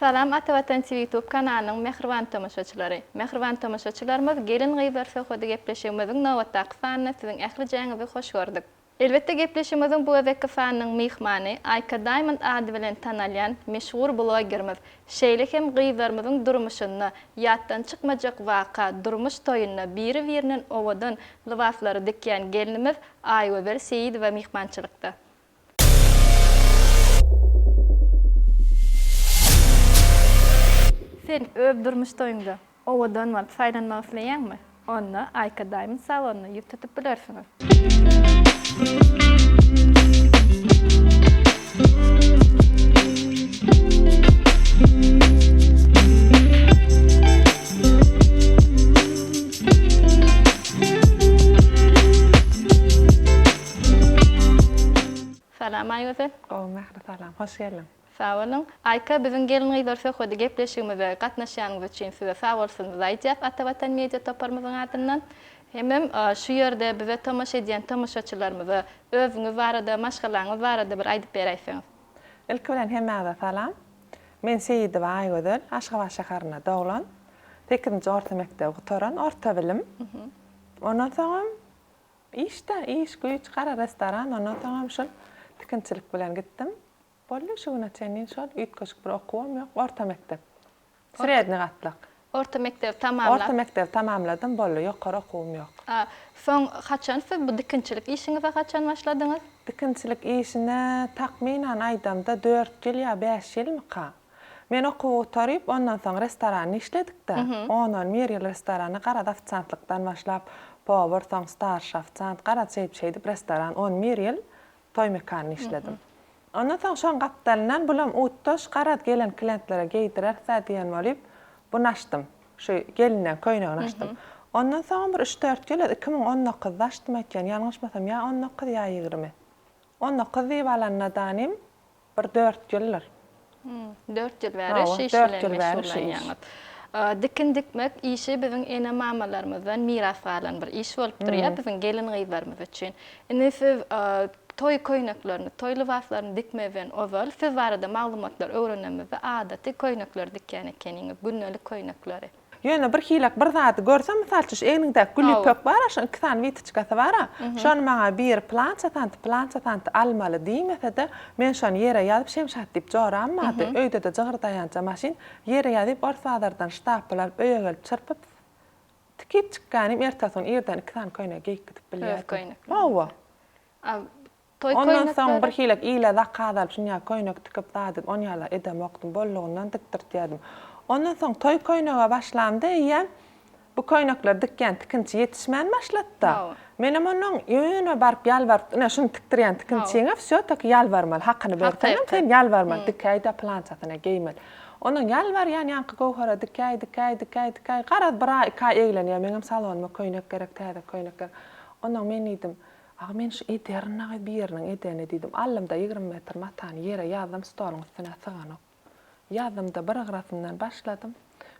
Salam Ata Watan TV YouTube kanalynyň mähriban tomaşaçylary! Mähriban tomaşaçylarymyz Gelin-gyzlar söhbedi gepleşigimiziň nobatdaky sanyna siziň ählijäňizi hoş gördük. Elbetde gepleşigimiziň bu gezekki sanynyň myhmany Aýka Diamond ady bilen tanalýan meşhur blogerimiz, şeýle hem gyzlarymyzyň durmuşynda ýatdan çykmajak waka durmuş toýunda biri-birinden owadan lybaslary dikýän gelnimiz Aýgözel Seýidowa myhmançylykda. Sen öz durmuş toýuňda owadan bolup saýlanmak isleýäňmi? Onda Aýka Diamond salonyna ýüz tutup bilersiňiz. Salam Aýgözel. Gowy Mähri salam. Hoş geldiň. Sag boluň. Aýka biziň Gelin-gyzlar söhbedi gepleşigimize gatnaşýanyňyz üçin size sag bolsunymyzy aýdýas Ata Watan Media toparymyzyň adyndan. Hemem şu ýerde bize tomaşa edýän tomaşaçylarymyza özüňiz barada, maşgalaňyz barada bir aýdyp beräýseňiz. Ilki bilen hemmäňize salam. Men Seýidowa Aýgözel, Aşgabat şäherinde doglan. Sekizinji orta mekdebi gutaran, orta bilim. Ondan soňam işde, iş, güýç, gara restoran, ondan soňam şul tikinçilik bilen gitdim. Boldy şu güne çenli şol üýtgeşik bir okuwam ýok, orta mekdep. Sredni gatlak. Orta mekdebi tamamlap. Orta mekdebi tamamladym boldy, ýokary okuwym ýok. A soň haçan siz bu dikinçilik işiňize haçan başladyňyz? Dikinçilik işine takmynan aýdamda dört ýyl ýa bäş ýylmyka. Men okuwy gutaryp, ondan soň restoranda işledik-de. On-on bir ýyl restoranda garaz ofisiantlykdan başlap, powar, soň starşy ofisiant, garaz şeýdip-şeýdip restoran on bir ýyl toý mekanynda işledim. Ondan soň şoň gapdalyndan bulam utdaş garaz gelen klientlere geýdireris-ä diýen bolyp, buny açdym. Şu gelinleň köýnegini açdym. Ondan soňam bir üç-dört ýyl, 2019-da açdym öýtýän, ýalňyşmasam ýa 19 ýa 20. 19 diýip alanda danym Bir dört ýyldyr. Dört ýyl bäri şu iş bilen meşgullanýaňyz. Dikin dikmek işi biziň ene-mamalarymyzdan miras galan bir iş bolup durýar biziň gelin-gyzlarymyz üçin. Indi siz toý köýneklerini, toý lybaslaryny dikmezden ozal siz barada maglumatlar öwrenenimizde adaty köýnekleri dikýän ekeniňiz, gündelik köýnekleri. Ýöne bir hilek bir zady görsem, mysal üçin, şu egniňdäki gül ýüpek bar-a, şonuň iki sany witoçkasy bar-a, şony maňa biri pylança santy, pylança santy almaly diýmese-de, men şony ýere ýazyp, Şemşat diýip joram bardy, öýde-de jygyrdaýança maşyn, ýere ýazyp, ors bazardan ştapel alyp, öýe gelip çyrpyp, tikip çykýanym, ertesi gün irden iki sany köýnegi geýip gidip bilýärdim. Hawa. Toý Ondan soň köýnekleri. bir hilek ile zakaz alyp şunýa köýnek tikip zat edip onýala edemokdym bollugyndan dikdirtýädim. Ondan soň toý köýnege başlamda eýýäm bu köýnekleri dikýän tikinçi ýetişmän başlatda. Hawa. Menem ondan ýöne baryp ýalbaryp ine şuny tikdirýän tikinçiňe wsýo taki ýalbarmaly hakyny Haky berseňem sen ýalbarmaly dikäý-de pylançasyna geýmeli. Ondan ýalbarýan ýaňky Göwhere dikäý dikäý dikäý dikäý garaz bir aý iki aý eglenýär meňem salonyma köýnek gerek täze köýnek gerek. Ondan men diýdim Aga men şu ederin dagy biriniň edeni diýdim. Aldym-da 20 metr matany ýere ýazdym, stoluň üstüne syganok. Ýazdym-da bir gyrasyndan başladym.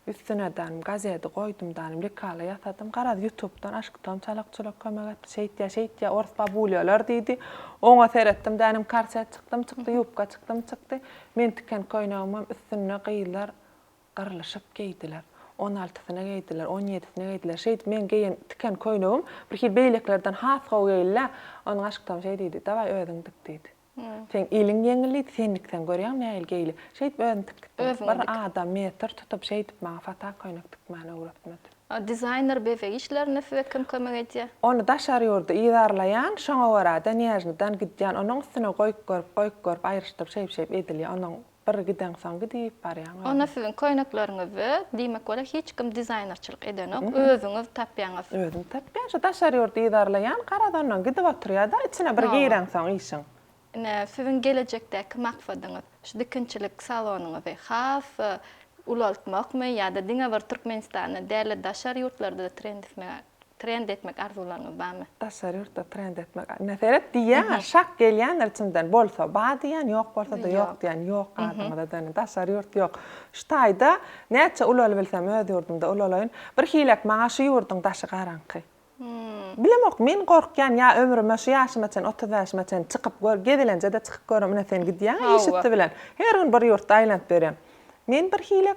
Üstüne danym gazedi goýdum danym lekala ýasadym. Garaz ýutubdan aşktom çalak-çulak kömek etdi. Şeýtýä şeýtýä orus babulýalar diýdi. Oňa seretdim dänim korset çykdym çykdy, ýubka çykdym çykdy. Men tiken köýnegimem üstünde gyzlar Gyrlyşyp geýdiler. On altysyna geýdiler, on ýedisine geýdiler. Şeýdip meň geýen, tiken köýnegim birhili beýlekilerden has gowy geýildi-ä. Onuň aşykdam şeý diýdi, Dawaý özüň dik diýdi. Seň eliň ýeňil diýdi, sen dikseň görýäňmi nähili geýili. Şeýdip özüm tikdim. Özüňi Bir dik. adam metr tutup şeýdip maňa fata köýnek tikmäni öwretmedi. Dizaýner bezeg işlerinde size kim kömek edýär? Ony daşary ýurda yzarlaýan, şoňa görä-de Nežnydan gidýän. Onuň üstüne goýup görüp, goýup görüp aýryşdyryp şeýp-şeýp edilýär. Onuň Bir gideňsoň gidip barýaň özüň. Onda siziň köýnekleriňizde diýmek bolýar hiç kim dizaýnerçilik edenok, özüňiz tapýaňyz. Özüm tapýan, şu daşary ýurt yzarlaýan, garaz ondan gidip oturýada içine bir gireňsoň işiň. Ine siziň gelejekdäki maksadyňyz şu dikinçilik salonyňyzy has ulaltmakmy ýa-da diňe bir Türkmenistanda däl-de daşary ýurtlarda-da trend Trend etmek arzuwlaryňyz barmy? Daşary ýurtda trend etmek. Ine seret diýýäňä şak gelýändir içimden. Bolsa bar diýýän, ýok bolsa-da ýok diýýän. Ýok adyňyza döneýin. Daşary ýurt ýok. Şu taýda näçe ulalybilsem öz ýurdumda ulalaýyn. Bir hilek maňa şu ýurduň daşy garaňky. Bilemok men gorkýan ýa ömrüme şu ýaşyma çen 35-ime çen çykyp gör gezelenje-de çykyp görüm ine sen gidýäň iş üsti bilen. Her gün bir ýurtda aýlanyp ýörýäň. Men bir hile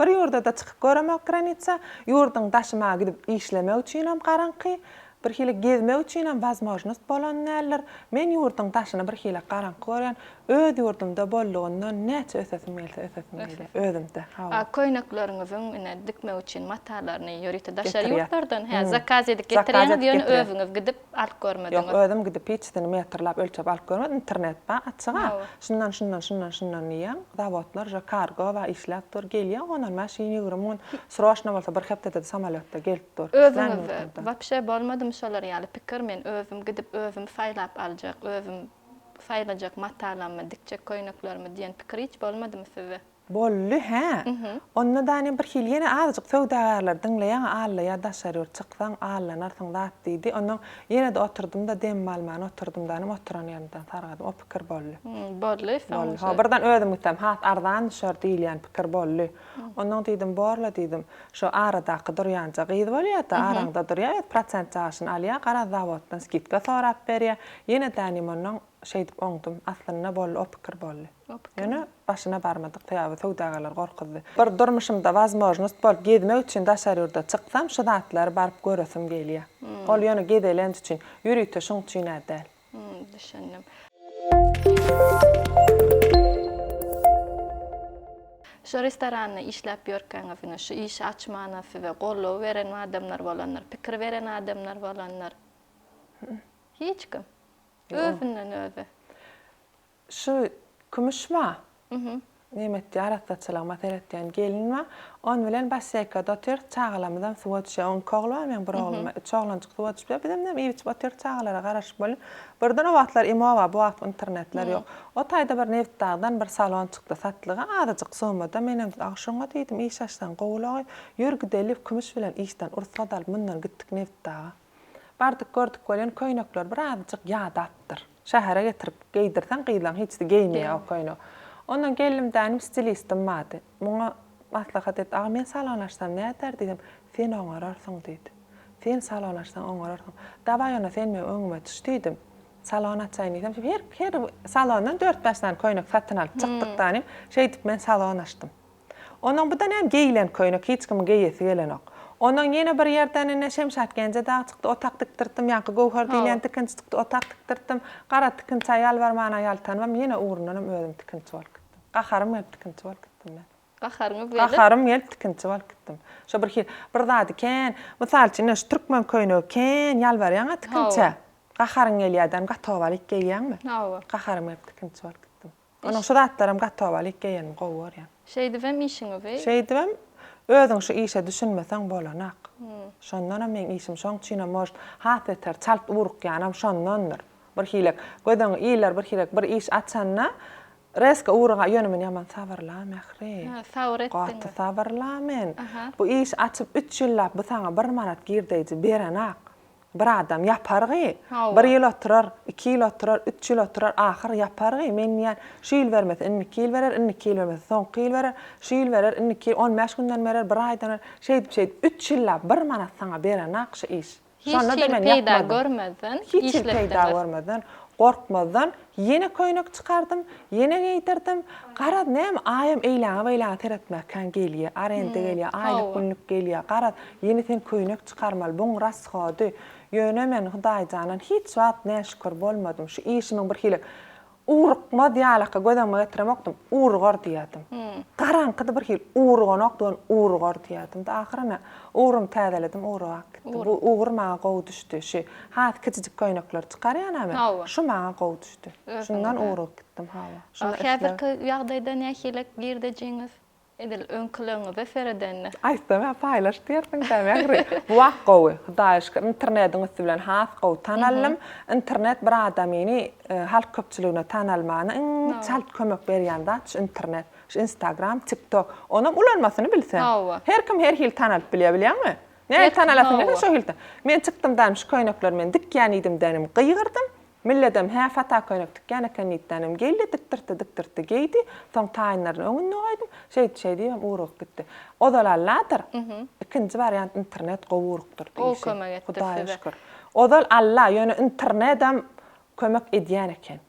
bir ýurda-da çykyp göremok granitsa. Ýurduň daşy maňa gidip işlemek üçinem garaňky. Bir hili gezmek üçinem wazmožnost bolan däldir. Men ýurduň daşyny bir hili garaňky görýän. Öz ýurdumda boldugyndan näçe ösesim gelse ösesim gelýär. Özümde, hawa. A köýnekleriňiziň ine dikmek üçin matalaryny ýörite daşary ýurtlardan, hä, zakaz edip getirýäňiz, ýöne özüňiz gidip alyp görmediňiz. Ýok, özüm gidip hiçisini metrlap ölçep alyp görmedim. Internet bar, açyg-a. Şundan, şundan, şundan, şundan diýýäň. Zawodlar uje kargo bar, işläp dur. Gelýär on-on bäş gün, 20 gün. Sroçno bolsa bir hepdede-de samolýotda gelip dur. Islän Özüňizde ýurduňdan. wapşe bolmadymy şolar ýaly pikir, men özüm gidip özüm saýlap aljak, özüm saýlajak matalamy, dikjek köýneklerimi diýen pikir hiç bolmadymy sizde? Boldy, hä. Onda dani bir hili ýene azajyk söwdagärleri diňleýäň-ä allaýa daşary ýurt çyksaň allanarsyň zat diýdi. Onnoň ýene-de oturdym-da demimi alman oturdym danym oturan ýerimden sargadym. O pikir boldy. Boldy, soň Boldy. Hawa, birden özüm gitsem has arzan düşer diýilýän pikir boldy. Onnoň diýdim, borla diýdim. Şo aradaky durýanja gyz bolýa-da, araňda durýa, öz prosent jaşyny alýa, garaz zawoddan skidka sorap berýä. Ýene dänim onnoň şeýdip oňdum. Aslynda boldy, o pikir boldy. Ýöne başyna barmadyk, sebäbi söwdagärler gorkuzdy. Bir durmuşymda wazmožnost bolup gezmek üçin daşary ýurda çyksam şu zatlary baryp göresim gelýä. Ol ýöne gezelenç üçin, ýörite şuň üçin-ä däl. Düşündim. Şu restoranda işläp ýörkäňiz ine şu işi açmana size goldaw beren adamlar bolandyr, pikir beren adamlar bolandyr. Hiç kim. Özünden özi. Şu Kümüş bar. Neme etýär, arassaçylygyma seretýän gelin bar. Ony bilen basseýkada otyrys, çagalarymyzam suwa düşýär. Oň iki ogly bar, meň bir oglum bar. Üç oglanjyk suwa düşüp, bizem näme iýip-içip otyrys, çagalara garaşyp bolýar. Birden o wagtlar imo bar, bu wagt internetler ýok. O taýda bir Nebitdagdan bir salon çykdy satlyga, azajyk summada. Menem ah, şoňa diýdim, iş açsaň gowy-la, ýör gideli, Kümüş bilen işden rugsat alyp mundan gitdik Nebitdaga. Bardyk gördük welin köýnekler birazajyk ýadapdyr. Şähere getirip geýdirseň gyzlaň hiçisi geýmeýär o köýnegi. Ondan geldim dänim stilistim bardy. Muňa maslahat et aga men salon açsam näder diýsem sen oňararsyň diýdi. Sen salon açsaň oňararsyň. Dawaý onda sen meň öňüme düş diýdim. Salon açaýyn diýsem her her salondan dört-bäş sany köýnek satyn alyp çykdyk dänim. Şeýdip men salon açdym. Onuň bu-da näme geýilen köýnek, hiç kimiň geýesi gelenok. Onuň ýene bir ýerden ine Şemşat Genje dagy çykdy, otag dikdirtdim, ýaňky Göwher diýilýän tikinçi çykdy, otag dikdirtdim. Gara tikinçä ýalbarmana ýaltanybam ýene ugrundanam özüm tikinçi bolup gitdim. Gaharym gelip tikinçi bolup gitdim men. Gaharyňyz gelip? Gaharym gelip tikinçi bolup gitdim. Şo bir hili, bir zady kän, mysal üçin ine şu türkmen köýnegi kän ýalbarýaň-a tikinçä. Gaharyň gelýär-däm, gatowalyk geýýäňmi? Hawa. Gaharym gelip tikinçi bolup gitdim. Onuň şu zatlaram gatowalyk geýenimi gowy görýän. Şeýdibem işiňizi. Şeýdibem özüň şu işe düşünmeseň bolanak. Şondanam meň işim şoň üçinem может has beter çalt urukýanam şondandyr. Bir hilek göz öňi iller bir hilek bir iş açanda rezko uruga ýöne men ýaman sabyrla Mähri. Hä sabyr etdiňiz. Gaty sabyrla men. Bu iş açyp üç ýyllap bu saňa bir manat girdeýji berenak. Bir adam ýapargy, bir ýyl oturar, iki ýyl oturar, üç ýyl oturar, ahyr ýapargy. Men diýýän, şu ýyl bermese, indiki ýyl berer, indiki ýyl bermese, soňky ýyl berer, şu ýyl berer, indiki ýyl, on bäş günden berer, bir aýdan berer. Şeýdip-şeýdip, üç ýyllap bir manat saňa berenak şu iş. Hiç Şonda-da hili men peýda ýapmadym. görmezden Hiç hili peýda işletdiňiz. görmezden, gorkmazdan ýene köýnek çykardym, ýene geýdirdim. Garaz, näme, aýam eýläňe-beýläňe seretmäkäň gelýä, arenda gelýä, aýlyk-günlük gelýä. Garaz, ýene sen köýnek çykarmaly, buň rashody. Ýöne men Hudaýjandan hiç wagt näşükür bolmadym. Şu işimiň bir hili ugrukmaz ýalaka göz öňüme getiremokdym, ugrugar diýýärdim. Garaňkydy bir hili ugruganok diýen ugrugar diýýärdim-de, ahyry ine, ugrumy täzeledim, ugrugap gitdi. Bu ugur maňa gowy düşdi. Şu has kiçijik köýnekleri çykarýan-a men, şu maňa gowy düşdi. Şundan ugrugyp gitdim, hawa. Şunda isleg. Häzirki ýagdaýda nähili girdejiňiz? Edil öňküligiňize seredende. Aýtsam-a paýlaş diýersiň-dä Mähri. Bu wagt gowy. Hudaýa şükür, internediň üsti bilen has gowy tanaldym. Internet bir adamyny halk köpçüligine tanalmagyna iň çalt kömek berýän zat şu internet. Şu Instagram, TikTok. Onam ulanmasyny bilseň. Her kim her hili tanalyp bilýär, bilýäňmi? Nähili tanalasyň gelse şo hili. Men çykdym-da şu köýnekleri men dikýän diýdim-de gygyrdym. Milledem hä fata köýnek tikýän eken diýipdänem geldi, dikdirtdi, dikdirtdi, geýdi, soň taýynlaryny öňünde goýdum, şeýdip şeýdibem ugrugyp gitdi. Ozal Alladyr, ikinji wariant internet gowy ugrukdyrdy Gowy işi. kömek etdi Hudaýa size. şükür. Ozal Alla, ýöne internedem kömek edýän eken.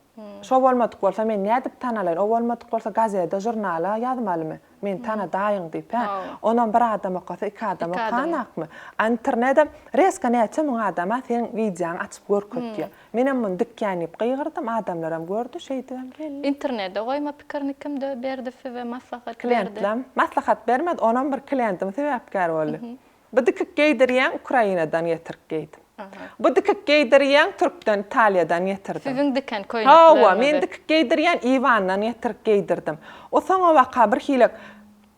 Şo bolmadyk bolsa men nädip tanalaýyn, o bolmadyk bolsa gazede, žurnala ýazmalymy? Meni tanadaýyň diýip, hä? Onam bir adam okasa, iki adam okanakmy? A internedem rezko näçe müň adama seň wideoňy açyp görkezýär. Menem muny dikýän diýip gygyrdym, adamlaram gördi, şeýdibem geldi. Internede goýma pikirini kim berdi size, maslahat berdi? Klientlem. Maslahat bermedi, onam bir klientim sebäpkär boldy. Bu dikik geýdirýäň Ukrainadan getirip geýdim. Bu dikik geýdirýäň türkden, Italiýadan getirdim. Siziň diken köýnekleriňizi. Hawa, men dikik geýdirýän Iwandan getirip geýdirdim. O soňabaka birhili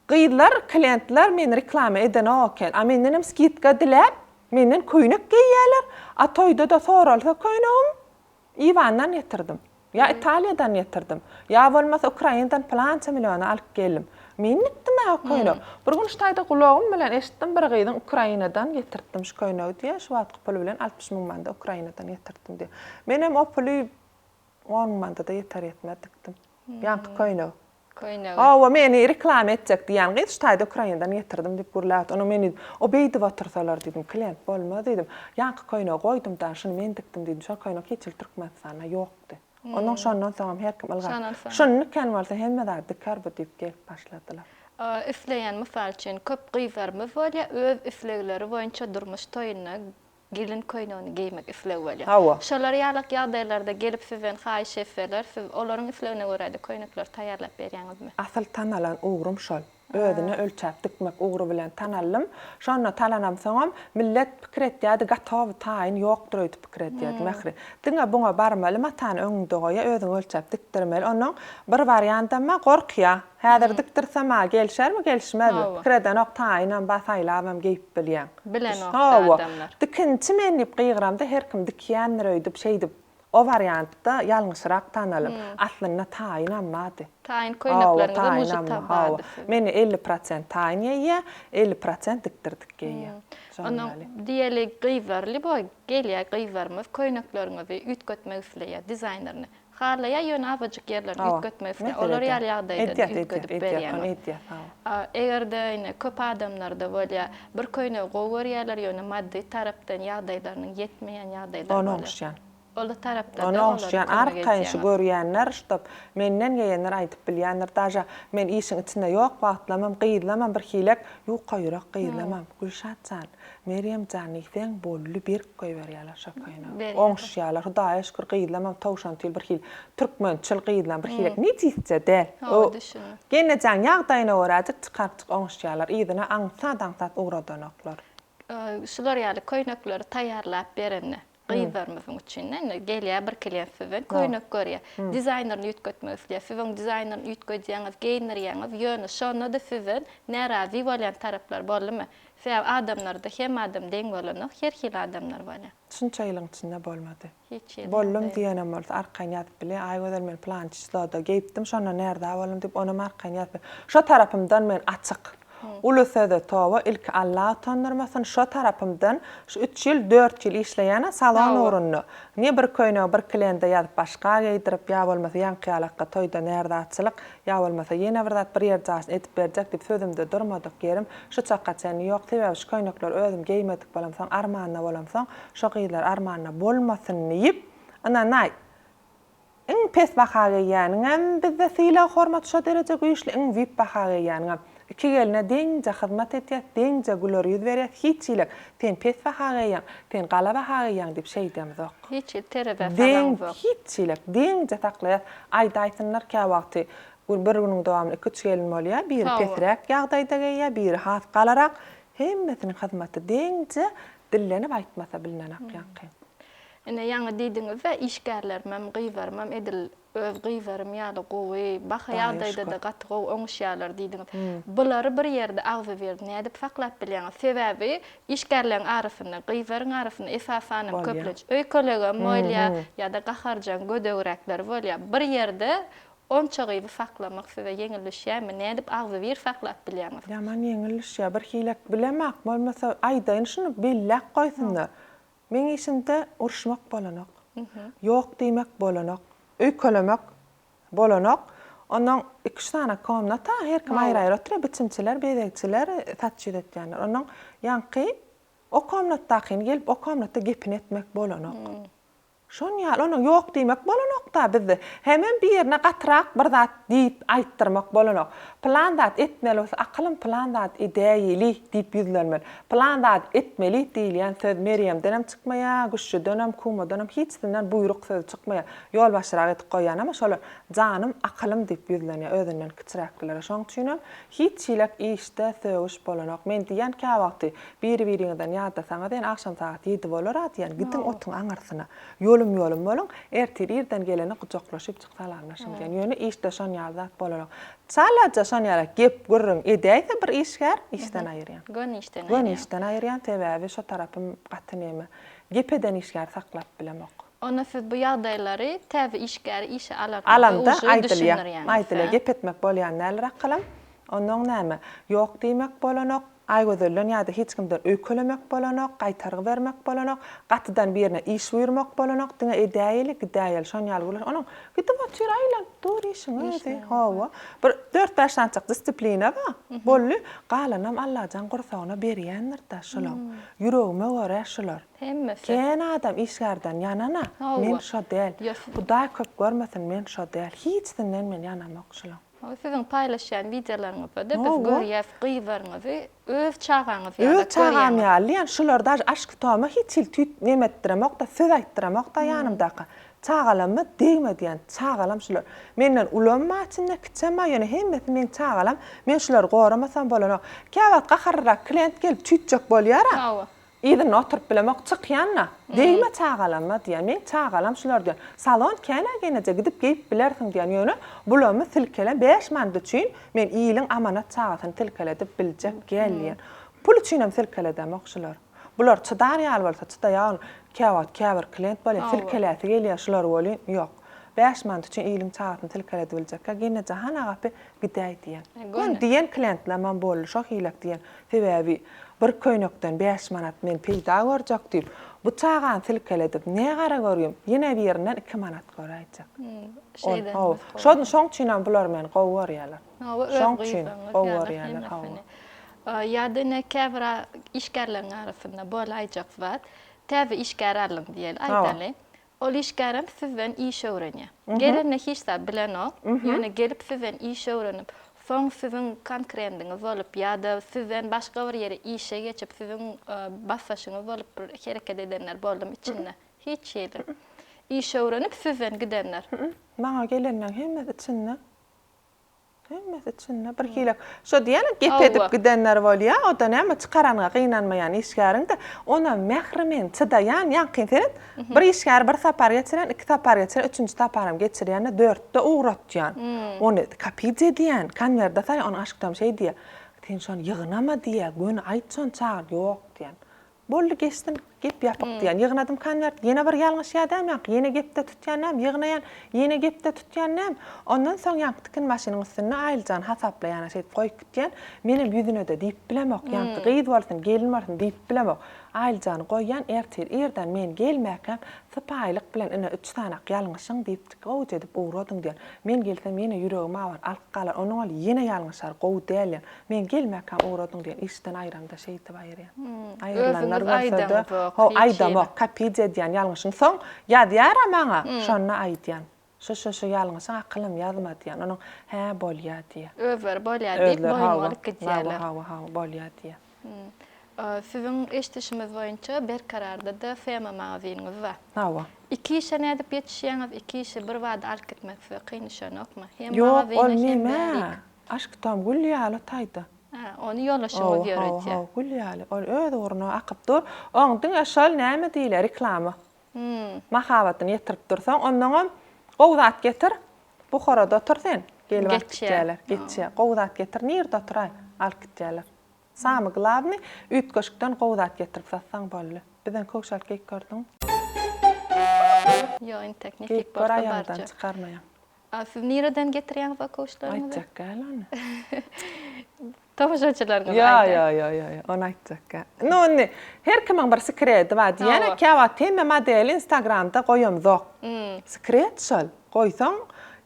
gyzlar, klientler meni reklama edenok eken. A mendenem skidka diläp, menden köýnek geýýärler. A toýda-da soralsa köýnegim, Iwandan getirdim. Ýa Italiýadan getirdim. Ýa bolmasa Ukrainadan pylança milliona alyp geldim. Men dikdim-ä o köýnegi. Bir gün şu taýda gulagym bilen eşitdim, bir gyzyň Ukrainadan getirtdim şu köýnegi diýýär, şu wagtky puly bilen 60 müň manda Ukrainadan getirtdim diýýär. Menem o puly on müň manda-da ýeter-ýetmez dikdim. Ýaňky köýnegi. Köýnegi. Hawa, meni reklama etjek diýýän gyz şu taýda Ukrainadan getirdim diýip gürläpdi. Onam men diýdim, o beýdip otursalar diýdim, klient bolmaz diýdim. Ýaňky köýnegi goýdum-da, şuny men dikdim diýdim. Şol köýnek hiç hili Türkmenistanda ýokdy. Onnoň şondan soňam her kim ylgap, şuny diken bolsa hemme zady diker bu diýip gelip başladylar. Isleýän mysal üçin köp gyzlarymyz bolýar, öz islegleri boýunça durmuş toýunda gelin köýnegini geýmek islegi bolýar. Hawa. Şolar ýalak ýagdaýlarda gelip sizden haýyş etseler, siz olaryň islegine görä-de köýnekleri taýýarlap berýäňizmi? Asyl tanalan ugrum şol. Özüne ölçäp dikmek ugry bilen tanaldym. Şonda talanamsoňam, millet pikir etýärdi, gotowy, taýyn ýokdur öýdüp pikir edýärdi Mähri. Diňe buňa barmaly, matany öňüňde goýa, özüň ölçäp dikdirmeli. Onnoň bir barýandam-a gorkýa. Häzir dikdirsem a gelşermi, gelişmezmi? Pikir edenok, taýynam bar, saýlabam geýip bilýäň. Bilenok adamlar. Dikinçi men diýip gygyramda her kim dikýändir öýdüp şeýdip o wariantda ýalňyşrak tanalym. Aslynda taýynam bardy. Taýyn köýnekleriňizem uje tabardy siziň. Meni 50 prosent taýyn geýýä, 50 prosent dikdirdik geýýä. Onuň diýeli gyzlar lýuboý gelýä gyzlarymyz köýnekleriňizi üýtgetmek isleýä dizaýnerini. Halaýar ýöne azajyk ýerlerini üýtgetmek isleýär. Olar ýaly ýagdaýda-da üýtgedip berýäňiz. Eger-de ine köp adamlarda bolýar, bir köýnegi gowy görýärler, ýöne maddy tarapdan ýagdaýlarynyň ýetmeýän ýagdaýlary Ony bolýar. oňuşýan. Ol tarapda-da Ony olara oňuşýan. kömek Arkaýyn şu edýäňiz. görýänler, ştob menden geýenler aýdyp bilýändir. Daže men işiň içinde ýok wagtlamam, gyzlamam birhilek ýuka ýürek gyzlamam. Gülşat jan. Merýem jan diýseň boldy berk goýberýärler şo köýnegi. Oňuşýarlar Hudaýa şükür gyzlamam towşan tüýli bir hili türkmençil gyzlam bir hili nejisje däl. Hawa düşündim. Gelnejeň ýagdaýyna göräjik çykarypjyk oňuşýarlar yzyna aňsat aňsat ugradanoklar. Şular ýaly köýnekleri taýýarlap berende Gyzlarymyzyň üçin indi gelýär bir klient sizden köýnek görýär. Dizaýnerini üýtgetmek isleýär. Siz oň dizaýnerini üýtgedýäňiz, geýindirýäňiz, ýöne şonda-da sizden närazy bolýan taraplar boldumy? Sebäbi adamlarda hemme adam deň bolanok, her hili adamlar bolýar. Şunça ýylyň içinde bolmady. Hiç hili Boldum diýenem bolsa arkaýyn ýazyp bilýär. Aýgözel men pylan çisloda geýipdim, şonda närza boldum diýip onam arkaýyn ýazyp bilýär. Şo tarapymdan men açyk. Uly söze toba ilki Alla utandyrmasyn şo tarapymdan şu üç ýyl dört ýyl işleýänä salon ugrunda ne bir köýnegi bir klende ýazyp başga geýdirip ýa bolmasa ýaňky ýalakga toýda närzaçylyk ýa bolmasa ýene bir zat bir ýer jaşyny edip berjek diýip sözümde durmadyk ýerim şu çaka çenli ýok sebäbi şu köýnekleri özüm geýmedik bolamsoň armanda bolamsoň şo gyzlar armanda bolmasyn diýip ynanaý Iň pes baha geýýäniňem bizde sylag-hormat şo dereje güýçli, iň vip baha geýýäniňem. Iki gelne deňje hyzmat edýäs, deňje güler ýüz berýäs, hiç hili sen pes baha geýýäň, sen gala baha geýýäň diýip şeýdemzok. Hiç hili terezä Deň, salaňzok. hiç hili, deňje saklaýas. Aýdaýsynlar käwagty bir günüň dowamynda iki-üç gelin bolýar, biri Hawa. pesräk ýagdaýda geýýär, biri has galarak. Hemmesiniň hyzmaty deňje, dillenip aýtmasa bilinenak ýaňky. Ine, ýaňy diýdiňiz-de, işgärlerimem, gyzlarymam edil öz gyzlarym ýaly gowy, baha ýagdaýda-da gaty gowy oňuşýarlar diýdiňiz. Bulary bir ýerde agzybir nädip saklap bilýäňiz? Sebäbi işgärleriň arasynda, gyzlaryň arasynda esasanam köplenç öýkelegem bolýar ýa-da gaharjaň, gödegräkleri bolýar. Bir ýerde onça gyzy saklamak size ýeňil düşýärmi? Nädip agzybir saklap bilýäňiz? Ýaman ýeňil düşýär. Birhilek bilemak, bolmasa aýdaýyn şuny belläp goýsunlar. Meň işimde uruşmak bolanok. Ýok diýmek bolanok. Öýkelemek bolanok. Onnoň iki-üç sany komnata, her kim aýry-aýry oturýar, biçimçiler, bezegçiler, saç ýüzetýänler. Onnoň ýaňky o komnatdakyny gelip o komnatda gepini etmek bolanok. Şon ýaly onuň ýok diýmek bolanok-da bizde. Hemem birine gatyrak bir zat diýip aýtdyrmak bolanok. Pylan zat etmeli bolsa akylym pylan zat edäýeli diýip ýüzlenmeli. Pylan zat etmeli diýilýän söz Merýemdenem çykmaýar, Güçjüdenem, Kumadanam hiçisinden buýruk sözi çykmaýar. Ýolbaşçyrak edip goýýanam şolar. Janym, akylym diýip ýüzlenýär özünden kiçiräklilere. Şoň üçinem hiç hilek işde sögüş bolanok. Men diýýän käwagty biri-biriňizden ýadasaňyz ýene agşam sagat ýedi bolar-a diýýän, gidiň otuň aňyrsyna. Ýolum-ýolum boluň, ertir irden gelende gujaklaşypjyk salamlaşyň diýýän. Ýöne işde şon ýaly zat bolanok. Çalaja şon ýaly gep-gürrüň edäýse bir işgär, işden aýyrýan. Göni işden aýyrýan. Göni işden aýyrýan, sebäbi şo tarapym gaty neme. Gep eden işgäri saklap bilemok. Onda siz bu ýagdaýlary täze işgäri işe alarynda Alanda uje aýdylýar. düşündirýäňiz, Aýdylýar. hä? Gep etmek bolýan däldir akylam. Onnoň näme? Ýok diýmek bolanok, Aýgözelden ýa-da hiç kimden öýkelemek bolanok, gaýtargy bermek bolanok, gatydan birine iş buýurmak bolanok, diňe edäýeli, gidäýeli, şon ýaly gürleş. Onuň gidip otyr, aýlanyp dur işiň özi. Hawa. Bir dört-bäş sanyjak disiplina bar. Boldy. Galanam Allajan gursagyna berýändir-dä şolaň. Ýüregime görä şular. Hemmesi. Kän adam işgärden ýanana, men şo däl. Hudaý köp görmesin, men şo däl. Hiçsinden men ýanamok şulaň. Siziň paýlaşýan wideolaryňyzda-da biz görýäs gyzlaryňyzy öz çagaňyz ýaly Öz çagam ýaly diýýän, şular daž aşkutama hiç hili tüýt neme etdiremok-da, söz aýtdyramok-da ýanymdaka. Çagalamma degme diýýän, çagalam şular. Menden ulam bar içinde, kiçem bar, ýöne hemmesi meň çagalam, men şulary goramasam bolanok. Käwagt gaharlyrak klient gelip tüýtjek bolýar-a. Yzynda oturyp bilemok, çykýan-da. Degme çagalama diýýän. Meň çagalam şular diýýän. Salon kän-ä gelneje, gidip geýip bilersiň diýýän. Ýöne bulamy silkele bäş manat üçin men iliň amanat çagasyny silkeledip biljek gel diýýän. Pul üçinem silkeledemok şular. Bular çydar ýaly bolsa çydaýar. Käwagt käbir klient bolýar, silkeläsi gelýär şular welin ýok. Bäş manat üçin iliň çagasyny silkeledibiljekkä gelneje hana gapy gidäý diýýän. Göni diýen klientlemem boldy şo hilek diýen. Sebäbi bir köýnekden bäş manat men peýda görjek diýip, bu çagany silkeledip, ne gara görgim, ýene birinden iki manat göräýjek. Ol, hawa. Şo, şoň üçinem bular meni gowy görýärler. Hawa, öz Şoň üçin gyzlaryňyz gowy ýaly görýärler, hawa. hemmesini. Ýa-da ine käbir işgärleriň arasynda bolaýjak zat, täze işgär aldyň diýeli, Hawa. aýdaly. Ol işgärem sizden iş öwrenýär. Gelende hiç zat bilenok, ýöne gelip sizden iş öwrenip, soň siziň konkrendiňiz bolup ýa-da sizden başga bir ýere işe geçip, siziň basdaşyňyz bolup bir hereket edenler boldumy içinde? Hiç hili. Iş öwrenip sizden gidenler. Maňa gelenleň hemmesi içinde. Hemmesi içinde bir hili. Şo diýýän gep edip gidenler bolýa, o-da näme çykaranyňa gynanmaýan işgäriň-de, ona mähri men çydaýan, ýaňky seret, bir işgäri bir sapar geçirýän, iki sapar geçirýän, üçünji saparam geçirýän-de, dörtde ugratýan. Ony kopit edýän, konwerde salýan, onuň aşykdam şeý diýýär, Sen şony ýygnama diýýär, göni aýt şony çagyr, ýok diýýän. Boldy geçsin, gep ýapyk diýýän. Ýygnadym konwert, ýene bir ýalňyşýar däm ýaňky, ýene gepde tutýan däm, ýygnaýan, ýene gepde tutýan däm. Ondan soň ýaňky tikin maşynyň üstünde Aýlyjany hasaplaýana şeýdip goýup gitýän. Menem ýüzüne-de diýip bilemok, ýaňky gyz bolsun, gelin bolsun diýip bilemok. Aýlyjany goýýan, ertir irden men gelmäkäm sypaýylyk bilen ine üç sanak ýalňyşyň diýip gowja edip ugradyň diýen. Men gelsem ýene ýüregim awar, alyp galar, onuň ol ýene ýalňyşar, gowy däl diýen. Men gelmäkäm ugradyň diýen, işden aýramda şeýdip aýyrýan. Aýrylanlar Özüňiz bolsa-da, aýdaňyzok ho, hiç hili. aýdamok, kopit edýän ýalňyşyň. Soň ýazýar-a maňa, şonda aýdýan. Şu, şu, şu ýalňyşyň akylym ýazma diýýän. Onuň, hä, bolýa diýýär. Özleri bolýa diýip, Özleri, boýun hawa, bolup gidýärler. hawa, hawa, hawa, bolýa diýýär. Siziň eşidişimiz boýunça Berkararda-da Fema magazynyňyz bar. Hawa. Iki işe nädip ýetişýäňiz? Iki işi bir bada alyp gitmek size kyn düşenokmy? Hem Ýok, ol magazyna, hem neme, bärik. Aşktam gül ýaly taýda. Hä, ony ýoldaşyňyz Hawa, hawa, ýöredýär. hawa, gül ýaly. Ol öz ugruna akyp dur. Oň diňe şol näme diýilýär, reklama. Mahabatyny ýetirip dursaň, onnoňam gowy zat getir, Buharada otur sen, gelip alyp Geçýär. gitýärler. Geçýär. Gowy zat getir, nirde oturaý, alyp gitýärler. Samy glawny, üýtgeşikden gowy zat getirip satsaň boldy. Bizden köwşek alyp geýip gördüňmi? Ýok, entek nesip Geýip gör bolsa aýagyňdan barjak. çykarmaýaň. A siz nireden getirýäňiz o köwüşleriňizi? Aýtjak däl ony. Tomaşaçylaryňyza Ýo, aýdaý. ýo, ýo, ýo, ýo, ony aýtjak däl. No indi her kimiň bir sekreti bar diýýän, Hawa. käwagt hemme modeli instagramda goýamzok. Sekret şol. Goýsaň,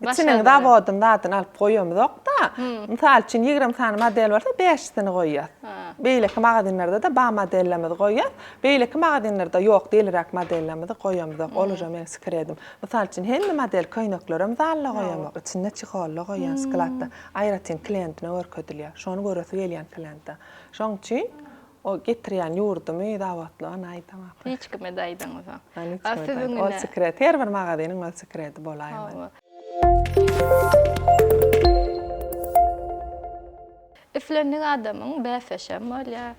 Içiniň zawodyny zadyny alyp goýamyzok-da. Mysal üçin, 20 sany model bolsa, bäşisini goýýas. Beýleki magazinlerde-de bar modellerimizi goýýas. Beýleki magazinlerde ýok deliräk modellerimizi goýamyzok. Ol uje meň sekredim. Mysal üçin, hemme model köýneklerem zalda goýamok. Içinde çeholda goýýan skladda. Aýratyn klientine görkezilýär. Şony göresi gelýän kliente. Şoň üçin O getirýän ýurdumy, zawodlygyny aýdamok. Hiç kime-de aýdaňyzok. A siziň ine. Ol sekret. Her bir magazynyň öz sekreti bolaýmaly. Islendik adamyň bäsdeşem bolýar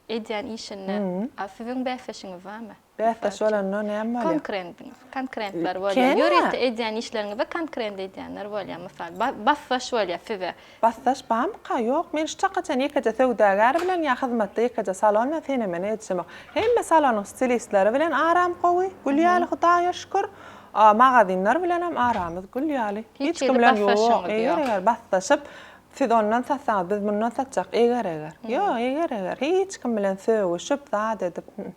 edýän işinde. A siziň bäsdeşiňiz barmy? Bäsdeş bolanda näme bolýar? Konkurendiňiz. Konkurentler bolýar. Ýörite edýän işleriňize konkurent edýänler bolýar. Mysal, basdaş bolýar size. Basdaş barmyka? Ýok. Men şu çaka çenli ýekeje söwdagär bilen ýa hyzmatda ýekeje salon bilen sene-mene edişemok. Hemme salonyň stilistleri bilen aram gowy, gül ýaly Hudaýa şükür. Magazinler bilenem aramyz gül ýaly. Hiç kim bilen ýok. Eger-eger basdaşyp, siz ondan satsaňyz, biz mundan satjak, eger-eger. Ýok, eger-eger. Hiç kim bilen sögüşip, zat edip. Ýok.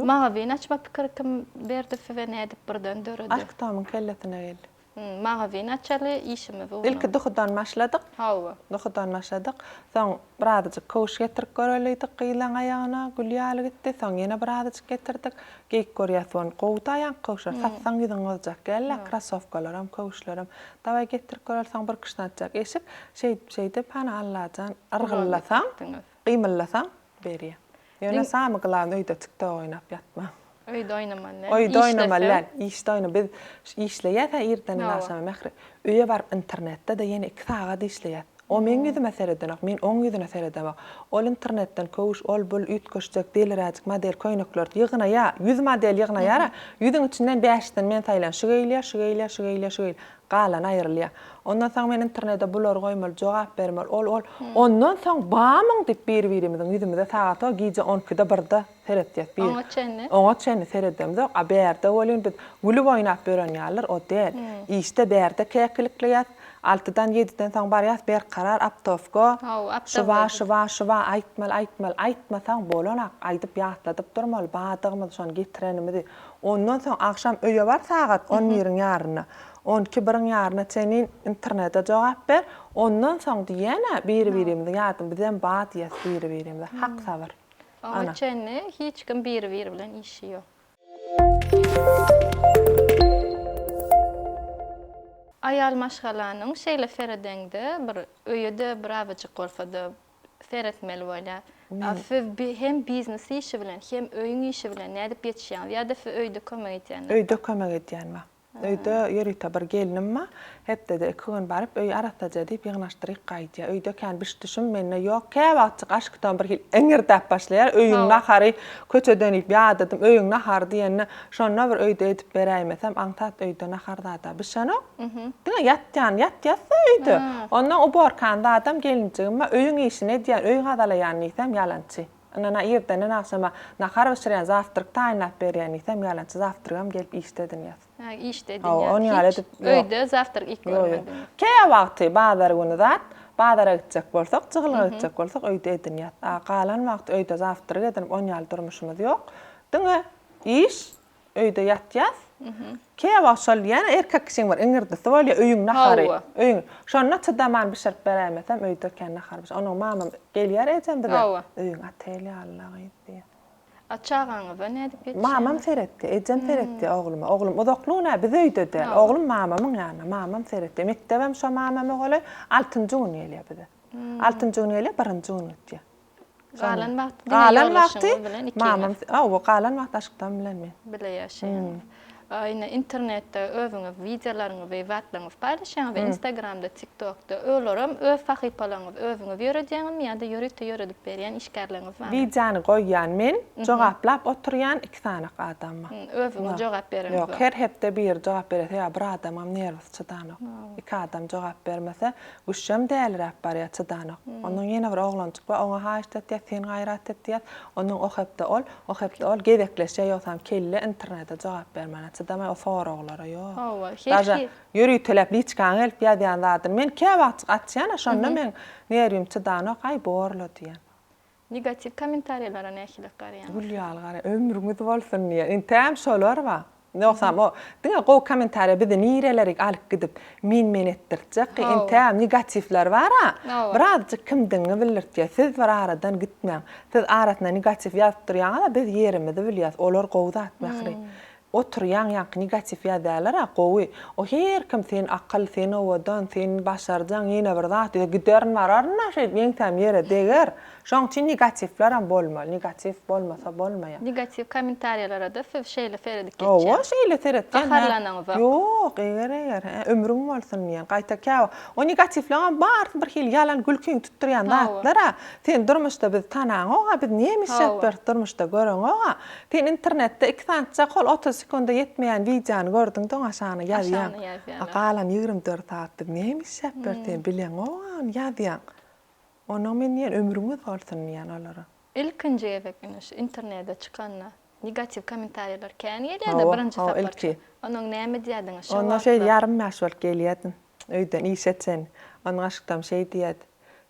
Magazin açma pikiri kim berdi size nädip birden döredi? Arkitomyň kellesine geldi. Magazin açaly işimiz ugruna. Ilki duhudan başladyk. Hawa. Duhudan başladyk. Soň birazajyk köwüş getirip görelidik gyzlaň aýagyna, gül ýaly gitdi. Soň ýene birazajyk getirdik. Geýip görýäs ony gowy-da aýaňky köwüşler. Satsaň ýüzüň gyzjak gel-ä, krossowkalaram, köwüşlerem. Dawaý getirip göreli soň bir küşnatjak eşik. Şeýdip-şeýdip hany Allajan yrgyllasaň, gymyllasaň berýär. Ýöne samy glawny öýde tiktok oýnap ýatma. Öýde oýnamaly däl. Öýde oýnamaly däl. Işde oýna. Biz işleýäs-ä irden agşama Mähri. Öýe baryp internetde-de ýene 2 sagat işleýäs. O meň ýüzüme seredenok, men oň ýüzüne seredemok. Ol internetden köwüş, ol-bul üýtgeşjek, deliräjik model köýnekleri ýygnaýar. Ýüz model ýygnaýar-a. Ýüzüň içinden bäşisini men saýlan. Şu geýilýär, şu geýilýär, şu geýilýär, şu geýilýär. Galany aýrylýar. Ondan soň men internete bulary goýmaly, jogap bermeli, ol, ol. Ondan soň bamyň diýip bir-birimiziň ýüzümize sagat o gije on ikide, birde seretýäs. Bir. Oňa çenli? Oňa çenli seredemzok. A bärde welin biz gülüp oýnap ýören ýalydyr, o däl. Işde bärde käkilikleýäs. Altydan, ýediden soň barýas berkarar optowka. Hawa, Şu bar, şu bar, şu bar, aýtmaly, aýtmaly. Aýtmasaň bolanak. Aýdyp ýatladyp durmaly badygymyzy, şony getirenimizi. Ondan soň agşam öýe bar sagat on biriň ýaryna. On iki biriň ýaryna çenli internete jogap ber. Ondan soň diýýän-ä biri-birimiziň ýadym bizem bar diýýäs biri-birimize. Hak sabyr. Oňa Ana. çenli hiç kim biri-biri bilen işi ýok. Aýal maşgalanyň şeýle seredeňde bir öýe-de birazajyk bolsa-da seretmeli bolýar. A siz hem biznes işi bilen, hem öýüň işi bilen nädip ýetişýäňiz? Ýa-da siz öýde kömek edýänler? Öýde kömek edýän bar. Öýde ýörite bir gelnim bar. Hepdede iki gün baryp, öýi arassaja edip, ýygnaşdyryp gaýdýar. Öýde kän biş-düşüm mende ýok. Käwagtjyk aşkdan bir hili iňirdäp başlaýar. Öýüň nahary köçeden iýip ýadadym, öýüň nahary diýende, şonda bir öýde edip beräýmesem, aňsat öýde nahar zad-a bişenok. Diňe ýatýan, ýatýas-da öýde. Onnoň uborkany zadam gelinjigim bar, öýüň işini edýän, öý gazalaýan diýsem ýalançy. Ynana irdenden agşama nahar bişirýän, zawtryk taýynlap berýän diýsem ýalançy, zawtrygam gelip işde edinýäs. Hä, işde edinýäs. Hiç öýde zawtryk iýip görmediňiz. Käwagty bazar güni zat, bazara gitjek bolsak, jygylga gitjek bolsak öýde edinýäs. A galan wagty öýde zawtryk edinip onýaly durmuşymyz ýok. Diňe iş, Öýde ýatýas. Käwagt şol ýene erkek kişiň bir iňirdisi bolýar, öýüň nahary. Öýüň. Şonda çydaman bişirip beräýmesem, öýde kän nahar bişir. Onuň mamam gelýär ejem bize. Öýüň otel ýaly-la gyz diýýär. A çagaňyza nädip ýetişýäňiz? Mamam seretdi, ejem seretdi ogluma. Oglum uzaklygyna biz öýde däl. Oglum mamamyň ýanynda, mamam seretdi. Mekdebem şo mamama golaý. Altynjy gün gelýär bize. Altynjy gün gelýär, birinji gün gitýär. Galan wagty diňe Galan wagty ýoldaşyňyz bilen ikiňiz. mamam, hawa, galan wagty aşykdan bilen men. Bile ýaşaýaňyz. Ine internetde özüňiz wideolaryňyzy, zatlaryňyzy paýlaşýaňyz Instagramda, TikTokda. Olaram öz sahypalaryňyzy özüňiz ýöredýäňizmi ýa-da ýörite ýöredip berýän işgärleriňiz barmy? Wideony goýýan men, jogaplap oturýan iki sanak adam bar. Özüňiz jogap bereňizok. Ýok, her hepde biri jogap berýär, sebäbi bir adamam nerwisi çydanok. Iki adam jogap bermese, Güşşem däliräp barýar, çydanok. Onnoň ýene bir oglanjyk bar, oňa haýyşt etýäs, sen gaýrat et diýýäs. Onnoň o hepde ol, o hepde ol gezekleşýär, ýogsam kelle internete jogap bermäne çydamaý, o soraglara ýok. Hawa, her Daže hil. ýöriteläp liçkaňa gelip ýazýan zadyny men käwagtjyk açýan-a, şonda meň nerwim çydanok, aý borla diýýän. Negatiw kommentariýalara nähili garaýaňyz? Gül ýaly garaýan, ömrüňiz bolsun diýýän. Intäm şolar bar. Ýogsam o diňe gowy kommentariýa bizi nirelerik alyp gidip men-men etdirtjek entägem negatiwler bar-a. Birazjyk kimdigiňi bildirtýär. Siz bir aradan gitmäň. Siz arasynda negatiw ýazyp durýaňyz-a biz ýerimizi bilýäs. Olar gowy zat Mähri. Oturýaň ýaňky negatiw ýazýarlar-a gowy. O her kim sen akyl, sen owadan, sen başarjaň ýene bir zat diýse giderin bararyn-a şeýdip ýeňsäm ýere deger. Şoň üçin negatiwlerem bolmaly. Negatiw bolmasa bolmaýar. Negatiw kommentariýalara-da siz şeýle seredip geçýäňiz. Hawa şeýle seretýän. Gaharlanaňyzok. Ýok eger eger hä ömrüň bolsun diýen. Gaýta käwagt o negatiwleňem barysy bir hili ýalan gülkiňi tutdurýan zatlar-a. Sen durmuşda bizi tanaňok-a biz neme işläp ýörüs durmuşda göreňok-a. Sen internetde iki sanytjak hol 30 sekunda ýetmeýän wideony gördüňde oň aşagyna ýazýaň. A galan 24 sagat biz näme işläp ýörüs sen bileňok-a ony ýazýaň. Onnoň men diýen ömrüňiz bolsun diýen olara. Ilkinji gezek ine şu internede çykanda negatiw kommentariýalar kän gelýärdi birinji Hawa, hawa sapar ilki. Onuň näme diýýärdiňiz şo Onda şeýle wagtlar? ýarym ýaş bolup gelýärdim öýden işe çen. Onuň aşykdam şeý diýýärdi.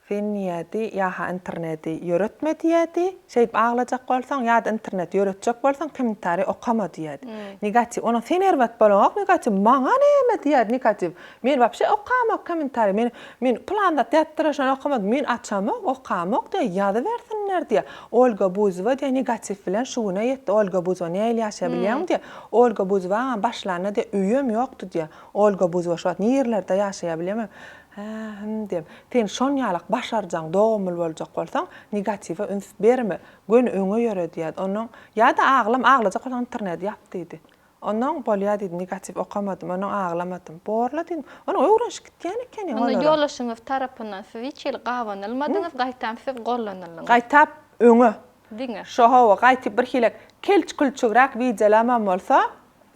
Sen diýýärdi, ýa-ha interneti ýöretme diýýärdi, şeýdip aglajak bolsaň, ýa-da interneti ýöretjek bolsaň, kommentariý okama diýýärdi. Negatiw, onuň sen erbet bolaňok negatiw, maňa näme diýýärdi negatiw. Men wapşe okamok kommentariý, men men pylan zat ýazypdyr şony okamadym, men açamok, okamok diýýär, ýazybersinler diýýär. Olga Buzowa diýýär negatiw bilen şu güne ýetdi, Olga Buzowa nähili ýaşaýar bilýäňmi diýýär. Olga Buzowaňam başlanda diýýär öýem ýokdy diýýär. Olga Buzowa şu wagt nirelerde ýaşaýar bilýäňmi? Hä, hym diýem. Sen şon ýalak başarjaň, dogumly boljak bolsaň, negatiwe üns berme. Göni öňe ýöre diýýärdi. Onnoň, ýa-da aglam, aglajak bolsaň interneti ýap diýdi. Onnoň, bolýa diýdim, negatiw okamadym, onnoň aglamadym. Borla diýdim. Onnoň öwrenişip gitýän ekeniň Onda olara. ýoldaşyňyz tarapyndan siz hiç hili gabanylmadyňyz, gaýtam siz gollanyldyňyz. Gaýtap öňe. Diňe. Şo hawa, gaýtyp birhilek kelç-külçügräk wideolamam bolsa,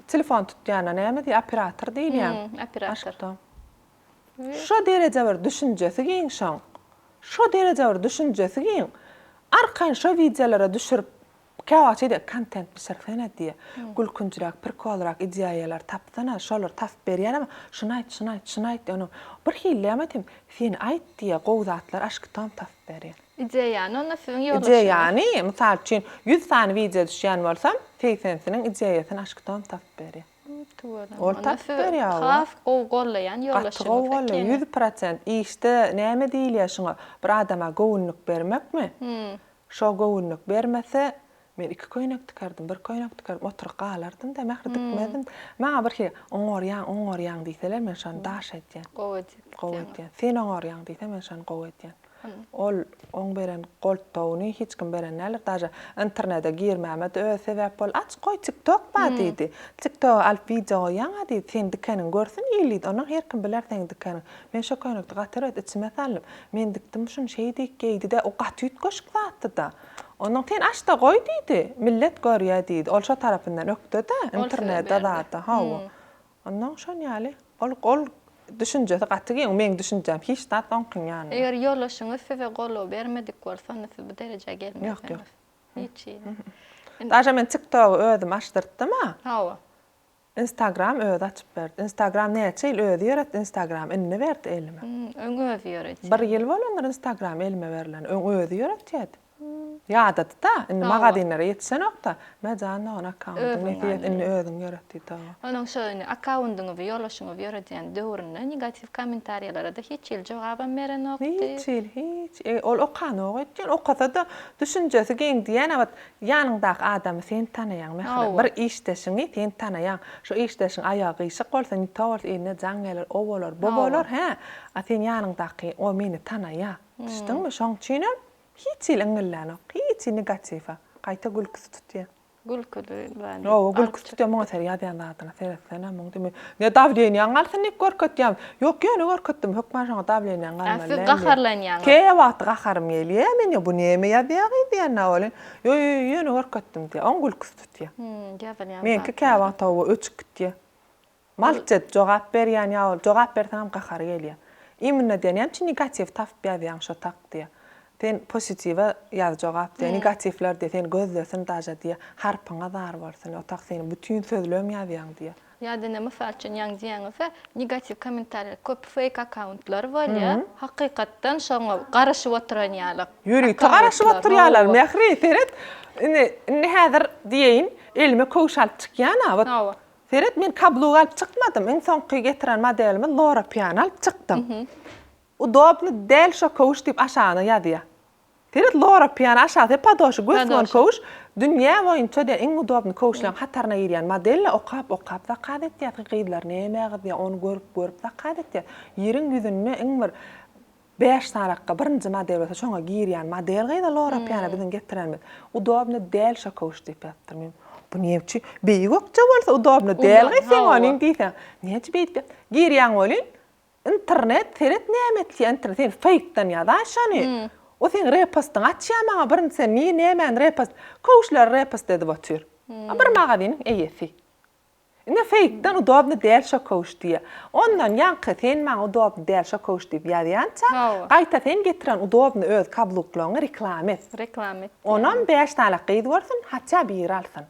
telefon tutýana näme diýýär, operator diýilýär. Hum, operator. Başga. Şo dereje bir düşünjesi giň şoň. Şo dereje bir düşünjesi giň. Arkaýyn şo wideolara düşürip käwagt şeýdýär, kontent bişirsene diýýär. Gülkünjiräk, prikolrak ideýalar tapsana, şolary tapyp berýänem, şuny aýt, şuny aýt, şuny aýt diýýär. Onuň bir hili näme aýtayyn, sen aýt diýýär, gowy zatlary aşkitom tapyp berýär. Ideýany onda siziň ýoldaşyňyz. Ideýany, mysal üçin, 100 sany wideo düşýän bolsam, segsenisiniň ideýasyny aşkitom tapyp berýär. Tüweleme. Ol Onda tapyp siz berýär oba. has gowy gollaýan Gaty ýoldaşyňyz gowy gollaýar. ekeni. 100% işde näme diýilýär şuňa? Bir adama göwünlik bermekmi? Şo göwünlik bermese, men iki köýnek tikerdim, bir köýnek tikerdim, oturyp galardym-da, mähri dikmezdim. Maňa bir hili oňarýaň, oňarýaň diýseler, men şony daş edýän. Gowy edýän. Gowy edýän. Sen oňarýaň diýse, men şony gowy edýän. Ol oň beren goltdawyny hiç kim beren däldir. Daže internede girmäme-de özi sebäp boldy. Aç goý tiktok bar diýdi. Tiktoga alyp wideo goýýaň-a diýdi. Seň dikeniňi görsün il diýdi. Onnoň her kim biler seň dikeniňi. Men şo köýnekde gaty erbet içime saldym. Men dikdim şuny şeý diýip geýdi-de, o gaty üýtgeşik zatdy-da. Onnoň sen aç-da goý diýdi. Millet görýä diýdi. Ol şo tarapyndan ökde-de internede zada. Hawa. Onnoň şon ýaly. Ol ol düşünjesi gaty giň, meň düşünjäm hiç zat oňkyň ýanynda. Eger ýoldaşyňyz size goldaw bermedik bolsa, onda siz bu derejä gelmezdiňiz. Ýok, ýok. Hiç hili. Daže men TikTogy özüm açdyrtdym-a. Hawa. Instagram özi açyp berdi. Instagram näçe ýyl özi ýöretdi Instagram, indi berdi elime. Öň özi ýöretýärdi. Bir ýyl bolandyr Instagram elime berleni. Öň özi ýöretýärdi. Ýadady-da, indi magazinlere ýetişenok-da. Mä jan dogan akkaundyň nesiýet indi özüň ýöret diýdi oňa. Onuň şo indi akkaundyňyzy ýoldaşyňyz ýöredýän döwründe negatiw kommentariýalara-da hiç hili jogabam berenokdy. Hiç hili, hiç. E, ol okanok öýtýän. Okasa-da düşünjesi giň diýýän, a wot ýanyňdaky adamy sen tanaýaň, mähriban. Bir işdeşiňi sen tanaýaň. Şo işdeşiň aýagy gyşyk bolsa, ne to bolsa eline jaň geler, o bolar, bu bolar, hä? A sen ýanyňdaky o meni tanaýa. Düşdüňmi? Şoň üçinem Hiç hili iňňillänok. Hiç hili negatiwa. Gaýta gülküsi tutýa. Gülküli bändi. Hawa, gülküsi tutýa. Muňa ser ýazýan zadyna seretsene muň diýme. Ne dawleniýaň galsyn diýip görkezýäň. Ýok, ýöne görkezdim. Hökman şoňa dawleniýaň galmaly Siz däl diýip. gaharlanýaňyz. Käwagt gaharym gelýä. Men ýa bu neme ýazýa gyz diýen-ä welin. Ýo, ýo, ýöne görkezdim diýýä. Oň gülküsi tutýa. Ýazylýan Meňki käwagt hawa öçüp gitýä. Malt edip jogap berýän ýa ol jogap berseňem gahary gelýär. Imенно diýýär näme üçin negatiw tapyp ýazýaň şo tak diýýär. Sen positiwe ýaz jogap diýýär. Negatiwler diýýär seni gözlesin daže diýýär. Harpyňa zar bolsun o tak seni bütin sözlem ýazýaň diýýär. Ýa-da ine mysal üçin ýaňy diýýäňizde negatiw kommentariýa köp feýk akkauntlar bolýar. Hakykatdan şoňa garaşyp oturan ýaly. Ýörite garaşyp oturýarlar Mähri seret indi indi häzir diýeýin elime köwüş alyp çykýan-a wot. Hawa. Seret, men kabluk alyp çykmadym. Iň soňky getiren modelimiz Lora Piano alyp çykdym. Udobny däl şo köwüş diýip aşagyna ýazýar. Seret Lora Piano aşagy podoşy gös-göni köwüş. Dünýä boýunça diýen iň udobny köwüşleriň hataryna girýän model-le okap okap zakaz etýäs gyzlar nämä gyzýar ony görüp görüp zakaz etýäs. Ýeriň ýüzünde iň bir Bäş sanakga birinji model bolsa şoňa girýän model gyza Lora Piana biziň getirenimiz. Udobny däl şo köwüş diýip ýazypdyr. Men bu näme üçin beýik ökje bolsa udobny däl gyz seň onyň diýseň. Näme üçin beýdip ýaz. Girýäň welin internet seret näme etýär internet sen feýkden ýazaý şony. O seň repostyňy açýar maňa birinji sen nir nämäni repost köwüşleri repost edip otyr. A bir magazynyň eýesi. Ine feýkden udobny däl şo köwüş diýýä. Ondan ýaňky sen maňa udobny däl şo köwüş diýip ýazýança, gaýta sen getiren udobny öz kabluklaňy reklama et. Reklama et. Onam bäş sany gyz görsün, hatça biri alsyn.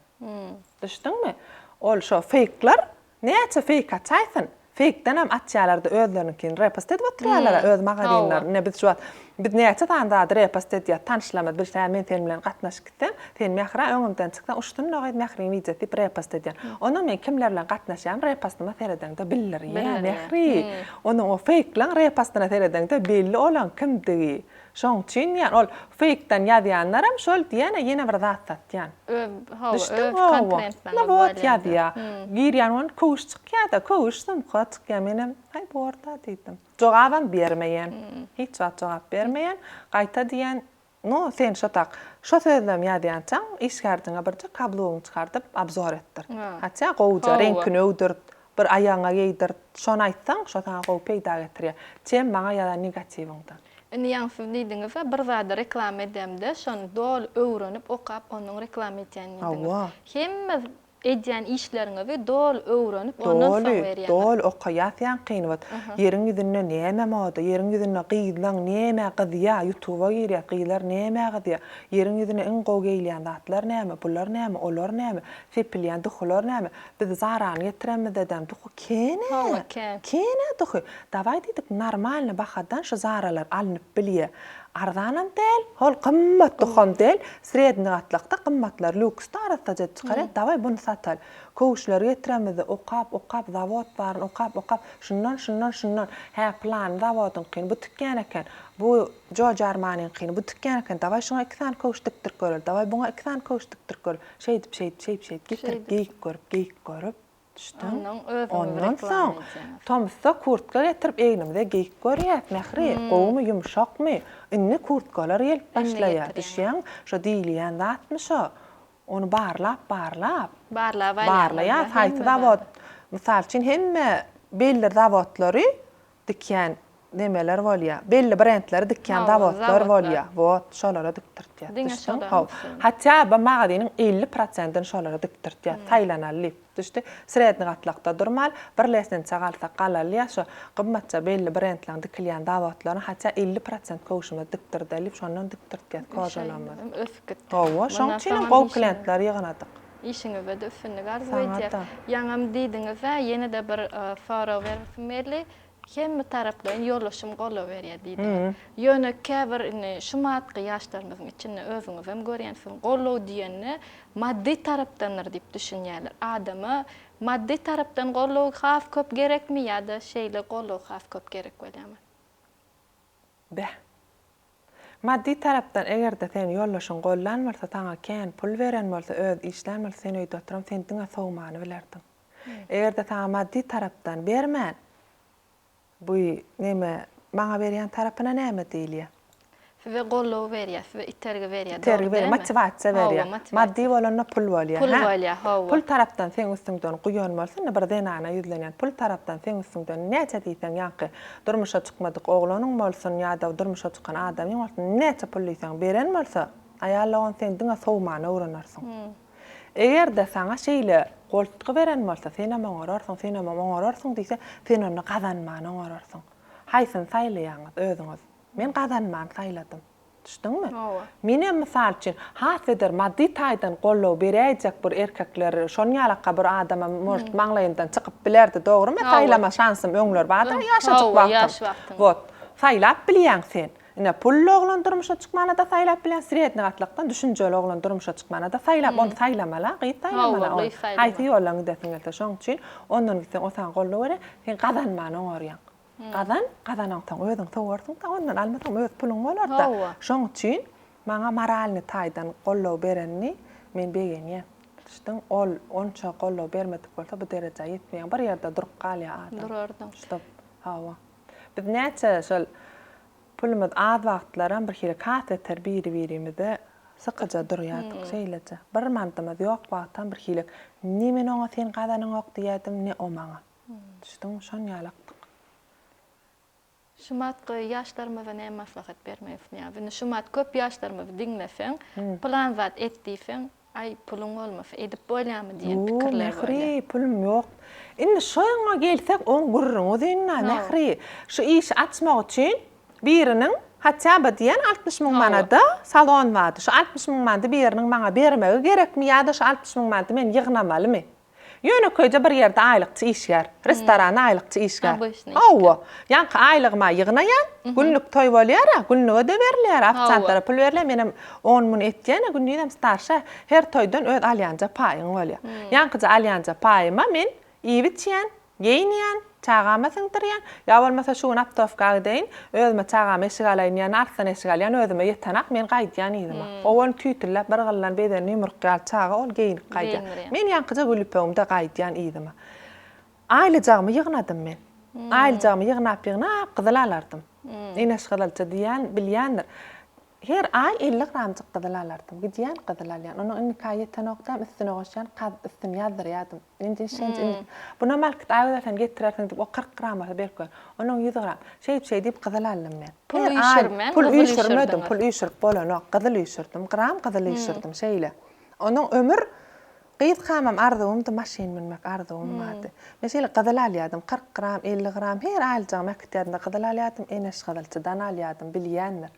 Düşdüňmi? Ol şo feýkler näçe feýk açaýsyn, Feýkdenem açýalarda özleriniňkini repost edip oturýarlara öz magazinlerini. Ine biz şu wagt biz näçe sany zady repost edýäs tanyşlarymyz bilse men sen bilen gatnaşyp gitsem sen Mähra öňümden çyksaň uçsun-da gyz Mähriň wideosy diýip repost edýän. Ondan men kimler bilen gatnaşýan repostyma seredeňde bildirýär Mähri. Onuň o feýklaň repostyna seredeňde belli olaň kimdigi. Şoň üçin diýýän, ol feýkden ýazýanlaram şol diýýän-ä ýene bir zat satýan. Öz, hawa, öz konkurentlaryňyz bolýar. Wot ýazýa. Girýän bolun köwüş çykýa-da, köwüş sumka çykýa. Menem, haý bor-da diýdim. Jogabam bermeýän. Hiç wagt jogap bermeýän. Gaýta diýýän, no sen şo tak, şo sözlem ýazýançaň işgärjiňe birje kablugyňy çykardyp obzor etdir. Hatça gowuja reňkini öwdürt, bir aýagyňa geýdirt. Şony aýtsaň, şo saňa gowy peýda getirýär. Çem maňa ýazan negatiwiňden. Indi ýaňy siz diýdiňiz-ä, bir zady reklama edemde, şony doly öwrenip, okap, onnoň reklama edýän diýdiňiz. Hawa. Hemme edýän işleriňizi doly öwrenip, ondan soň Doly, berýäňiz. doly okaýas ýaňkyny wot. Ýeriň ýüzünde näme moda, ýeriň ýüzünde gyzlaň nämä gyzýa, ýutuba girýäs, gyzlar nämä gyzýa, ýeriň ýüzünde iň gowy geýilýän zatlar näme, bular näme, olar näme, sepilýän duhular näme. Biz Zarany getirenimizdedem duhy kän-ä. Hawa, kän. Kän-ä duhy. Dawaý diýdik, normalny bahadan şu Zaralar alnyp bilýä. Arzanam däl, hol gymmat duham däl, sredni gatlakda gymmatlar lýuksda arassaja edip çykarýar, dawaý buny sataly. Köwüşleri getirenimizde okap, okap, zawod baryny okap, okap, şundan, şundan, şundan, hä, pylany zawodyňkyny bu tikýän eken, bu Jorj Armaniňkyny bu tikýän eken, dawaý şuňa iki sany köwüş dikdirip göreli, dawaý buňa iki sany köwüş dikdirip göreli. Şeýdip, şeýdip, şeýdip, şeýdip getirip, geýip görüp, geýip görüp, düşdüň. Ondan soň tomusda kurtka getirip egnimize geýip görýäs, Mähri, gowumy, ýumşakmy? Indi kurtkalar gelip başlaýar, düşýäňmi? Şo diýilýän zatmy şo? Ony barlap, barlap, Barlap alýaňyz-da, barlaýas, haýsy zawod, mysal üçin, hemme belli zawodlary dikýän nemeler bolýar. Belli brendleri dikýän zawodlar bolýar. Wot, şolara dikdirtýär. Diňe şolara. Haw. Hatda bu magazynyň 50 prosentini şolara dikdirtýär. Saýlanaly diýip. Düşdi. Sredni gatlakda durmaly. Bir lesnença galsak galaly ýa şo gymmatja belli brendleriň dikilýän zawodlaryny hatda 50 prosent köwşümizi dikdirdeli diýip şondan dikdirtýär kožalarymyzy. Ösüp gitdi. Hawa, şoň üçinem gowy klientleri ýygnadyk. Işiňizde-de üstünlik arzuw edýäs. Ýaňam diýdiňiz-ä, ýene-de bir sorag beresim geldi. Hemme taraplaýyn ýoldaşym goldaw berýär diýdiňiz. Ýöne käbir indi şu matky ýaşlarymyzyň içinde özüňizem görýänsiňiz, goldaw diýende maddy tarapdandyr diýip düşünýärler. Adama maddy tarapdan goldaw has köp gerekmi ýa-da şeýle goldaw has köp gerek bolýarmy? Beh. Maddy tarapdan eger-de seni ýoldaşyň goldan bolsa, saňa kän pul beren bolsa, özi işlän bolsa, sen öýde oturan, sen diňe sowmany bilerdiň. Eger-de saňa maddy tarapdan bermän, bu neme, maňa berýän tarapyna näme diýilýär? Size goldaw berýär, size itergi berýär, Itergi dogry berýär, dälmi? motiwasiýa Hawa, berýär. motiwasiýa. Maddy bolanda pul bolýar, Pul hä? bolýar, hawa. Pul tarapdan seň üstüňden guýan bolsa, indi bir zenana ýüzlenýän, pul tarapdan seň üstüňden näçe diýseň ýaňky durmuşa çykmadyk oglanyň bolsun ýa-da durmuşa çykan adamyň bolsun, näçe pul diýseň beren bolsa, aýal dogan sen diňe sowmany öwrenersiň. Eger-de saňa şeýle goltgy beren bolsa, senem oňararsyň, senemem oňararsyň diýse, sen onda gazanmany oňararsyň. Haýsyny saýlaýaňyz özüňiz? Men gazanmany saýladym. Düşdüňmi? Hawa. Menem mysal üçin, has beter maddy taýdan goldaw beräýjek bir erkekler, şonuň ýalaka bir adama может maňlaýymdan çykyp bilerdi, dogrymy? Hawa. Saýlama şansym öňler bardy, ýaşajyk Hawa, wagtym. ýaş wagtyň. Wot. Saýlap bilýäň sen. Ine, pully oglan durmuşa çykmana-da saýlap bilýäň, sredniý gatlakdan düşünjeli oglan durmuşa çykmana-da saýlap, ony saýlamaly-a, gyz saýlamaly-a ony. Haýsy ýoldan gidesiň gelse. Şoň üçin ondan gitseň, o saňa goldaw berýär, sen gazanmany oňarýaň. Gazan, gazanaňsoň özüň sowarsyň-da, ondan almasaň öz puluň bolar-da. Şoň üçin maňa moralnyý taýdan goldaw berenini men begenýän. Düşdüň? Ol onça goldaw bermedik bolsa bu derejä ýetmeýäň. Bir ýerde durup galýar adam. Durardyň. Ştob, hawa. Biz näçe şol pulumyz az wagtlaram bir hili has beter biri-birimize sykyja durýardyk şeýleje. Bir manadymyz ýok wagtam bir hili ne men oňa sen gazanyňok diýerdim, ne o maňa. Düşdüňmi? Şon ýalakdyk. Şumatky ýaşlarymyza näme maslahat bermek isleýäňiz? Indi şumat köp ýaşlarymyzy diňleseň, pylan zat et diýseň, aý puluň bolmasa edip bolýamy diýen pikirler bolýar. Mähri, pulum ýok. Indi şoňa gelsek oň gürrüňi uzyn-da, Mähri. Şu işi açmak üçin biriniň hatýa by diýen 60 müň manada salon bardy. Şu 60 müň manady biriniň maňa bermegi gerekmi ýa-da şu 60 müň manady men ýygnamalymy? Ýönekeýje bir ýerde aýlykçy işgär. Restoranda aýlykçy işgär. Hawa. Ýaňky aýlygyma ýygnaýan, günlük toý bolýar-a, günlüge-de berilýär, ofisiantlara pul berilýär, menem on-mun etýän-ä, gündizem starşa, her toýdan öz alýanja paýyň bolýar. Ýaňkyja alýanja paýyma men iýip-içýän, Geýinýän, çagama siňdirýän, ýa bolmasa şu gün optowka gideýin, özüme çagama eşik alaýyn diýende arslan eşik alýan, özüme ýetenak, men gaýdýan yzyma. Owal tüýtülläp bir gyldan bezenli ýumruk ýaly çaga ol geýinip gaýdýar. Men ýaňkyja gül ýüpegimde gaýdýan yzyma. Aýlyjagymy ýygnadym men. Aýlyjagymy ýygnap-ýygnap gyzyl alardym. Eneş gyzylçy diýýän bilýändir. Her aý 50 gramjyk gyzyl alardym. Gidýän gyzyl alýan. Onuň indiki aý ýetenokdam üstüne goşýan, kaz üstüni ýazdyrýardym. Indi şençe indi. Bunam alyp git Aýgözel sen getirersiň diýip o 40 gram bolsa berip goýan. Onuň 100 gram. Şeýdip şeýdip gyzyl aldym men. Pul üýşürmän Pul üýşürmedim, pul üýşürip bolanok. Gyzyl üýşürdim. Gram gyzyl üýşürdim şeýle. Onuň ömür Gyzkamam arzuwymdy maşyn münmek arzuwym bardy. Men şeýle gyzyl alýadym, 40 gram, 50 gram her aýlyjagymy äkitýädim-de gyzyl alýadym, Eneş gyzylçydan alýadym, bilýändir.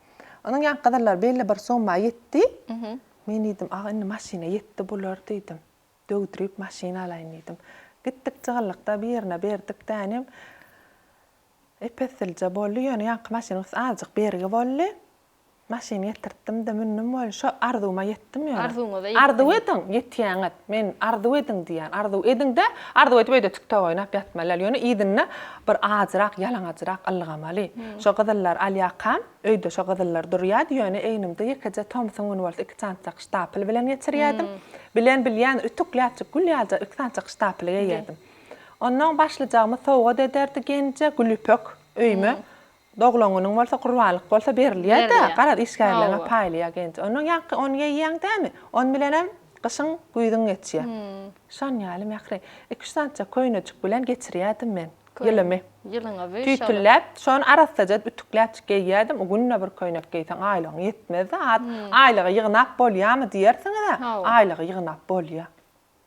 Onuň ýaňky gyzyllar belli bir summa ýetdi. Men diýdim, aga indi maşyna ýetdi bular diýdim. Döwdürip maşyn alaýyn diýdim. Gitdik jygyllykda birine berdik dänim. Ep-eslije boldy, ýöne ýaňky maşynyň üsti azajyk bergi boldy. Maşyn getirtdim-de mündüm welin, şo arzuwyma ýetdim ýöne. Arzuwyňyza ýetdiňiz. Arzuw ediň, ýetýäňiz. Men arzuw ediň diýýän. Arzuw ediň-de, arzuw edip öýde tiktok oýnap ýatmaly däl. Ýöne yzynda bir ajyrak, ýalaňajyrak ylgamaly. Şo gyzyllary alýarkam, öýde şo gyzyllar durýardy, ýöne egnimde ýekeje tomsuň güni bolsa iki sanjak ştapel bilen geçirýärdim. Bilen bilýän ütükläpjik gül ýalyjak iki sanjak ştapel geýýärdim. Onnoň başlyjagymy sowgat ederdi genje, gülýüpek öýüme. Doglan günüň bolsa, gurbanlyk bolsa berilýär-dä, garaz işgärleriňe paýlaýar genç. Onnoň ýaňky ony geýýäň dämi? On bilenem gyşyň, güýzüň geçýär. Şon ýaly mähri. Iki-üç sança köýnejik bilen geçirýärdim men ýylymy. Ýylyňyzy Tüýtülläp, şony arassaja edip ütükläpjik geýýärdim. Günde bir köýnek geýseň aýlygyň ýetmez-dä. Aýlygy ýygnap bolýarmy diýersiňiz-ä. Aýlygy ýygnap bolýar.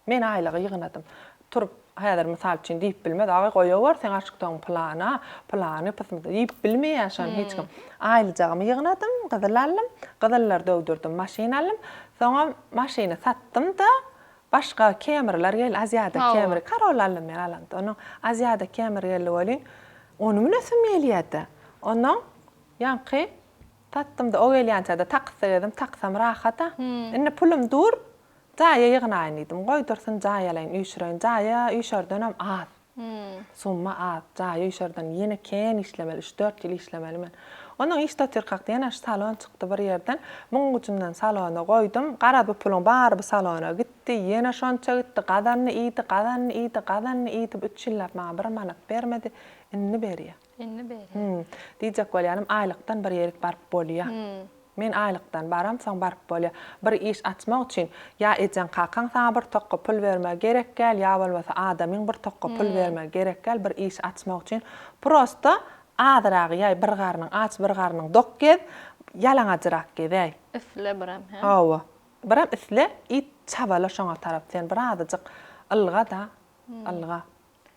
Men aýlygy ýygnadym. Turup, häzir mysal üçin diýip bilmez, Aý, goýawer, seň aşykdagyň pylana, pylany, pysmydy diýip bilmeýär şony hiç kim. Aýlyjagymy ýygnadym, gyzyl aldym, gyzyllary döwdürdim, maşyn aldym. Soňam maşyny satdym-da, başga Camry-ler geldi, Aziada Camry, Corolla aldym men alamda. Onuň Aziada Camry geldi welin, ony münesim gelýär-de. Onnoň ýaňky satdym-da, o gelýänçä-de takysda gezdim, taksam rahat-a. Indi pulum dur, Jaýa ýygnaýyn diýdim. Goý dursun, jaý alaýyn, üýşüreýin. Jaýa üýşerdenem az. Summa az. Jaýa üýşerden ýene kän işlemeli, üç-dört ýyl işlemeli men. Onnoň işde otyrkak ýene şu salon çykdy bir ýerden. Muň ujundan salona goýdum. Garaz bu puluň bary bu salona gitdi. Ýene şonça gitdi. Gazandy iýdi, gazandy iýdi, gazandy iýdi. Bu üç ýyllap maňa bir manat bermedi. Indi berýär. Indi berýär. Diýjek bolýanym aýlykdan bir ýerik baryp bolýar. Men aýlykdan baramsoň baryp bolýa. Bir iş açmak üçin ýa ejeň kakaň saňa bir tokga pul bermegi gerekgäl ýa bolmasa adamyň bir tokga pul bermegi gerekgäl bir iş açmak üçin prosta azyrak ýaý bir garnyň aç bir garnyň dok gez ýalaňajyrak gezäý. Isle birem hä. Hawa. Birem isle it çabala şoňa tarap sen birazajyk ylga-da ylga.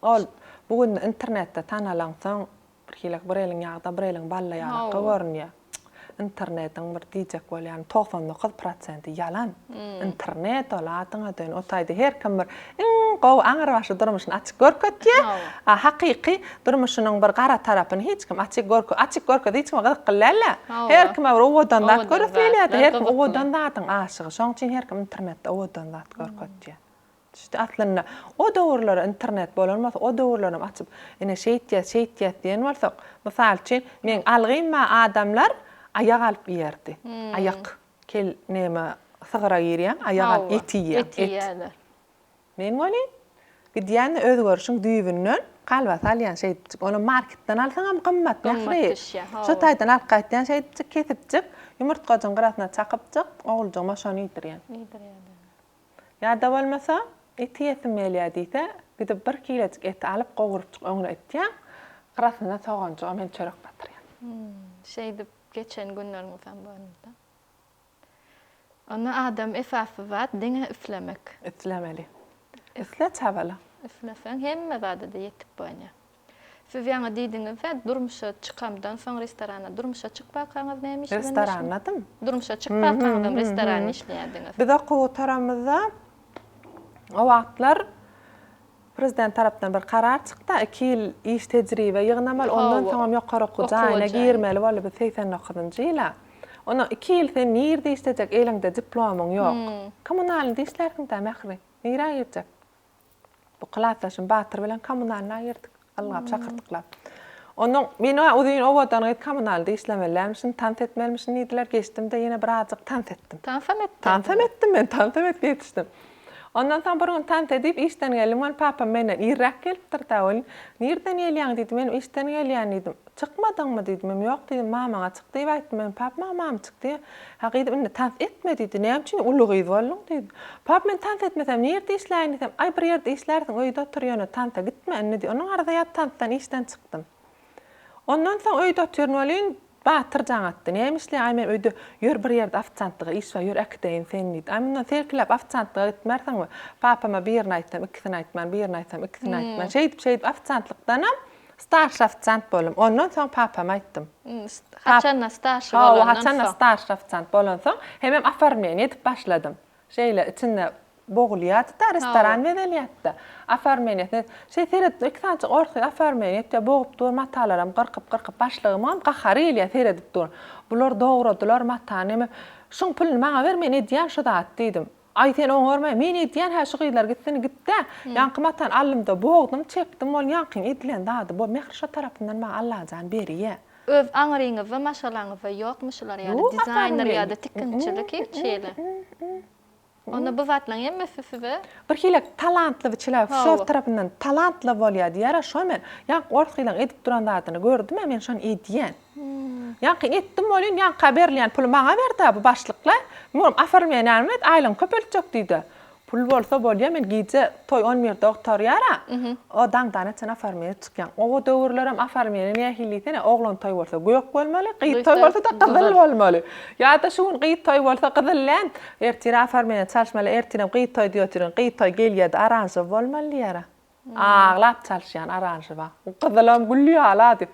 Ol bu gün internetde tanalaňsoň Bir hili bir eliň ýagda, bir eliň balla ýalakga görünýär. Internetiň bir diýjek bolýanym 99 prosenti ýalan. Internet ol adyňa dön. O taýda her kim bir iň gowy aňrybaşy durmuşyny açyk görkezýär. A hakyky durmuşynyň bir gara tarapyny hiç kim açyk görke açyk görkezse hiç kime gyzykly däl-de. Her kime bir owadan zat göresi gelýär-de, her kim owadan zadyň aşygy. Şoň üçin her kim internetde owadan zat görkezýär. Düşdi. Aslynda, o döwürlere internet bolan bolsa, o döwürlerem açyp, ine şeýtýäs, şeýtýäs diýen bolsak, mysal üçin, meň algym bar, adamlar aýak alyp iýerdi. Aýak. Kel neme, sygyra girýäň, aýak alyp et iýýäň, et. Men welin, gidýän-de özgerişiň düýbünden kolbasa alýan şeýdipjik. Ony marketden alsaňam gymmat, Mähri. Şo taýdan alyp gaýtýan şeýdipjik, kesipjik, ýumurtgajyň gyrasyna çakypjyk, oguljygyma şony iýdirýän. Ýa-da bolmasa, et iýesim gelýär diýse, gidip bir kilejik eti alyp, gowrupjyk öňüne itýäň, gyrasyna soganjygam hem çörek batyrýaň. Şeýdip geçen günleriňizem barmyda? Onda adam esasy zat diňe islemek. Islemeli. Isle çabala. Isleseň hemme zada-da ýetip bolýar. Siz ýaňy diýdiňiz-dä, durmuşa çykamdan soň restoranda. Durmuşa çykmakaňyz näme iş bilen meşgul? Restorandadym. Durmuşa çykmakaňyzam restoranda işleýärdiňiz. Biz okuw gutaramyzda o wagtlar prezident tarapdan bir karar çykdy, iki ýyl iş tejribe ýygnamaly, ondan soňam ýokary okuw jaýyna girmeli boldy biz 89-njy ýyla. Ondan iki ýyl sen nirde işlejek, eliňde diplomyň ýok. Kommunalnyda işlärsiň-dä, Mähri. Nirä girjek? Bu klasdaşym Batyr bilen kommunalna girdik. Ylgap, şakyrdyklap. Onnoň men-ä uzyn owadan gyz kommunalda işlemeli dälmişin, tans etmelimişin diýdiler. Geçdim-de ýene birazjyk tans etdim. Tansam etdiňmi? Tansam etdim men, tansam edip ýetişdim. Ondan soň bir gün tans edip işden geldim, ol papam menden irräk gelipdir-dä welin, Nirden gelýäň diýdi, menem işden gelýän diýdim. Çykmadyňmy diýdi, menem ýok diýdim, mamaňa çyk diýip aýtdym, menem pap maňa mama çyk diýýär. Hä gyzym indi tans etme diýdi, näme üçin uly gyz bolduň diýdi. Pap men tans etmesem nirde işläýin diýsem, aý bir ýerde işlärsiň öýde otur ýöne tansa gitme indi diýdi. Ondan arza ýat tansdan işden çykdym. Ondan soň öýde otyryn welin Batyr jaň atdy. Näme işleýäň aý men öýde ýör bir ýerde ofisiantlyga iş bar ýör äkideýin seni diýdi. Aý mundan selkiläp ofisiantlyga gitmersiňmi? Papama birini aýtsam ikisini aýtman, birini aýtsam ikisini aýtman. Şeýdip şeýdip ofisiantlykdanam Starşy ofisiant boldum. Ondan soň papama aýtdym. Haçanda starşy bolandan soň. Haçanda starşy ofisiant bolansoň, hemem oformleniýe edip başladym. Şeýle içinde bogulýardy-da, restoran bezelýärdi-de. Oformleniýesini şeý seretdim, iki sanyjyk ors gyz oformleniýe etýär, bogup dur, matalaram gyrkyp-gyrkyp, başlygymam gahary gelýär seredip dur. Bular dogradylar matany, hemem şuň puluny maňa ber, men edýän şu zat diýdim. Aý sen oňarmaý, men edýän hä şu gyzlar gitsin gitdä. Ýaňky matany aldymda bogdum, çekdim ol ýaňkyň edilen zady bo mähir şo tarapyndan maňa Allajan berýä. Öz aňryňyzda maşgalaňyzda ýokmy şular ýaly dizaýner ýa-da tikinçilik hiç hili? Onda bu zatlaryň hemmesi size. Bir hili talantly bir çelek şo tarapyndan talantly bolýa diýýärä şo men. Ýaňky ors gyzlaň edip duran zadyny gördüm-ä men şony edýän. Ýaňky etdim welin, ýaňka berilýän puly maňa berdi-ä bu başlyklar. Muňam oformleniýany et, aýlygyňy köpeltjek diýdi. Pul bolsa bolýa, men gije toý on birde gutarýar-a. O daňdana çen oformleniýe çykýan. O döwürlerem oformleniýe nähili diýsene, oglan toý bolsa gök bolmaly, gyz toý bolsa-da gyzyl bolmaly. Ýa-da şu gün gyz toý bolsa gyzyl däl, ertir oformleniýe çalyşmaly, ertirem gyz toý diýip otyryn, gyz toý gelýä-de oranžowy bolmaly diýýär-ä. Aglap çalyşýan oranžowa. Gyzylam gül ýaly-a diýip.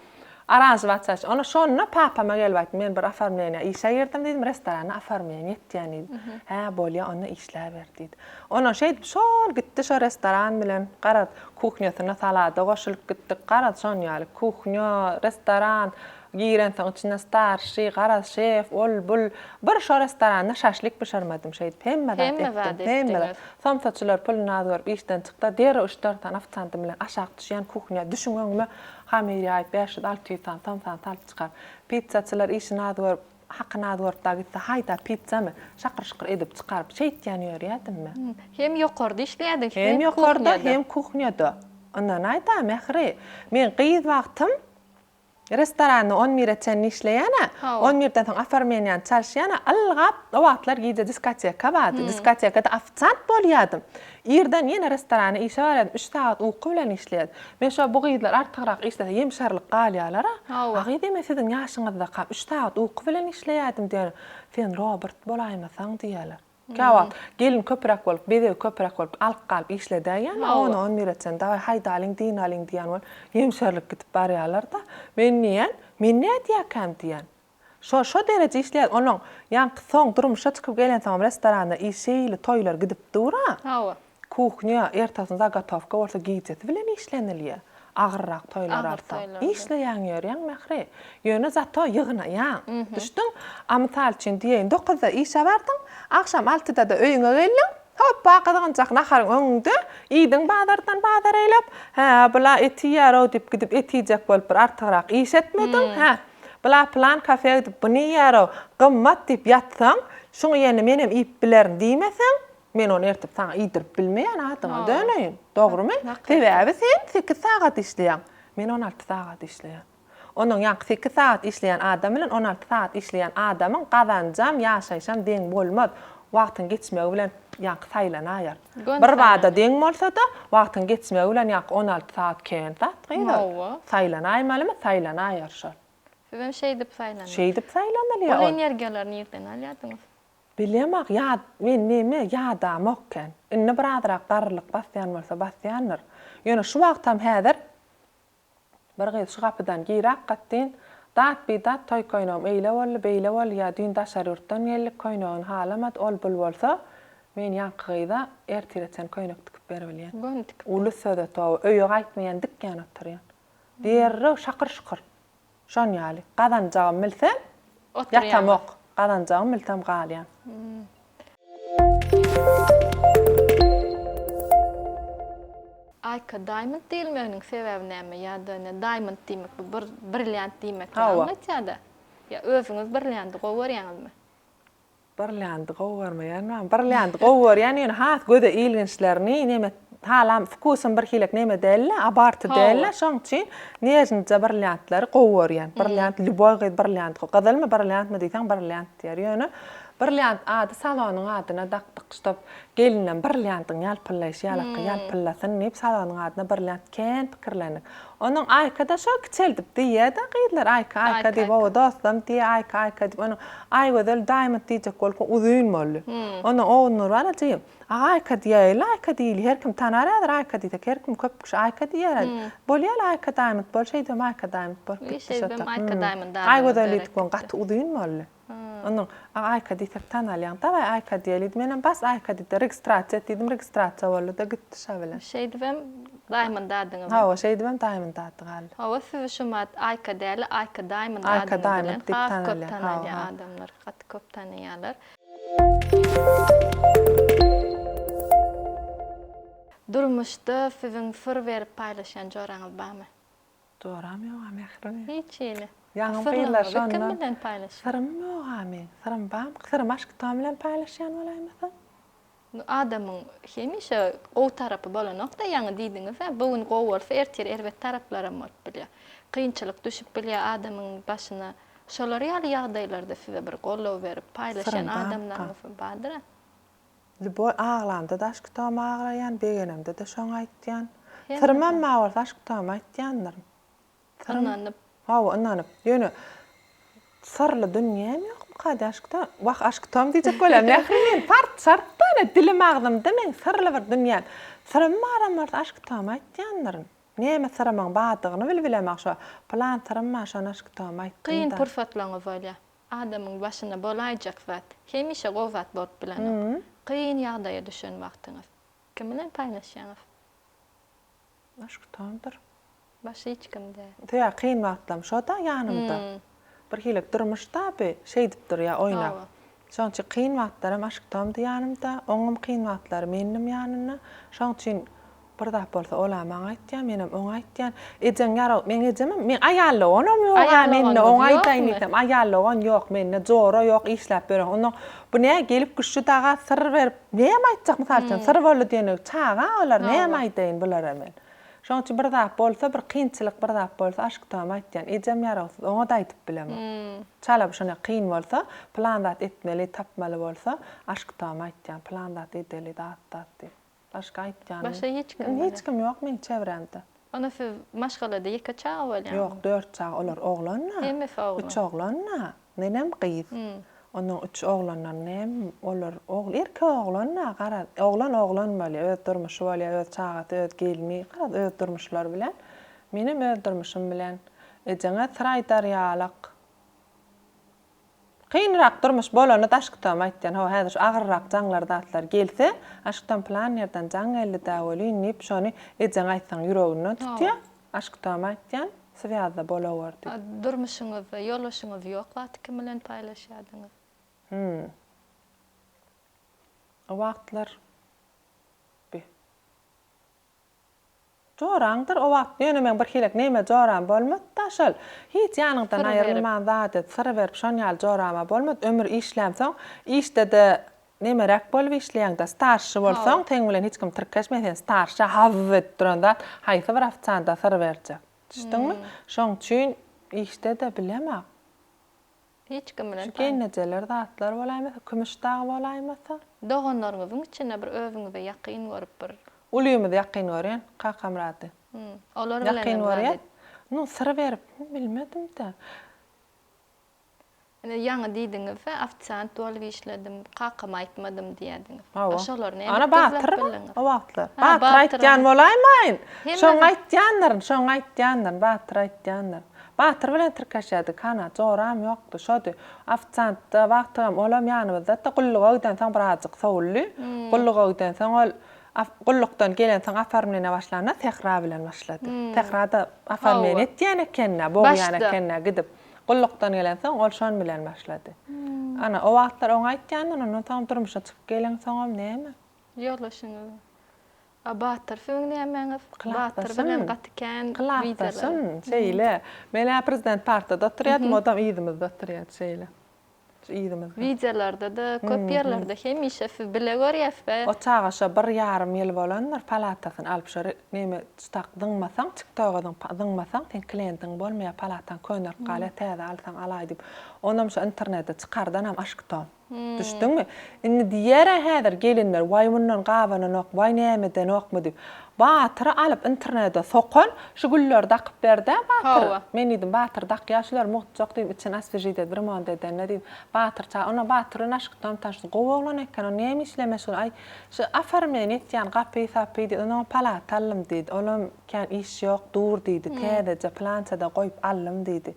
Oranžowa çalyş. Onda şonda papama gelip aýtdym, men bir oformleniýä işe girdim diýdim, restoranda oformleniýe etýän diýdim. Hä, bolýa, onda işläber diýdi. Ondan şeýdip şol gitdi şo restoran bilen, garaz, kuhnýasyna salada goşulyp gitdik. Garaz, şon ýaly kuhnýa, restoran, Girensoň içinde starşi, garaz şef, ol bul. Bir şo restoranda şaşlik bişirmedim şeýdip. Hemme zat etdim. Hemme zat. Somsaçylar puluny az görüp işden çykda derrew üç-dört sany ofisiantym bilen aşak düşýän kuhnýa düşüň öňüme hamyr ýaýyp 500-600 sany somsany salyp çykar. Pizzaçylar işini az görüp, hakyny az görüp dagy gitse haýda pizzamy şakyr-şukyr edip çykaryp şeýtýän ýörýädim men. Hem ýokarda işleýärdiň hem kuhnýada. Hem ýokarda hem kuhnýada. Ynanaýda Mähri, men gyz wagtym Restoranda on bire çenli işleýän-ä, on birden soň oformleniýany çalyşýan-a, ylgap, o wagtlar gije diskoteka bardy, diskotekada ofisiant bolýardym. Irden ýene restorana işe barýardym, üç sagat uky bilen işleýärdim. Men şo bu gyzlar artygrak işlese ýemşerlik galýarlar-a. A gyz men siziň ýaşyňyzdakam üç sagat uky bilen işleýärdim diýýän. Sen Robert bolaýmasaň diýýärler. Käwagt gelin köpräk bolup, bezegi köpräk bolup, alyp galyp işledäýýän-de, ona on bire çenli dawaý haýdalyň, dynalyň diýýän bolup, ýemşerlik gidip barýarlar-da. Men diýýän, men nädýäkäm diýýän. Şo şo dereje işleýär. Onuň ýaňky soň durmuşa çykyp gelensoňam restoranda iş şeýle toýlar gidip dur-a. Hawa. Kuhnýa, ertesi zagatowka bolsa gijesi bilen işlenilýär. Agyrrak toýlar alsaň. Işleýäň ýörýäň Mähri. Ýöne zato ýygnaýaň. Düşdüň? A mysal üçin diýeýin, dokuzda işe bardyň, agşam altyda-da öýüňe geldiň, hopba gyzgynjak naharyň öňüňde, iýdiň bazardan bazar eýläp, hä, bula et iýýär-ow diýip gidip et iýjek bolup bir artygrak iş etmediň, hä, bula pylan kafe gidip buny iýýär-ow, gymmat diýip ýatsaň, şuň iýenini menem iýip bilerin diýmeseň, Men ony ertip saňa iýdirip bilmeýän adyňa döneýin. Dogrumy? Sebäbi sen sekiz sagat işleýäň. Men 16 sagat işleýän. Onuň ýaňky sekiz sagat işleýän adam bilen 16 sagat işleýän adamyň gazanjam, ýaşaýşam deň bolmaz. Wagtyň geçmegi bilen ýaňky saýlanaýar. Bir bada deň bolsa-da, wagtyň geçmegi bilen ýaňky 16 sagat kän zat gyz ol. Saýlanaýmalymy? Saýlanaýar şol. Sizem şeýdip saýlandyňyz. Şeýdip saýlanylýar ol. Ol energiýalary nirden alýardyňyz? Bilemok, ýat, men neme, ýadamok kän. Indi birazrak garrylyk basýan bolsa basýandyr. Ýöne şu wagtam häzir bir gyz şu gapydan giräk gatdyn, dat-bidat toý köýnegim eýle boldy, beýle boldy ýa düýn daşary ýurtdan geldik, köýnegini halamady, ol-bul bolsa, men ýaňky gyza ertire çen köýnek tikip beribilýän. Göni tikip. Uly söze toba, öýe gaýtmaýan, dikýän oturýan. Derrew şakyr-şukur. Şon ýaly. Gazanjagym bilsem, ýatamok. Gazanjagym bilsem galýan. Aýka Diamond diýilmeginiň sebäbi näme? Ýa-da ine Diamond diýmek bu bir brilliant diýmekligi aňlatýada? Ýa özüňiz brilliandy gowy görýäňizmi? Brilliandy gowy görmeýän bar. Brilliandy gowy görýän ýöne has göze ilginçlerini neme halam wkusym bir hilek neme dälde abarty dälde şoň üçin nežnyja brilliantlary gowy görýän. Brilliant lýuboý gyz brilliant gyzylmy brilliantmy diýseň brilliant diýer. Ýöne brilliant ady salonyň adyna dakdyk ştob gelinem brilliantyň ýalpyllaýşy ýalakgy ýalpyllasyn diýip salonyň adyna brilliant kän pikirlendik. Onuň Aýka-da şo kiçeldip diýýä-de gyzlar Aýka, Aýka diýip, hawa dostlam diýýä Aýka, Aýka diýip, onuň Aýgözel Diamond diýjek bolup uzyn boldy. Ondan Ogulnur bar jigim, A Aýka diýäýeli, Aýka diýeli, her kim tanar häzir Aýka diýsek, her kim köp kişi Aýka diýer. Bolýa-la Aýka Diamond bol, şeýdibem Aýka Diamond bolup gitdi şo Şeýdibem Aýka Diamond Aýgözel diýdik oň gaty uzyn boldy. Ondan A Aýka diýsek tanalýaň. Dawaý Aýka diýeli diýdi. Menem bas Aýka diýdi. Registrasiýa et diýdim. Registrasiýa boldy-da gitdi şa bilen. Şeýdibem Diamond adyňyz. Hawa, şeýdibem Diamond ady galdy. Hawa, sizi şumat Aýka däl-de Aýka Diamond adyňyz bilen has köp tanalýar adamlar. Gaty köp tanaýarlar. Durmuşda siziň syr berip paýlaşýan joraňyz barmy? Joram ýoga Mähri. Hiç hili. Ýaňy gyzlar şonda. Kim bilen paýlaşýaň? Syrym ýoga meň. Syrym barmy? Syrymy aşktom bilen paýlaşýan bolaýmasam? Adamyň hemişe gowy tarapy bolanok-da, ýaňy diýdiňiz-ä, bu gün gowy bolsa, ertir erbet taraplaram bolup bilýär. Kynçylyk düşüp bilýär adamyň başyna. Şolar ýaly ýagdaýlarda size bir goldaw berip, paýlaşýan adamlaryňyz bardyr-a? Lýuboý aglamda-da aşkutama aglaýan, begenemde-de şoňa aýtýan. Syrymam bar bolsa aşkutama aýtýandyryn. Syrym. Ynanyp. Hawa, ynanyp. Ýöne syrly dünýäm ýokmyka diý aşkutam. Wah, aşkutam diýjek bolýan. Mähri men part-şart däl, dilim agzymda meň syrly bir dünýäm. Syrym baram bolsa aşkutama aýtýandyryn. Näme syrymyň bardygyny bilbilemok şo. Pylan syrym bar, şony aşkutama aýtdym-da. Kyn pursatlaryňyz bolýar. Adamyň başyna bolaýjak zat, hemişe gowy zat bolup bilenok. Kyn ýagdaýa düşen wagtyňyz kim bilen paýlaşýaňyz? Baştutandyr. Başga hiç kim däl. Sebäbi kyn wagtlam şo-da ýanymda. Bir hili durmuş-da bi, şeýdip durýar oýnap. Şoň üçin kyn wagtlaram Aşyktamdy ýanymda, oňam kyn wagtlary mendim ýanynda. Şoň üçin Bir zat bolsa ola maňa aýtýar, menem oňa aýtýan. Ejeň ýaraw, meň ejemem, meň aýal doganam ýog-a mende, oňa aýdaýyn diýsem, aýal dogan ýok mende, jora ýok işläp ýören. Onnoň bu nä gelip güçli daga syr berip, näme aýtjak mysal üçin, syr boldy diýende çaga olar, näme aýdaýyn bulara men. Şoň üçin bir zat bolsa, bir kynçylyk bir zat bolsa aşktama aýtýan. Ejem ýarawsyz, oňa-da aýdyp bilemok. Çala bu şonda kyn bolsa, pylan zat etmeli, tapmaly bolsa, aşktama aýtýan, pylan zat edeli, zat zat diýip. Başga aýtýanym. Başga hiç kim bilen. Hiç kim ýok meň çevremde. Onda siz maşgalada ýeke çaga bolýaňyzmy? Ýok, dört çaga, olar oglan-da. Hemmesi oglan. Üç oglan-da, menem gyz. Ondan üç oglandan nem, olar ogul, erkek oglan-da, garaz, oglan oglan bolýar, öz durmuşy bolýar, öz çagasy, öz gelni, garaz, öz durmuşlary bilen. Menem öz durmuşym bilen. Ejeňe syr aýdar ýalak. Kynrak durmuş bolany daşkytam aýtýan hawa häzir şu agyrrak jaňlar zatlar gelse aşktam pylan ýerden jaň geldi-dä welin diýip şony ejeň aýtsaň ýüreginden tutýa aşktam aýtýan swýazda bolawar diýip. Durmuşyňyzda ýoldaşyňyz ýok wagty kim bilen paýlaşýardyňyz? Hum. O wagtlar bi. Joraňdyr o wagt ýöne meň bir hilek neme joram bolmady-da şol hiç ýanyňdan Syr berip. aýrylman zat et syr berip şon ýaly jorama bolmady ömür işlämsoň işde-de nemeräk bolup işleýäňdä starşy bolsaň Hawa. seň bilen hiç kim tirkeşmeýär sen starşa hazyz edip duran zat haýsy bir ofisianta syr berjek düşdüňmi şoň üçin işde-de bilemok. Hiç kim bilen Şu tanyş. gelnejeler zatlar bolaýmasa, Kümüş dagy bolaýmasa. Doganlaryňyzyň içinde bir özüňize ýakyn görüp bir. Ulymyzy ýakyn görýän, Kakamyrady. Hum. Olar bilen Ýakyn hem zat görýän. et. Nu, syr berip, bilmedim-dä. Ine, ýaňy diýdiňiz-de, ofisiant bolup işledim, kakama aýtmadym diýýärdiňiz. A Hawa. şolary nädip Ana gizläp Batyr bar bildiňiz? o wagtlar. Ha, Batyr Batyr aýtýan aýt. bolaýmaýyn. Hemme Şoňa zat. aýtýandyryn, şoňa aýtýandyryn, Batyr aýtýandyr. Batyr bilen tirkeşýärdik, hana, joram ýokdy, şody. Ofisiantda wagtygam olam ýanymyzdady, gulluga gidensoň birazjyk sowuldy. Gulluga gidensoň ol gullukdan gelensoň oformleniýe başlanda Sähra bilen başlady. Sähra-da oformleniýe Hawa. etýän eken-dä, bogýan Başda. eken-dä gidip. Gullukdan gelensoň ol şon bilen başlady. Ana, o wagtlar oňa aýtýandyn, ondan soňam durmuşa çykyp geleňsoňam näme. Ýoldaşyňyz. A Batyr siziň nämäňiz? Batyr bilen Klasdaşym. gaty kän wideolar. Klasdaşym, şeýle. Men-ä prezident partada oturýardym, odam yzymyzda oturýardy, şeýle. Şu yzymyzda. Wideolarda-da, köp ýerlerde hemişe siz bile görýäs we. O çaga şo bir ýarym ýyl bolandyr, palatasyny alyp şo neme çytak zyňmasaň, tiktoga zyňmasaň, seň klientiň bolmaýar, palataň könerip galýar, täze alsaň alaý diýip. Onam şo internete çykardanam aşktom. Düşdüňmi? Indi diýer-ä häzir gelinler, waý mundan gabananok, waý nämedenokmy diýip. Batyry alyp internete sokan, şu gülleri dakyp ber-dä Batyr. Hawa. Men diýdim, Batyr dakýar şulary mugtjak diýdim, içini oswežit edip remont edende diýdim. Batyr ça, onda Batyr bilen aşkdan tanyşdyk. Gowy oglan eken, o näme işle meşgul, aý, şu oformleniýe etýän gapy-sapy diýdi, ondan palata aldym diýdi. Olam kän iş ýok, dur diýdi, täzeje plançada goýup aldym diýdi.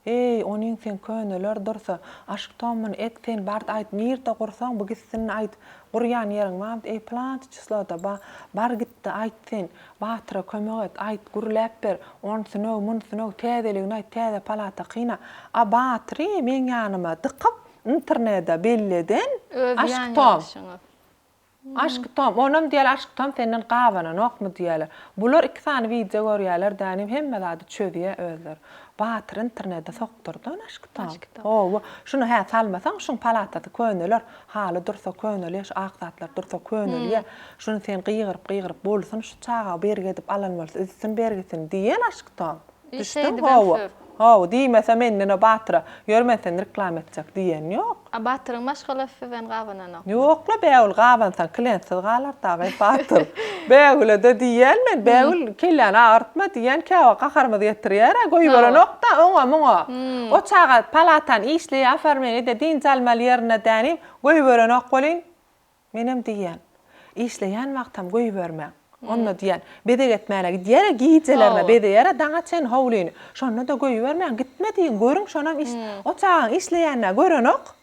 Eý, onyň seň köneler dursa, aşyk tommuny et, sen bard aýt, nirde gursaň, bu gitsin aýt, gurýan ýeriň barmy, eý, pylançy çysloda ba, bar gitde aýt sen, Batyra kömek et, aýt, gürläp ber, onsuny öw, munsuny öw, täzeligini aýt, täze palata kyna. A Batyry meň ýanyma dykyp, internede belli eden Öz Aşyk Tom. ýanýoldaşyňyz. Aşk Tom, onam diýýärler Aşk Tom senden gabananokmy diýýärler. Bular iki sany wideo görýärler dänim hemme zady çözýär özleri. Batyr internede sokdurdy ony Aşk Tom. Hawa, şuny hä salmasaň şuň palatasy köneler, haly dursa könelýär, şu ak zatlar dursa könelýär. Şuny sen gygyryp gygyryp bolsun şu çaga bergi edip alan bolsa üzsün bergisini diýen Aşk Tom. Düşdüň hawa. Hawa diýmese menden o Batyra ýör men seni reklama etjek diýen ýok. A Batyryň maşgalasy sizden gabananokmy? Ýokla Bägül gabansaň klientsiz galar dagy Batyr. Bägülede diýýän men Bägül kelläni agyrtma diýýän käwagt gaharymyzy getirýärä goýberenokda oňa muňa. O çaga palatany işleýär oformleniýe edýär dynç almaly ýerinde dänim goýberenok welin Menem diýýän. Işleýän wagtam goýbermäň. Onda diýýän, bezeg etmäne gidýär-ä gijelerine bezeýär-ä daňa çen howlyny. Şonda-da goýbermäň, gitme diýiň, görüň şonam iş, o çagaň işleýänini-ä görenok.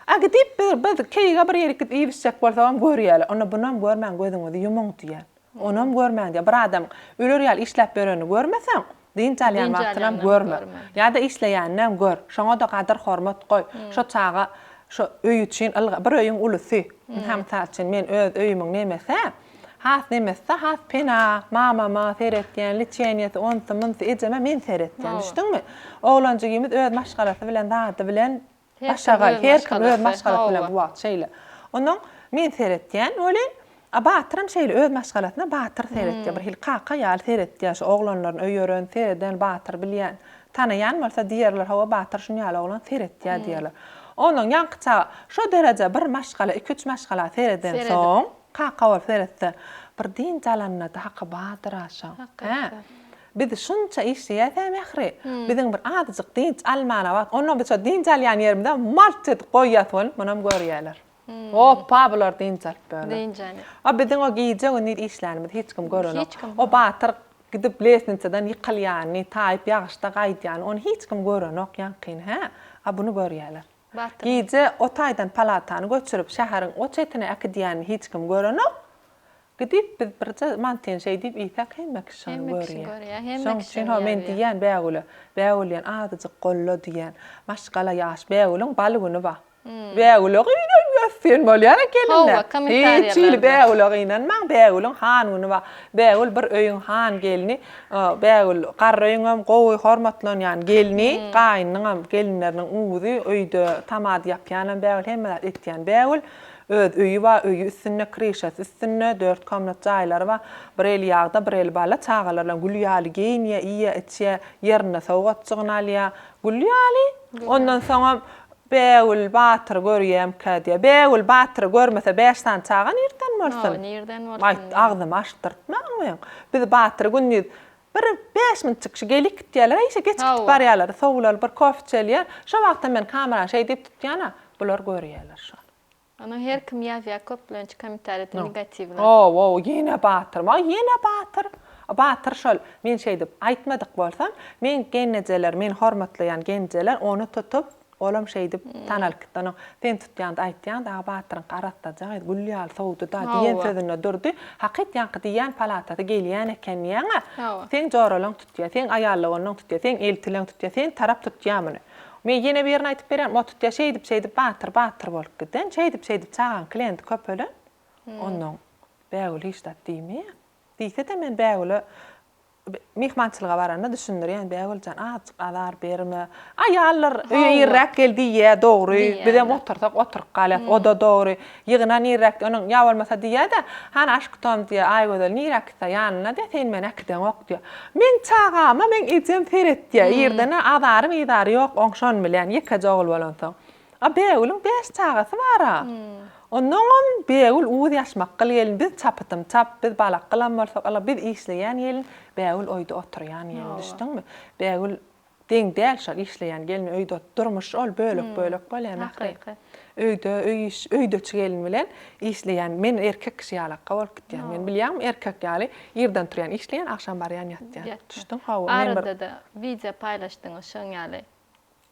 A gidip bir, biz keýige bir ýerik gidip iýip-içjek bolsagam görýärler. Onda bunam görmäň, gözüňizi ýumuň diýýän. Onam görmäň diýýär. Bir adamyň öler ýaly işläp ýörenini görmeseň, dynç alýan wagtynam görme. Ýa-da işleýäninem gör. Şoňa-da gadyr-hormat goý. Şo çaga şo öý üçin ylga, bir öýüň ulusy. Ynha, mysal üçin, men öz öýümiň nemesi-ä, has nemesi-de has pena, mamama seretýän, liçeniýesi, onsy, munsy, ejeme men seretýän. Düşdüňmi? Oglanjygymyz öz maşgalasy bilen, zady bilen Başagaý, her kim öz maşgalasy bilen bu wagt şeýle. Onnoň men seretýän welin, a Batyram şeýle öz maşgalasyna Batyr seretýär. Bir hili kaka ýaly seretýär. Şu oglanlaryny öýeren, sereden Batyr bilýän. Tanaýan bolsa diýerler, hawa Batyr şun ýaly oglan seretýär diýerler. Onnoň ýaňky çaga şo dereje bir maşgala, iki-üç maşgala seredensoň, kaka bolup seretse, bir dynç alanda-da haky bardyr-a şoň. Hä? Biz şunça işleýäs-ä Mähri. Biziň bir azajyk dynç almana wagt, onnoň biz şo dynç alýan ýerimizde malt edip goýýas welin, munam görýäler. Oppa, bular dynç alyp ýörler. Dynç alýar. A biziň o gije-gündiz işlänimizi hiç kim görenok. Hiç kim. O Batyr gidip lesnitsadan ýykylýanyny, taýyp ýagyşda gaýdýanyny, ony hiç kim görenok ýaňkyny, hä? A buny görýäler. Batyr. Gije o taýdan palatany göçürip, şäheriň o çetine äkidýänini hiç kim görenok. Gidip biz birje mantyny şeý diýip iýsek hemme kişi şony Hemme kişi görýär. görýär, hemme Şoň kişi üçin şony ho men ýazýar. diýýän Bägüle, Bägül diýýän azajyk golla diýýän. Maşgala ýaş Bägüliň bal güni bar. Bägüle gynanýas diýen bolýar-a gelinler. Hawa, Hiç hili kommentariýalarda. Bägüle gynanmaň, Bägüliň han güni bar. Bägül bir öýüň han gelni. Bägül garry öýüňem gowy hormatlanýan gelni, gaýynynyňam, gelinleriniň uzy, öýde tamady ýapýanam Bägül, hemme zat etýän Bägül. Öz öýi bar, öýi üstünde, kryşasy üstünde, dört komnat jaýlary bar. Bir eli ýagda, bir eli bala, çagalar bilen gül ýaly geýinýär, iýýär, içýär, ýerinde sowgatjygyny alýar. Gül ýaly. Ondan soňam Bägül Batyry görýämkä diýýär. Bägül Batyry görmese bäş sany çaga nirden bolsun? Hawa, nirden bolsun? Aýt, agzymy açdyrtmaň meň. Biz Batyry gündiz bir bäş minutjyk şu gelip gitýärler, işe geç gidip barýarlar, sowulaly bir kofe içelýär. Şo wagtam men kamerany şeý diýip tutýan-a, bular görýärler şony. Ony her kim ýazýar köplenç kommentariýada negatiwler. Hawa, ýene Batyr, waý ýene Batyr. Batyr şol, men şeýdip aýtmadyk bolsam, meň gelnejeler, meni hormatlaýan gelnejeler ony tutup, olam şeýdip tanalyp gitdi. Onuň sen tutýaňda aýtýaňda, a Batyryňky arassaja gyz, gül ýaly sowdy-da diýen sözünde durdy. Hakyt ýaňky diýýän palatasy gelýän eken diýýäň-ä. Seň joralaň tutýa, seň aýal doganlaň tutýa, seň eltileň tutýa, sen tarap tutýa muny. Men ýene birini aýtyp berýän, o tutýa şeýdip-şeýdip batyr, batyr bolup giden, şeýdip-şeýdip çagaň klienti köpelen. Onnoň Bägül hiç zat diýmeýär. Diýse-de men Bägüle myhmançylyga baranda düşündirýän, Bägül jan, azajyk azar berme. Aýallar öýe irräk gel diýýär, dogry. Bizem otursak oturyp galýas, o-da dogry. Ýygnan irräk, onuň ýa bolmasa diýýär-de, Hany aşkutam diýýär, Aýgözel nirä gitse ýanyna diýýär, sen meni äkideňok diýýär. Meň çagama meň ejem seretýär. Irden-ä azary-bizary ýok, oň şony bilýän, ýekeje ogul bolansoň. A Bägülüň bäş çagasy bar-a. Onnoňam Bägül uz ýaşmakgyl gelin, biz çapytym çap, biz balakgylam bolsak, ala biz işleýän gelin, Bägül oýda oturýan gelin, düşdüňmi? Bägül deň däl şol işleýän gelin öýde durmuş ol bölek-bölek bolýar mähri. Öýde öý iş, öýdeçi gelin bilen işleýän men erkek kişi ýalakga bolup gitýän. Men bilýäňmi erkek ýaly irden turýan işleýän, agşam barýan ýatýan. Düşdüň? Hawa, men bir. Arada-da wideo paýlaşdyňyz şoň ýaly.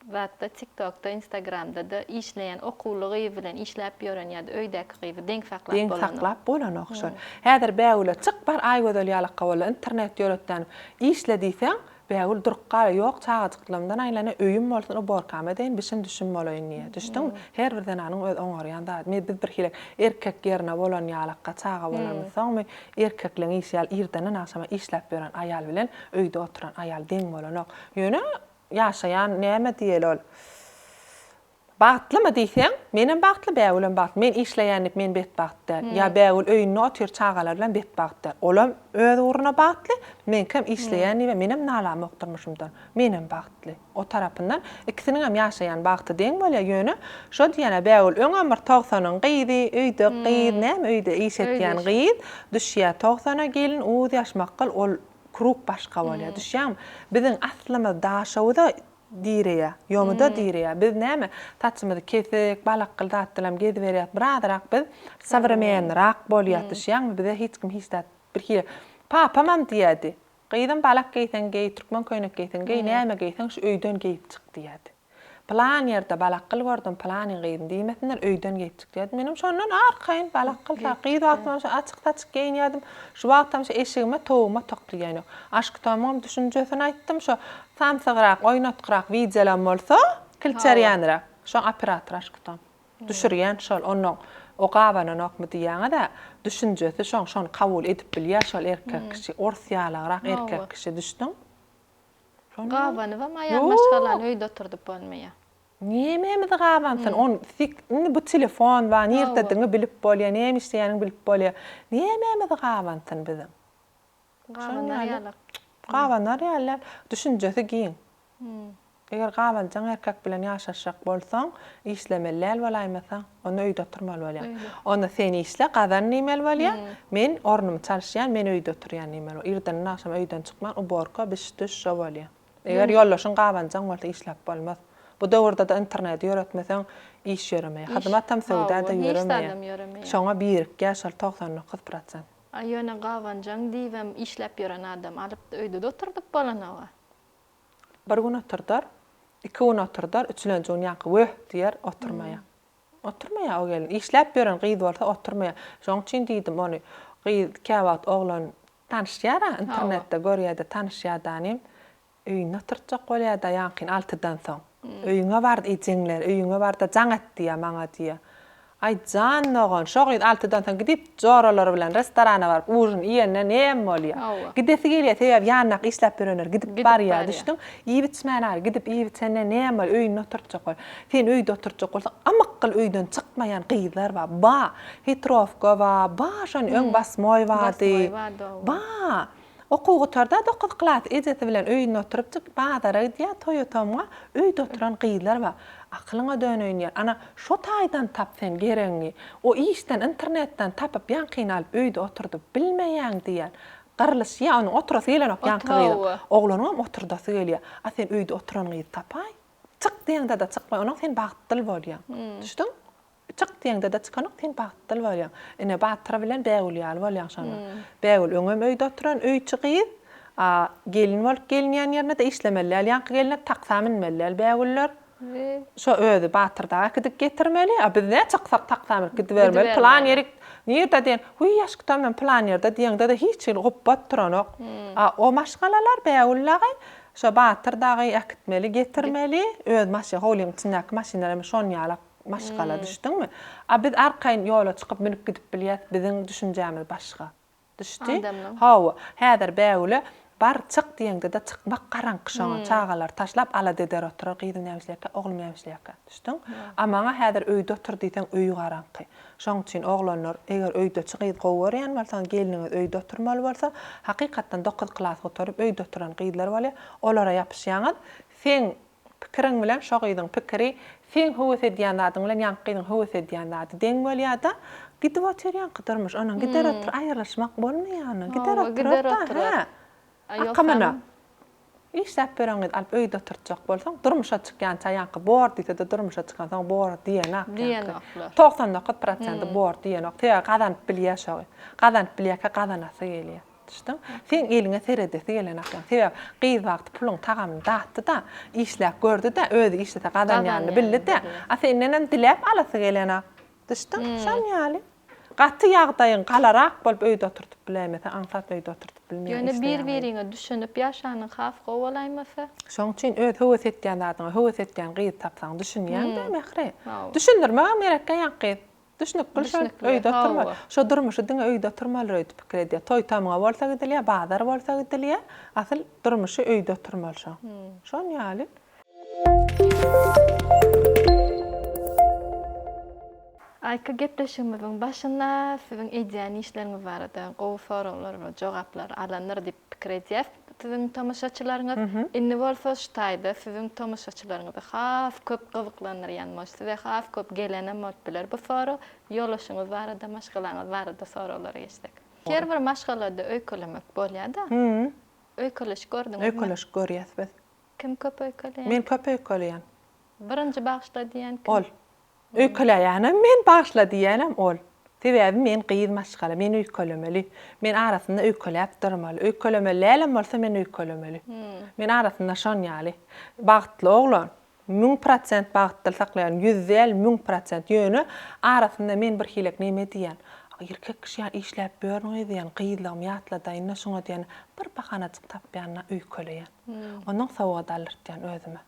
Zatda tiktokda instagramda-da işleýän okuwly gyz bilen işläp ýören ýa-da öýdäki gyzy deň saklap Deň bolanok. saklap bolanok şol. Häzir Bägüle çyk bar Aýgözel ýalakga boldy internet ýöretdänim işle diýseň Bägül durup galýar ýok çagajyklarymdan aýlana öýüm bolsun uborkam edeýin bişim düşüm bolaýyn diýýär düşdüňmi her bir zenanyň öz oňarýan zady men biz birhili erkek ýerine bolan ýalakga çaga bolanymyzsoňmy erkekleň işi ýaly irdenden agşama işläp ýören aýal bilen öýde oturan aýal deň bolanok ýöne Ýaşaýan näme diýeli ol. Bagtlymy diýseň, menem bagtly, Bägülem bagtly. Men işleýän diýip men betbagt däl. Ýa Bägül öýünde otyr çagalary bilen betbagt däl. Olam öz ugruna bagtly, meňkem işleýän diýip menem nalamok durmuşymdan. Menem bagtly. O tarapyndan ikisiniňem ýaşaýan bagty deň bolýar. Ýöne şo diýýän-ä Bägül öňem bir togsanyň gyzy, öýde gyz, näme öýde iş etýän gyz, düşýär togsana gelin, uz ýaşmakgyl ol Krug başga bolýar. Düşýäňmi? Biziň aslymyz Daşoguza direýär, Ýomuda direýär. Biz näme, saçymyzy kesik, balakgyl zat bilen geziberýäs. Birazrak biz sowremennyrak bolýas, düşýäňmi? Bize hiç kim hiç zat birhili. Papamam diýerdi, Gyzym, balak geýseň geý, türkmen köýnek geýseň geý, näme geýseň şu öýden geýip çyk diýerdi. Pylan ýerde balakgyl gördüm, pylanyň gyzyny diýmesinler, öýden geýip çyk diýerdi. Menem şondan arkaýyn balakgyl sa, gyz wagtymam şo açyk-saçyk geýinýärdim. Şu wagtam şo eşigime, towugyma tok diýen ýok. Aşkutamyňam düşünjesini aýtdym, şo samsygrak, oýnatgyrak wideolam bolsa, kilçerýänräk. Şoň operatory Aşkutam. Düşürýän şol, onnoň o gabananokmy diýýäňiz-ä, düşünjesi şoň, şony kabul edip bilýär şol erkek kişi, ors ýalagrak erkek kişi, düşdüň? Gabanybam aýal maşgalany öýde oturdyp bolmaýar. Nememizi gabansyn? On sik indi bu telefon bar, nirdedigiňi bilip bolýar, näme işleýäniňi bilip bolýar. Nememizi gabansyn biziň? Gabanar ýaly. Gabanar ýaly däl. Düşünjesi giň. Eger gabanjaň erkek bilen ýaşaşjak bolsaň, işlemeli däl bolaýmasaň, onda öýde oturmaly bolýaň. Onda sen işle, gazan diýmeli bolýar. Men ornumy çalyşýan, men öýde oturýan diýmeli bolýar. Irdenden agşama öýden çykman, uborka, biş-düş şo bolýar. Eger ýoldaşyň gabanjaň bolsa işläp bolmaz. Bu döwürde-de interneti ýöretmeseň, iş ýöremeýär. Hyzmatam, söwda-da ýöremeýär. Şoňa birikýär şol 99 prosent. A ýöne gabanjaň diýibem işläp ýören adam alyp öýde-de oturdyp bolanoga. Bir gün oturdar. Iki gün oturdar, üçülenji gün ýaňky wöh diýer, oturmaýar. Oturmaýar o gelin. Işläp ýören gyz bolsa oturmaýar. Şoň üçin diýdim ony. Gyz käwagt oglan tanyşýar-a, internetde görýär-de tanyşýar-da inim. Öýünde oturtjak bolýar-da ýaňkyny altydan soň. Öýüňe bar ejeňler, öýüňe bar-da jaň et diýýär maňa diýýär. Aý jan dogan, şo gyz altydan soň gidip joralary bilen restorana baryp ujin iýende näme bolýar? Gidesi gelýär, sebäbi ýanyndaky işläp ýörenler gidip barýar, düşdüň? Iýip-içmän aý, gidip iýip-içende näme bolýar, öýünde oturtjak bol. Sen öýde oturtjak bolsaň, ymykgyl öýden çykmaýan gyzlar bar. Ba, hitrowka bar, ba şony öň basmoý bardy. Ba. Okuw gutarda dokuz klas ejesi bilen öýünde oturypjyk bazara gidýär toýa tomga öýde oturan gyzlar bar akylyňa döneýin diýýär ana şo taýdan tap sen geregiňi o işden internetden tapyp ýaňkyny alyp öýde oturdyp bilmeýäň diýýän gyrlyşýa onuň oturasy gelenok ýaňky gyzyň oglanyňam oturdasy gelýär a sen öýde oturan gyzy tapaý çyk diýeňdede çykmaý onuň sen bagtlyl bolýaň düşdüň. Çyk diýeňde-de çykanok, sen bagtly bolýaň. Ine, Batyr bilen Bägül ýaly bolýaň şonda. Bägül öňem öýde oturan öýçi gyz. A gelin bolup gelinýän ýerine-de işlemeli däl. Ýaňky gelnek taksa münmeli däl Bägüller. Şo özi Batyr dagy äkidip getirmeli. A biz nä çyksak taksa münüp gidibermeli. Pylan ýerik nirde diýen, Wiý, ýaşkütem men pylan ýerde diýeňde-de hiç hili gupbat turanok. A o maşgalalar Bägül dagy şo Batyr dagy äkitmeli, getirmeli. Öz maşyn, howlyň içindäki maşynlar hem şon ýalak. Maşgala düşdüňmi? A biz arkaýyn ýola çykyp münüp gidip bilýäs, biziň düşünjämiz başga. Düşdi? Hawa. Häzir Bägüle bar çyk diýeňde-de çykmak garaňky şoňa. Çagalary taşlap alada eder oturar, gyzym näme işleýärkä, oglum näme işleýärkä. Düşdüň? A maňa häzir öýde otur diýseň öý garaňky. Şoň üçin oglanlar eger öýdeçi gyz gowy görýän bolsaňyz, gelniňiz öýde oturmaly bolsa, hakykatdan dokuz klas gutaryp öýde oturan gyzlar bolýar, olara ýapyşýaňyz. Seň Pikiriň bilen şo gyzyň pikiri, seň höwes edýän zadyň bilen ýaňky gyzyň höwes edýän zady deň bolýada, gidip otyr ýaňky durmuş, ondan gider otyr, aýrylyşmak bolmaýar ondan, gider otyrar-da, hä. Akymyna. Işläp ýören gyzy alyp öýde oturtjak bolsaň, durmuşa çykýança ýaňky bor diýse-de durmuşa çykansoň bor diýenak ýaňky. 99 prosenti bor diýenok, sebäbi gazanyp bilýär şo gyz. Gazanyp bilýärkä gazanasy gelýär. Düşdüň? Seň eliňe seredesi gelenok ýaňy. Sebäbi gyz wagty puluň tagamyny datdy-da, işläp gördi-de, özi işlese gazanýanyny bildi-de. A sendenem diläp alasy gelenok. Düşdüň? Şon ýaly. Gaty ýagdaýyň galarak bolup öýde oturdyp biläýmeseň, aňsat öýde oturdyp bilmeýäň Ýöne işleýän gyz. bir-biriňe düşünip ýaşanyň has gowy bolaýmasa. Şoň üçin öz höwes etýän zadyňa höwes etýän gyzy tapsaň düşünýäň-dä, Mähri. Düşündirmegem gerekgä ýaňky gyz. Düşnükli şol, öýde oturmaly. Şo durmuşy diňe öýde oturmalydyr öýdüp pikir edýär. Toý-tamga bolsa gidilýär, bazar bolsa gidilýär. Asyl durmuşy öýde oturmaly şoň. Şon ýaly. Aýky gepleşigimiziň başynda siziň edýän işleriňiz barada gowy soraglar we jogaplar alandyr diýip pikir edýäs siziň tomaşaçylaryňyz. Indi bolsa şu taýda siziň tomaşaçylaryňyzy has köp gyzyklandyrýan boş, size has köp gelenem bolup biler bu sorag, ýoldaşyňyz barada, maşgalaňyz barada soraglara geçsek. Her bir maşgalada öýkelemek bolýa-da. Öýkeleşik gördüňizmi? Öýkeleşik görýäs biz. Kim köp öýkeleýän? Men köp öýkeleýän. Birinji bagyşla diýen kim? Ol. Öýkeläýänem men, bagyşla diýýänem ol. Sebäbi men gyz maşgala, men öýkelemeli. Men arasynda öýkeläp durmaly. Öýkelemeli dälem bolsa men öýkelemeli. Men arasynda şon ýaly. Bagtly oglan. 1000 prosent bagtly saklaýan, ýüz däl, 1000 prosent. Ýöne arasynda men bir hilek neme diýýän. Erkek kişi ýaly işläp ýörün gyz diýýän, gyzlygymy ýatladaýyn-da şoňa diýýän. Bir bahanajyk tapýan-da öýkeleýän. Onnoň sowgat aldyrtýan özüme.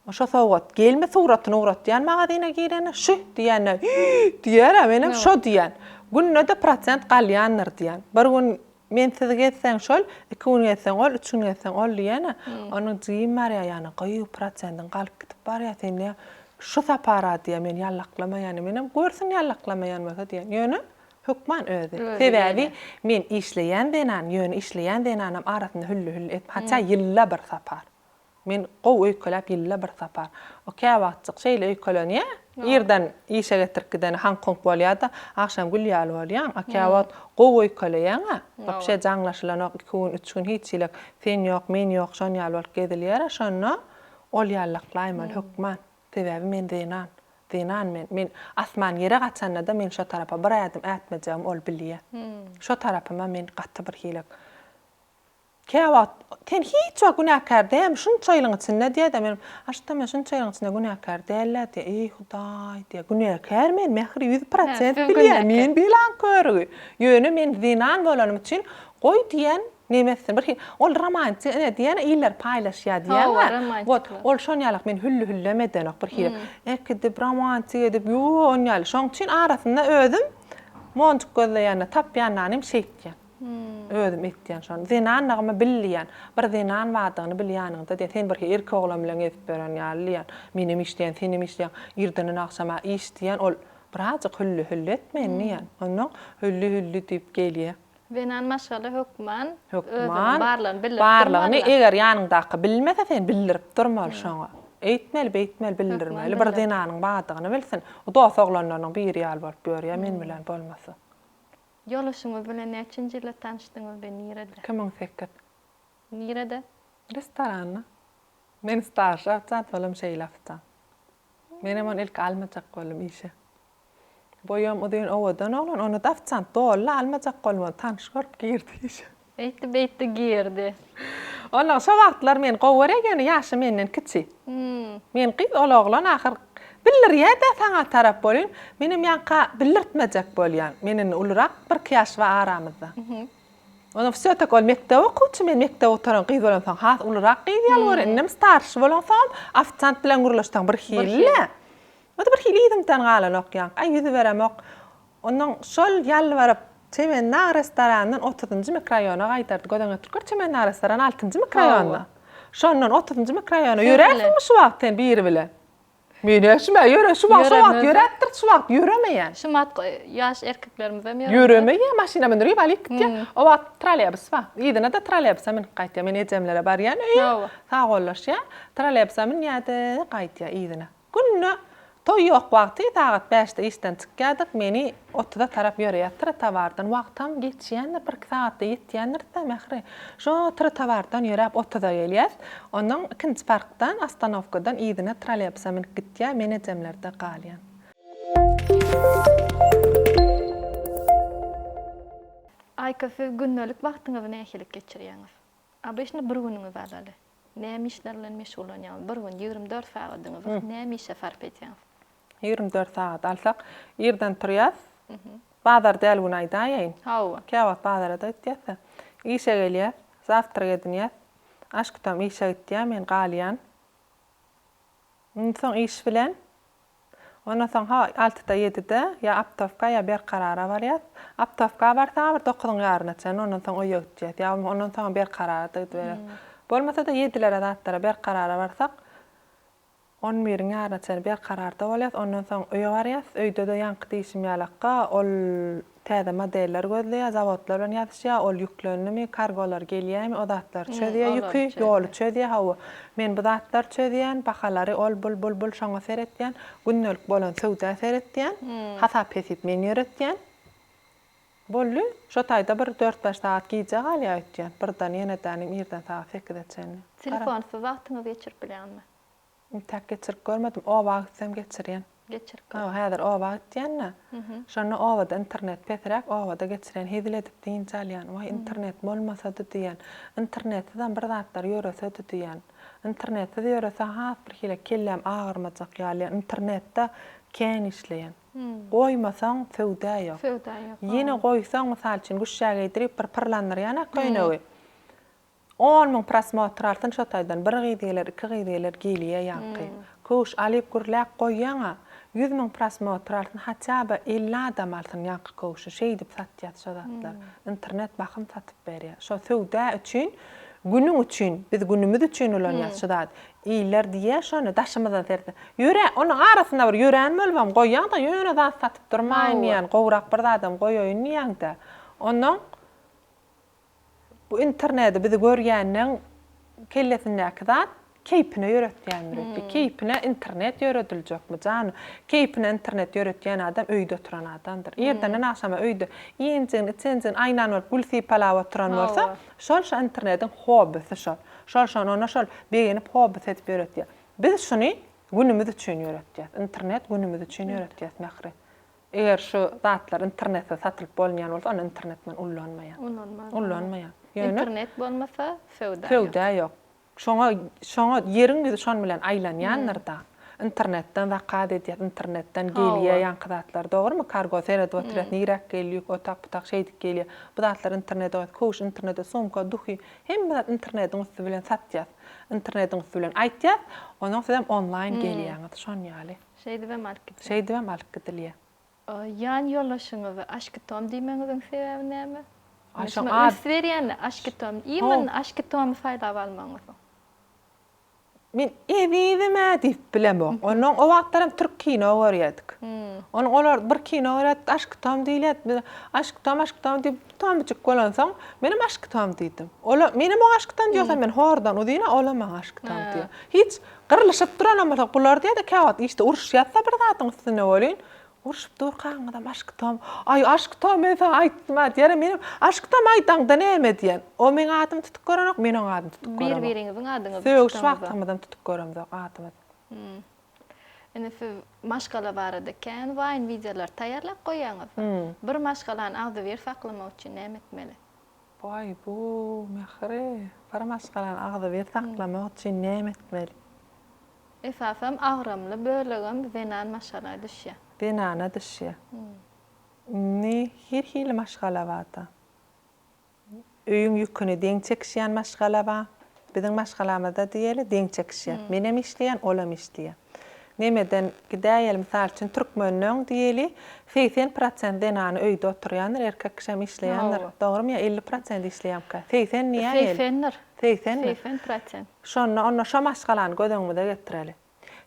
Şo sowgat gelme suratyny ugratýan magazyna girende şü diýende hüý diýer-ä menem şo diýýän. Günde-de prosent galýandyr diýýän. Bir gün mensiz gezseň şol, iki gün gezseň ol, üç gün gezseň ol diýýän-ä. Onuň jigim barýar ýany gyýw prosendiň galyp gidip barýar sen nä şu sapar-a diýýär meni ýallaklamaýan menem görsün ýallaklamaýan bolsa diýýän. Ýöne hökman özi. Sebäbi men işleýän zenan ýöne işleýän zenanam arasynda hülli-hülli etme hatda ýylda bir sapar. Men gowy öýkeläp ýylda bir sapar. O käwagtjyk şeýle öýkelenýä. Irden işe getirip gideni haňk-huňk bolýa-da, agşam gül ýaly bolýaň. A käwagt gowy öýkeleýäň-ä. Wapşe jaňlaşylanok iki gün, üç gün hiç hili sen ýok, men ýok şon ýaly bolup gezilýär-ä. Şonda ol ýallaklaýmaly hökman. Sebäbi men zenan. Zenan men. Men asman ýere gaçanda-da men şo tarapa bir ädim ätmejegimi ol bilýä. Şo tarapyma men gaty bir hili. Käwagt, Sen hiç wagt günäkär dälmi şunça ýylyň içinde diýýär-de, menem, A şuda men şunça ýylyň içinde günäkär däl-ä diýýär. Eý, Hudaý diýýär, günäkär men, Mähri 100% bilýär, men belaň körügi. Ýöne men zenan bolanym üçin, goý diýýän, neme etsin, bir hili, ol romantik, ine diýýän, iller paýlaşýar diýýän-ä. Wot, ol şon ýalak meni hülli-hüllem edenok, bir hili äkidip, romantik edip, ýo, on ýaly. Şoň üçin arasynda özüm monjuk gözleýän-de, tapýan-da, şeýtýän. Özüm etýän şony. Zenanlygymy bil diýýän. Bir zenan bardygyny bil ýanyňda diýýän. Sen bir erkek oglan bilen gezip ýören ýaly diýýän. Menem işleýän, senem işleýäň. Irdenden agşama iş diýýän. Ol birazjyk hülli-hülli et meni diýýän. Onnoň hülli-hülli diýip gelýä. Zenan maşgala hökman özüniň Hökman barlygyny bildirip barlygyny durmaly. eger ýanyňdaky bilmese sen bildirip durmaly şoňa. Eýtmeli, beýtmeli bildirmeli. Hökman Bir bildirip. zenanyň bardygyny bilsin. O dos oglanlarynyň biri ýaly bolup ýörýä men bilen bolmasa. Ýoldaşyňyz bilen näçinji ýylda tanyşdyňyz we nirede? 2008. Nirede? Restoranda. Men starşy ofisiant, olam şeýle ofisiant. Menem ony ilki almajak boldum işe. Boýam uzyn owadan oglan, ony-da ofisiant doly almajak boldum, ony tanyş görüp girdi işe. Eýtdi beýtdi girdi. Onnoň şo wagtlar meni gowy görýär ýöne ýaşy menden kiçi. Men gyz ol oglan ahyr bildirýädä saňa tarap bolýn. Menem ýaňka bildirtmejek bolýan. Men indi ulurak birki ýaş bar aramyzda. Onnoň wsýo tak ol mekdep okuwçy men mekdep gutaran gyz bolansoň has ulurak gyz ýaly görýän. Indem starşy bolansoňam ofisiant bilen gürleşseň birhili-le. O-da birhili yzymdan galanok ýaňky. Aý ýüzüberemok. Onnoň şol ýalbaryp, Çemendag restorandan otuzynjy mikroraýona gaýdardy. Göz öňüne getirip gör, Çemendag restoran altynjy mikroraýonda. Şondan otuzynjy mikroraýona ýörärsiňmi şu wagt sen biri bilen? Men-ä şüm-ä ýöre, şu wagt, şo wagt ýöräpdir, şu wagt ýöremeýän. Şu wagt ýaş erkeklerimizem ýöremeýär. Ýöremeýär, maşyna mündürip alyp gitýär. O wagt trolleýbus bar. Yzyna-da trolleýbusa münüp gaýtýar. Men ejemlere barýan öýe, sagbollaşýar. Trolleýbusa münýär-de, gaýtýar yzyna. Günde toý ýok wagty sagat bäşde işden çykýardyk, meni otuza tarap ýöreýär trotowardan, wagtam geçýändir, birki sagatda ýetýändiris-dä Mähri. Şo trotowardan ýöräp otuza gelýäs. Onnoň ikinji parkdan, ostanowkadan yzyna trolleýbusa münüp gitýär, men ejemlerde galýan. Aýka siz gündelik wagtyňyzy nähili geçirýäňiz? Obyçny bir günüňizi alaly. Näme işler bilen meşgullanýaňyz? Bir gün 24 sagadyňyzy näme işe sarp edýäňiz? 24 sagat alsak, irden turýas. Bazar däl gün aýdaýaýyn. Hawa. Käwagt bazara-da gitýäs-de. Işe gelýäs, zawtrak edinýäs. Aşkutam işe gitýär, men galýan. Onsoň iş bilen Ondan soň ha altyda ýedide ýa Aptowka ýa Berkarara barýas. Aptowka barsaň bir dokuzyň ýaryna çenli ondan soň öýe gitýäs. Ýa ondan soňam Berkarara-da gidiberýäs. Bolmasa-da ýedilere zatlara Berkarara barsak on biriň ýaryna çenli Berkararda bolýas. Ondan soň öýe barýas. Öýde-de ýaňky diýşim ýalakga ol Täze modeller gözleýär, zawodlar bilen ýazyşýar, ol ýüklendimi, kargolar gelýärmi, o zatlary çözýär, ýüki, ýoly çözýär, hawa, men bu zatlary çözýän, bahalary ol, bul, bul, bul, şoňa seretýän, gündelik bolan söwda seretýän, hasap-hesip men ýöretýän. Boldy, şo taýda bir dört-bäş sagat gijä galýar öýtýän, birden ýene-de irden sagat sekize çenli. Telefonsyz wagtyňyzy geçirip bilýäňizmi? Intäk geçirip görmedim. Oba gitsem geçirýän. Geçirip gör. Hawa, häzir oba gitýän-de. Şonda obada internet pesräk, obada geçirýän. Hezil edip dynç alýan. Waý, internet bolmasady diýýän. Internetsizem bir zatlar ýöresedi diýýän. Internetsiz ýörese has bir hili kelläm agyrmajak ýaly. Internetde kän işleýän. Goýmasaň söwda ýok. Söwda ýok. Ýene goýsaň, mysal üçin, güşşä geýdirip bir pyrlandyrýan-a köýnegi. 10 00 prosmotr alsyn şo taýdan bir gyz geler iki gyz geler gelýä ýaňky köwüş alyp gürläp goýýaňa 100 000 prosmotr alsyn hatýa by 50 adam alsyn ýaňky köwşi şeýdip satýas şo zatlar internet bahym satyp berýä şo söwda üçin günüň üçin biz günümiz üçin ulanýas şu zady iller diýýä şony daşymyzdan seretse ýöre onuň arasynda bir ýörän bolubam goýýaňda ýöne zat satyp durmaýyn diýýän gowrak bir zadam goýaýyn diýýäňdä onnoň Bu internedi bizi görýänleň kellesindäki zat keýpine ýöretýändir öýtýä. Keýpine internet ýörediljekmi jany? Keýpine internet ýöretýän adam öýde oturan adamdyr. Irdenden agşama öýde iýenjigini, içenjigini aýnan bolup gül sypalap oturan bolsa, şol şo internediň hobbisi şol. Şol şony ona şol begenip hobbisi edip ýöretýär. Biz şuny günümiz üçin ýöretýäs. Internet günümiz üçin ýöretýäs Mähri. Eger şu zatlar internetde satylyp bolunýan bolsa, onda internet men ullanmaýan. Ulanmaz. Ullanmaýan. Ýöne Internet bolmasa söwda ýok. Söwda ýok. Şoňa, şoňa ýeriň ýüzi şon bilen aýlanýandyr-da. Internetden zakaz edýäs, internetden gelýär ýaňky zatlar, dogrymy? Kargo seredip oturýas, niräk gelýär ýük, otak butak şeýdip gelýär. Bu zatlar internete goýýas, köwüş internete, sumka, duhy, hemme zat internetiň üsti bilen satýas. Internetiň üsti bilen aýtýas, onsoň sizem onlaýn gelýäňiz, şon ýaly. Şeýdibem alyp gidýär. Şeýdibem alyp gidilýär. Ýan ýoldaşyňyzy Aşkitom diýmegiňiziň sebäbi näme? Men şuňa üns berýän-de, Aşkitom. Imенно Aşkitomy saýlap almagyňyzyň. Men ezizim-ä diýip bilemok. Onnoň o wagtlaram türk kino görýärdik. Onuň olar bir kino görýärdik, Aşkitom diýilýärdi. Biz Aşkitom, Aşkitom diýip, Tomjyk bolansoň, menem Aşkitom diýdim. Ola, menem oňa Aşkitom diýýän, men hordan uzyn-a, olam maňa Aşkitom diýýär. Hiç gyrlyşyp duranam bolsak, bular diýýär-de, käwagt işde uruşýas-da bir zadyň üstünde welin, urşup durkaňyzam Aşkitom, aý, Aşkitom, men saňa aýtdym-a diýýär, menem Aşkitom aýdaňda näme diýýän. O meň adymy tutup görenok, men oň adyny tutup göremok. Bir-biriňiziň adyňyzy Sögüş wagtymyzam tutup göremzok adymyzy. Indi siz maşgala barada kän waýn wideolar taýýarlap goýýaňyz. Bir maşgalany agzybir saklamak üçin näme etmeli? Waý bu Mähri, bir maşgalany agzybir saklamak üçin näme etmeli? Esasam agramly bölegem zenan maşgala düşýär. Zenana düşýär. Indi her hili maşgala barda. Öýüň ýüküni deň çekişýän maşgala bar. Biziň maşgalamyzda diýeli, deň çekişýär. Menem işleýän, olam işleýär. Nemeden gidäýeli, mysal üçin, türkmenleň diýeli, 80 prosent zenany öýde oturýandyr, erkek kişem işleýändir. Dogrumy ýa 50 prosent işleýänmikä? 80 diýäýeli. Segsendir. Segsendir. 80 prosent. Şonda onda şo maşgalany göz öňümize getireli.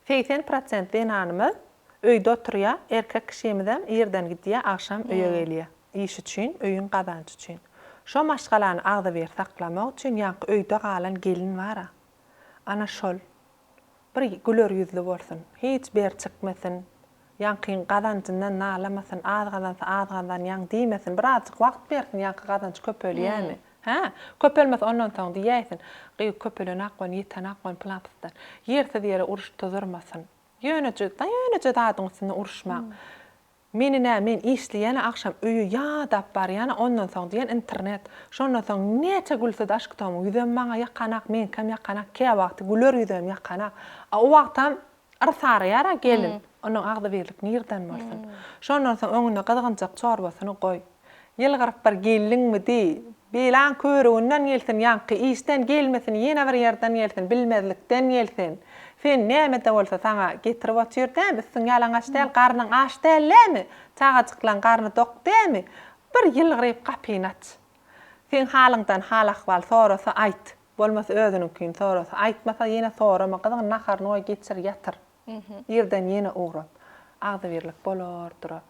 80 prosent zenanymyz öýde oturýar, erkek kişimizem irden gidýär, agşam öýe gelýär. Iş üçin, öýüň gazanjy üçin. Şo maşgalany agzybir saklamak üçin ýaňky öýde galan gelin bar-a. Ana şol. Bir güler ýüzli bolsun. Hiç ber çykmasyn. Ýaňkyň gazanjyndan nalamasyn, az gazansa az gazanýaň diýmesin. Birazjyk wagt bersin, ýaňky gazanç köpelýämi? Hä? Köpelmese ondan soň diýäýsin, Gyz köpelenak gon, ýetenak gon pylan-pysdan. Ýersiz ýere uruş tuzurmasyn. Ýöneje, ýöneje zadyň üstünde uruşmaň. Meni nä, men işleýän-ä agşam öýe ýadap barýan-a ondan soň diýen internet. Şondan soň näçe gülse-de aşktomyň ýüzem maňa ýakanak, meňkem ýakanak, käwagty güler ýüzem ýakanak. A o wagtam yrsaraýar-a gelin. Onuň agzybirlik nirden bolsun. Şondan soň öňünde gyzgynjak çorbasyny goý. Ýylgyryp bir geldiňmi diý. Belaň körüginden gelsin ýaňky işden gelmesin ýene bir ýerden gelsin bilmezlikden gelsin. Sen nämede bolsa saňa getirip otyr dämi üstüň ýalaňaç däl garnyň aç däl dämi çagajyklaň garny dok dämi bir ýylgyryp gapyny aç. Seň halyňdan hal ahwal sorasa aýt. Bolmasa özüniňkini sorasa aýtmasa ýene sorama gyzgyn naharyny goý geçir ýatyr. Irden ýene ugrat. Agzybirlik bolar durar.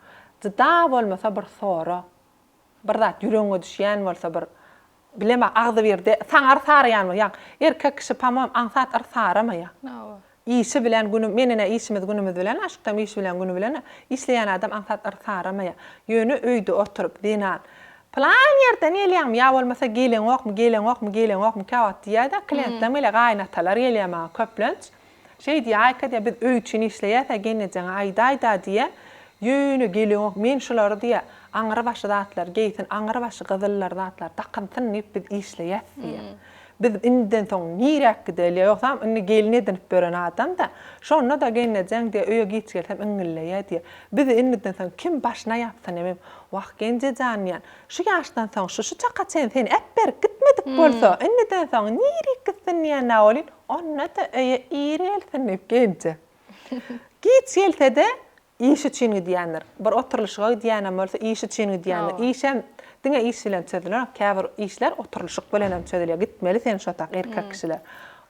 Jyda bolmasa bir sora. Bir zat ýüregiňe düşýän bolsa bir bilemok agzybir de saňa yrsaraýan bol ýa erkek kişi pomom aňsat yrsaramaýa. Işi bilen güni men ine işimiz günümiz bilen aşykdam iş bilen güni bilen işleýän adam aňsat yrsaramaýa. Ýöne öýde oturyp zenan pylan ýerden gelýäňmi ýa bolmasa geleňokmy geleňokmy geleňokmy käwagt diýýädä klientlerim gelýä gaýynatalar gelýä maňa köplenç. Şeý diýýär, Aýka diýýär, biz öý üçin işleýäs-ä, gelnejeňe aýdaý-da diýýär. Ýöne geleňok, men şulary diýýär, aňry başy zatlar geýsin, aňry başy gyzyllar zatlar dakynsyn diýip biz işleýäs diýýär. Biz indiden soň niräk gideli, ýogsam indi gelin edinip ýören adam-da. Şonda-da gelnejeň diýýär, öýe giç gelsem iňňilleýär diýýär. Bizi indiden soň kim başyna ýapsyn emem. Wah, Genje jan diýýän, şu ýaşdan soň şu şu çaka çenli seni äpberip gitmedik bolsa, indiden soň nirik gitsin diýen-ä welin, Onda-da öýe ir gelsin diýip gelje. Giç gelse-de, iş üçin gidýändir. Bir oturylyşyga gidýänem bolsa, iş üçin gidýändir. Işem diňe iş bilen çözülenok. Käbir işler oturylyşyk bilenem çözülýär. Gitmeli sen şo tak erkek kişiler.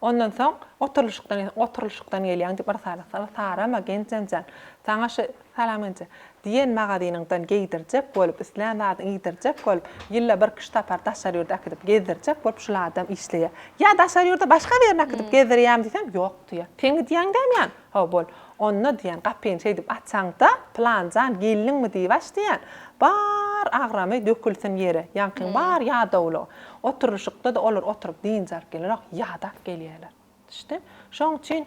Ondan soň oturylyşykdan gelseň, oturylyşykdan gelýäň diýip yrsarasana, sarama genjemjan. Saňa şu Salam enje. Diýen magazynyňdan geýdirjek bolup, islän zadyňy iýdirjek bolup, ýylda birküç sapar daşary ýurda äkidip gezdirjek bolup şul adam işleýär. Ýa daşary ýurda başga birini äkidip gezdirýämi diýsem, ýok diýýär. Sen gidýäň dämi ýan? Hawa bol. Onda diýýän, gapyny şeýdip açaňda, pylan jan, geldiňmi diýip aç diýýän. Bar agramy dökülsin ýere. Ýaňkyň bar ýadawlygy. Oturylyşykda-da olar oturyp dynç alyp gelenok, ýadap gelýärler. Düşdi. Şoň üçin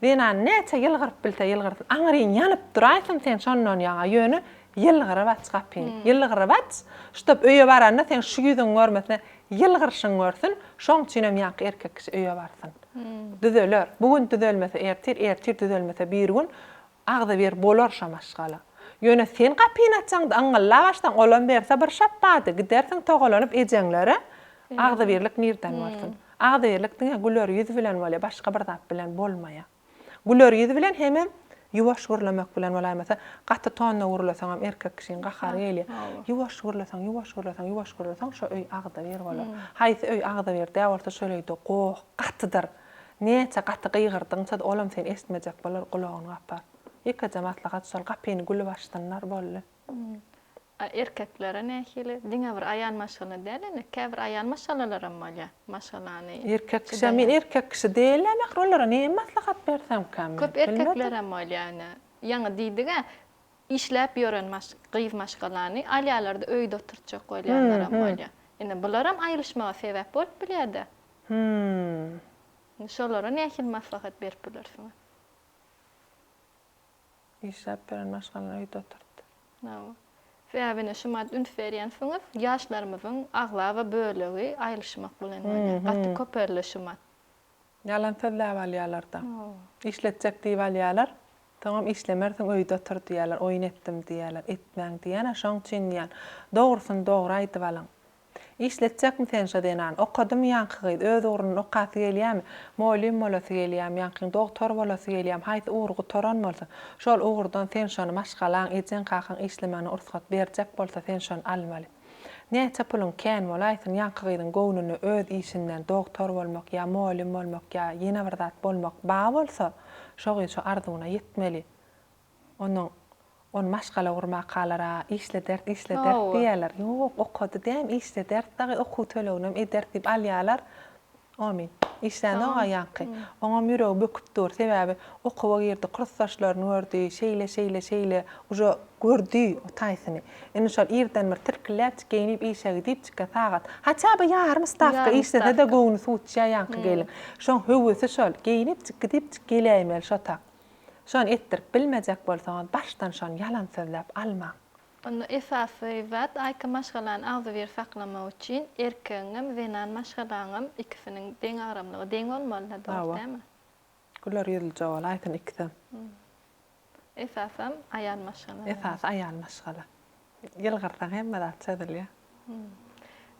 zenan näçe ýylgyryp bilse ýylgyrsyn, aňryň ýanyp duraýsyn sen şondan ýaňa, ýöne Ýylgyryp aç gapyny. Ýylgyryp aç, ştob öýe baranda seň şu ýüzüňi görmesine ýylgyryşyňy görsün, şoň üçinem ýaňky erkek kişi öýe barsyn. Düzeler. Bu gün düzelmese ertir, ertir düzelmese birigün agzybir bolar şo maşgala. Ýöne sen gapyny açaňda yňňyllap açsaň olam berse bir şapbady, gidersiň togalanyp ejeňlere, agzybirlik nirden bolsun. Agzybirlik diňe güler ýüz bilen bolýar, başga bir zat bilen bolmaýar. Güler ýüz bilen hemem ýuwaş gürlemek bilen bolaýmasa, gaty tonda gürleseňem erkek kişiň gahary gelýär. Ýuwaş gürleseň, ýuwaş gürleseň, ýuwaş gürleseň şo öý agzybir bolar. Haýsy öý agzybir däl bolsa şol öýde goh gatydyr. Näçe gaty gygyrdygyňça-da olam seni eşitmejek bolar, gulagyny gapar. Ýekeje maslahat şol, gapyny gülüp açsynlar, boldy. A erkeklere nähili? Diňe bir aýal maşgala däl ine, käbir aýal maşgalalaram bolýar, maşgalany Erkek kişä men erkek kişi dälä mähir olara näme maslahat bersemkäm men? Köp erkeklerem bolýar ine. Ýaňy diýdig-ä, işläp ýören maş gyz maşgalany alýarlar-da öýde oturtjak bolýanlaram bolýar. Ine bularam aýrylyşmaga sebäp bolup bilýär-dä. Hum. Indi şolara nähili maslahat berip bilersiňiz? Işläp beren maşgalany öýde oturtdy. Hawa. Sebäbi ine şumat üns berýänsiňiz, ýaşlarymyzyň aglaba bölegi aýrylyşmak bilen bolýar. Gaty köpeldi şumat. Ýalan sözläp alýalarda. Işletjek diýip alýalar. Soňam işlemersiň öýde otur diýýärler, oýun etdim diýýärler. Etmäň diýýän-ä şoň üçin diýýän. Dogrusyny dogry aýdyp alyň. Işletjekmi sen şo zenany? Okadymy ýaňky gyz? Öz ugrundan okasy gelýämi? Mugallym bolasy gelýämi? Ýaňkyň dogtor bolasy gelýämi? Haýsy ugry gutaran bolsa, şol ugurdan sen şony maşgalaň, ejeň-kakaň işlemegine ursgat berjek bolsa sen şony almaly. Näçe puluň kän bolaýsyn, ýaňky gyzyň göwnünde öz işinden dogtor bolmak ýa mugallym bolmak ýa ýene bir zat bolmak ba bolsa, şo gyz şo arzuwyna ýetmeli. Onuň Ony maşgala gurmakalara işlederis, işlederis diýýärler. Ýok, okady däm, işlederis dagy, okuw töleginem ederis diýip alýarlar. Omyn. Işlänok-a ýaňky. Oňam ýüregi böküp dur. Sebäbi okuwa girdi, kursdaşlaryny gördi, şeýle, şeýle, şeýle, uje gördi o taýsyny. Indi şol irden bir tirkilläpjik geýnip işe gidipjikkä sagat, haça bir ýarym stawka işlese-de göwni suwutýar ýaňky gelin. Şoň höwesi şol, geýnipjik gidipjik geläýmeli şo tak. Şony etdirip bilmejek bolsaňyz başdan şony ýalan sözläp almaň. Onda esasy zat Aýka maşgalany agzybir saklamak üçin erkegiňem zenan maşgalaňam ikisiniň deňagramlygy deň bolmalyda dogry dälmi? Güler ýüzlüje bolaýsyn ikisem. Esasam aýal maşgala. Esasy aýal maşgala. Ýylgyrsaň hemme zat çözülýär.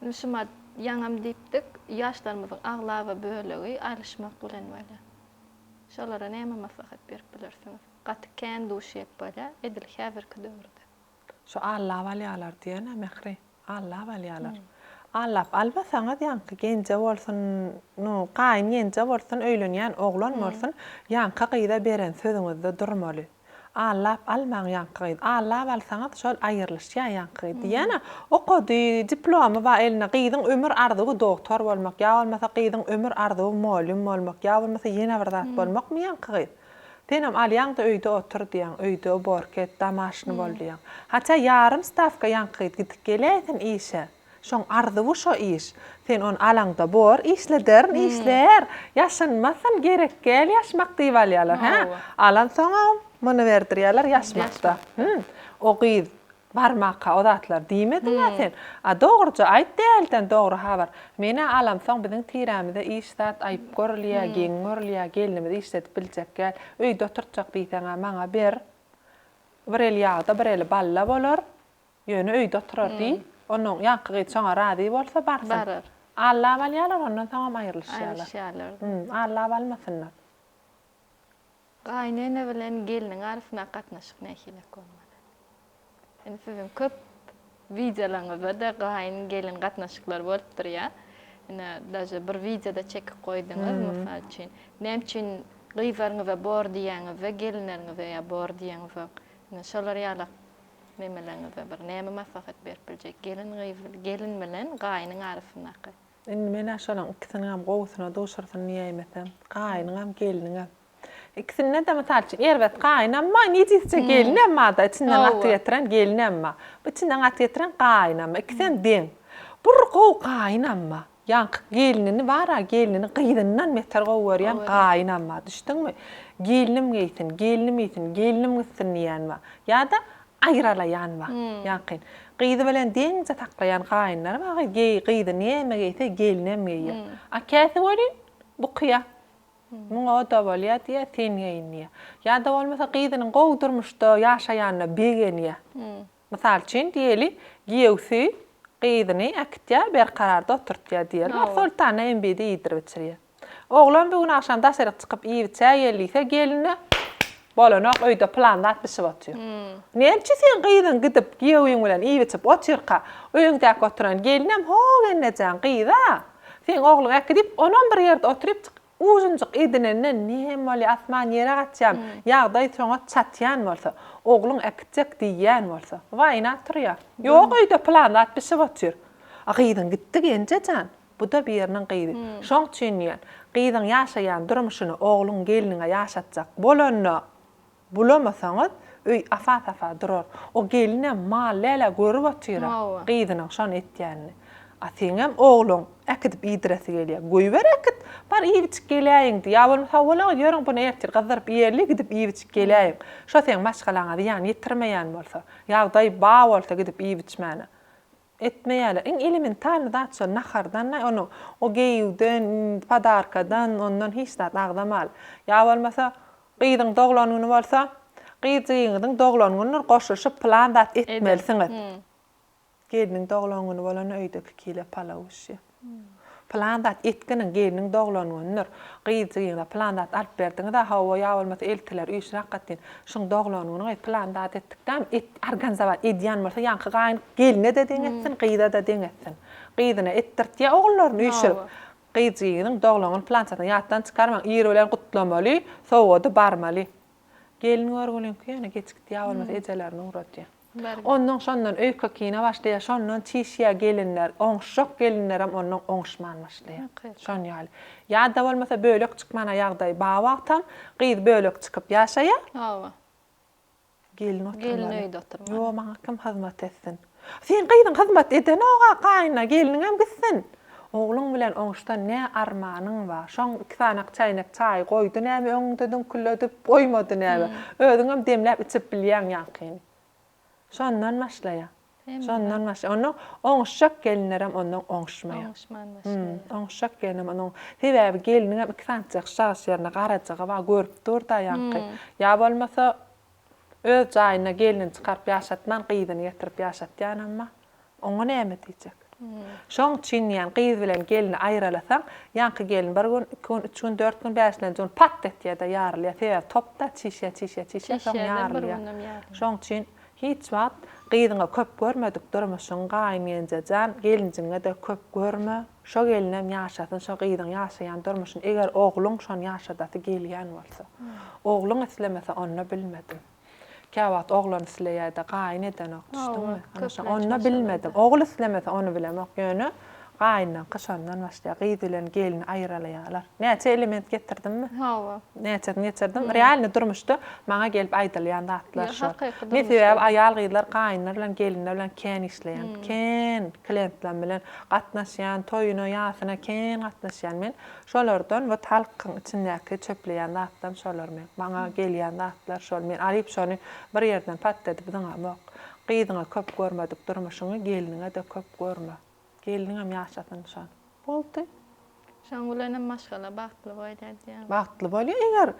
Indi şumat ýaňam diýipdik, ýaşlarymyzyň aglaba bölegi aýrylyşmak bilen bolýar. Şolara näme maslahat berip bilersiňiz? Gaty kän duş gelip bolýar, edil häzirki döwürde. Şu allap alýarlar diýen-ä Mähri. Allap alýarlar. Allap almasaňyz ýaňky genje bolsun, nu, gaýyn genje bolsun, öýlenýän oglan bolsun, ýaňky gyza beren sözüňizde durmaly. Allap almaň ýaňky gyz. Allap alsaňyz şol aýrylyşýar ýaňky gyz. Diýýän-ä, okady, diplomy bar elinde, gyzyň ömür arzuwy dogtor bolmak, ýa bolmasa gyzyň ömür arzuwy mollym bolmak, ýa bolmasa ýene bir zat bolmakmy ýaňky gyz? Senem alýaň-da öýde otur diýýäň, öýde uborka et, domaşny bol diýýäň. Haça ýarym stawka ýaňky gyz gidip geläýsin işe. Şoň arzuwy şo iş. Sen ony alaňda bor, işlederin, işlär. Ýaşynmasyn, gerek däl ýaşmak diýip alýarlar, hä? Alansoňam muny berdirýärler ýaşmakda. Hüm. O gyz barmaka o zatlary diýmediň-ä sen. A dogruja aýt dälden dogry habar. Men-ä alamsoň biziň tirämize iş zat aýyp görülýär, geň görülýär, gelnimizi işledip biljek däl. Öýde oturtjak diýseň-ä maňa ber. Bir eli ýagda, bir eli balla bolar. Ýöne öýde oturar diý. Onnoň ýaňky gyz şoňa razy bolsa barsyn. Barar. Allap alýarlar, ondan soňam aýrylyşýarlar. Aýrylyşýarlar. Hum, allap almasynlar. Gaýynene bilen gelniň arasyndaky gatnaşyk nähilek bolmaly? Indi siziň köp wideolaryňyzda-da gaýyn gelin gatnaşyklary bolup durýar. Ine, daže bir wideoda çekip goýduňyz, mysal üçin. Näme üçin gyzlaryňyza bor diýýäňizde, gelinleriňize ýa bor diýeňizok? Ine, şolar ýalak Memeleriňize bir näme maslahat berip biljek gelin gyz gelin bilen gaýynyň arasyndaky. Indi men-ä şolaň ikisiniňem gowusyna duşursyn diýäýmesem. Gaýynyňam, gelniňem. Ikisinde-de mysal üçin erbet gaýynam bar, nejisje gelinem bar-da, içinden gaty getiren gelinem bar. Bu içinden gaty getiren gaýynam bar. Ikisem deň. Bir gowy gaýynam bar. Ýaňky gelnini bar-a, gelnini gyzyndan beter gowy görýän gaýynam bar, düşdüňmi? Gelnim geýsin, gelnim iýsin, gelnim gitsin diýýän bar. Ýa-da. Aýralaýan bar. Ýaňky gyzy bilen deňje saklaýan gaýynlar bar, gyz gyzy näme geýse gelinem geýýär. A käsi welin bukyýar. Muňa o-da bolýar diýýär, sen geýin diýýär. Ýa-da bolmasa gyzynyň gowy durmuşda ýaşaýanyna begenýär. Mysal üçin, diýeli, giýewsi gyzyny äkitýär, Berkararda oturtýar diýeli. Bar Soltanda MB-de iýdirip-içirýär. Oglan bu gün agşam daşaryk çykyp iýip-içäýeli diýse, geline Bolanok, öýde pylan zat bişip otyr. Näme üçin seň gyzyň gidip, giýewiň bilen iýip-içip otyrka, öýüňdäki oturan gelinem ho gelnejeň gyz-a, seň ogluň äkidip, onam bir ýerde oturyp Ujunjyk edinenden näme bolýar, asman ýere gaçýan, ýagdaý şoňa çatýan bolsa, ogluň äkitjek diýýän bolsa, waýna turýar. Ýok öýde pylan zat bişip otyr. A gyzyň gitdi Genje jan. Bu-da biriniň gyzy. Şoň üçin diýýän, gyzyň ýaşaýan durmuşyny ogluň gelniňe ýaşatjak bolanda, Bulamasaňyz, öý afa-safa durar. O gelinem mal däl-ä, görüp otyr-a, gyzynyň şony etýänini. A seňem ogluň äkidip iýdiresi gelýär. Goýber äkit, bar iýip-içip geläýiň diý. Ýa bolmasa hawa-la, ýörüň buny ertir gyzdyryp iýeli, gidip iýip-içip geläýiň. Şo seň maşgalaňa zyýan ýetirmeýän bolsa, ýagdaý ba bolsa gidip iýip-içmäne. Etmeýärler. Iň elementarny zat şol nahardan-da, ony o geýiwden, podarkadan, ondan hiç zat agzamaly. Ýa bolmasa, gyzyň doglan güni bolsa, gyzjygyňyzyň doglan günüdir, goşulyşyp pylan zat etmelisiňiz. Gelniň doglan güni bolanda öýde iki kile palaw bişýär. Pylan zat etginiň, gelniň doglan günüdir. Gyzjygyňyza pylan zat alyp berdiňiz-ä, hawa, ýa bolmasa eltiler üýşüräk gatyn. Şuň doglan güni gyz pylan zat etdik-dämi, et, organizowat edýän bolsa, ýaňky gaýyn gelne-de deň etsin, gyza-da deň etsin. Gyzyna etdirtýär ogullaryny üýşürip. Gyzjygyňyzyň doglan güni pylançasyny ýatdan çykarmaň, ir bilen gutlamaly, sowgady barmaly. Gelin görgüliňki ýöne geçikdi, ýa bolmasa ejelerini ugradýar. Onnoň şondan öýke-kine başlaýar, şondan çişýär gelinler, oňuşjak gelinlerem onnoň oňuşman başlaýar. Şon ýaly. Ýa-da bolmasa bölek çykmana ýagdaý bar wagtam gyz bölek çykyp ýaşaýar. Hawa. Gelin oturmaly. Gelin öýde oturmaly. Ýo, maňa kim hyzmat etsin? Seň gyzyň hyzmat edenok-a, gaýyna gelniňem gitsin. Ogluň bilen oňuşsa ne armanyň bar? Şoň iki sanak çäýnek çaý goýdy näme öňüňde düňkülledip, goýmady näme? Özüňem demläp içip bilýäň ýaňkyny. Şondan başlaýar. Şondan başlaýar. Onnoň oňuşjak gelinlerem onnoň oňuşmaýar. Oňuşman başlaýar. Oňuşjak gelinem onnoň. Sebäbi gelniňem iki sanyjak şaş ýerinde garajygy bar, görüp dur-da ýaňky. Ýa bolmasa öz jaýynda gelnini çykaryp ýaşatman, gyzyny getirip ýaşatýanam bar. Oňa näme diýjek? Şoň üçin diýýän, gyz bilen gelni aýralasaň, ýaňky gelin bir gün, iki gün, üç gün, dört gün, bäşlenji gün pat etýär-de ýarylýar. Sebäbi top-da çişýär, çişýär, çişýär, soň ýarylýar. Şoň üçin hiç wagt gyzyňa köp görmedik durmuşyň gaýyn-genje jan, gelinjiňe-de köp görme. Şo gelinem ýaşasyn şo gyzyň ýaşaýan durmuşyny, eger ogluň şony ýaşadasy gelýän bolsa. Ogluň islemese onda bilmedim. Käwagt oglan isleýäde gaýyn edenok düşdüňmi? Ana şo onda bilmedim. Ogul islemese ony bilemok ýöne gaýynlaňky şondan başlaýar. Gyz bilen gelni aýralaýarlar. Näçe element getirdimmi? Hawa. Näçesini getirdim? Realny durmuşda maňa gelip aýdylýan zatlar şo. Men sebäbi aýal gyzlar gaýynlar bilen gelinler bilen kän işleýän. Kän klientlerim bilen gatnaşýan, toýuna, ýasyna kän gatnaşýan men. Şolardan we halkyň içindäki çöpleýän zatlam şolar meň. Maňa gelýän zatlar şol. Men alyp şony bir ýerden pat edip zyňamok. Gyzyňa köp görmedik durmuşyňy gelniňe-de köp görme. Gelniňem ýaşasyn şony. Boldy. Şoň bilenem maşgala bagtly bolýar diýýäň. Bagtly bolýar eger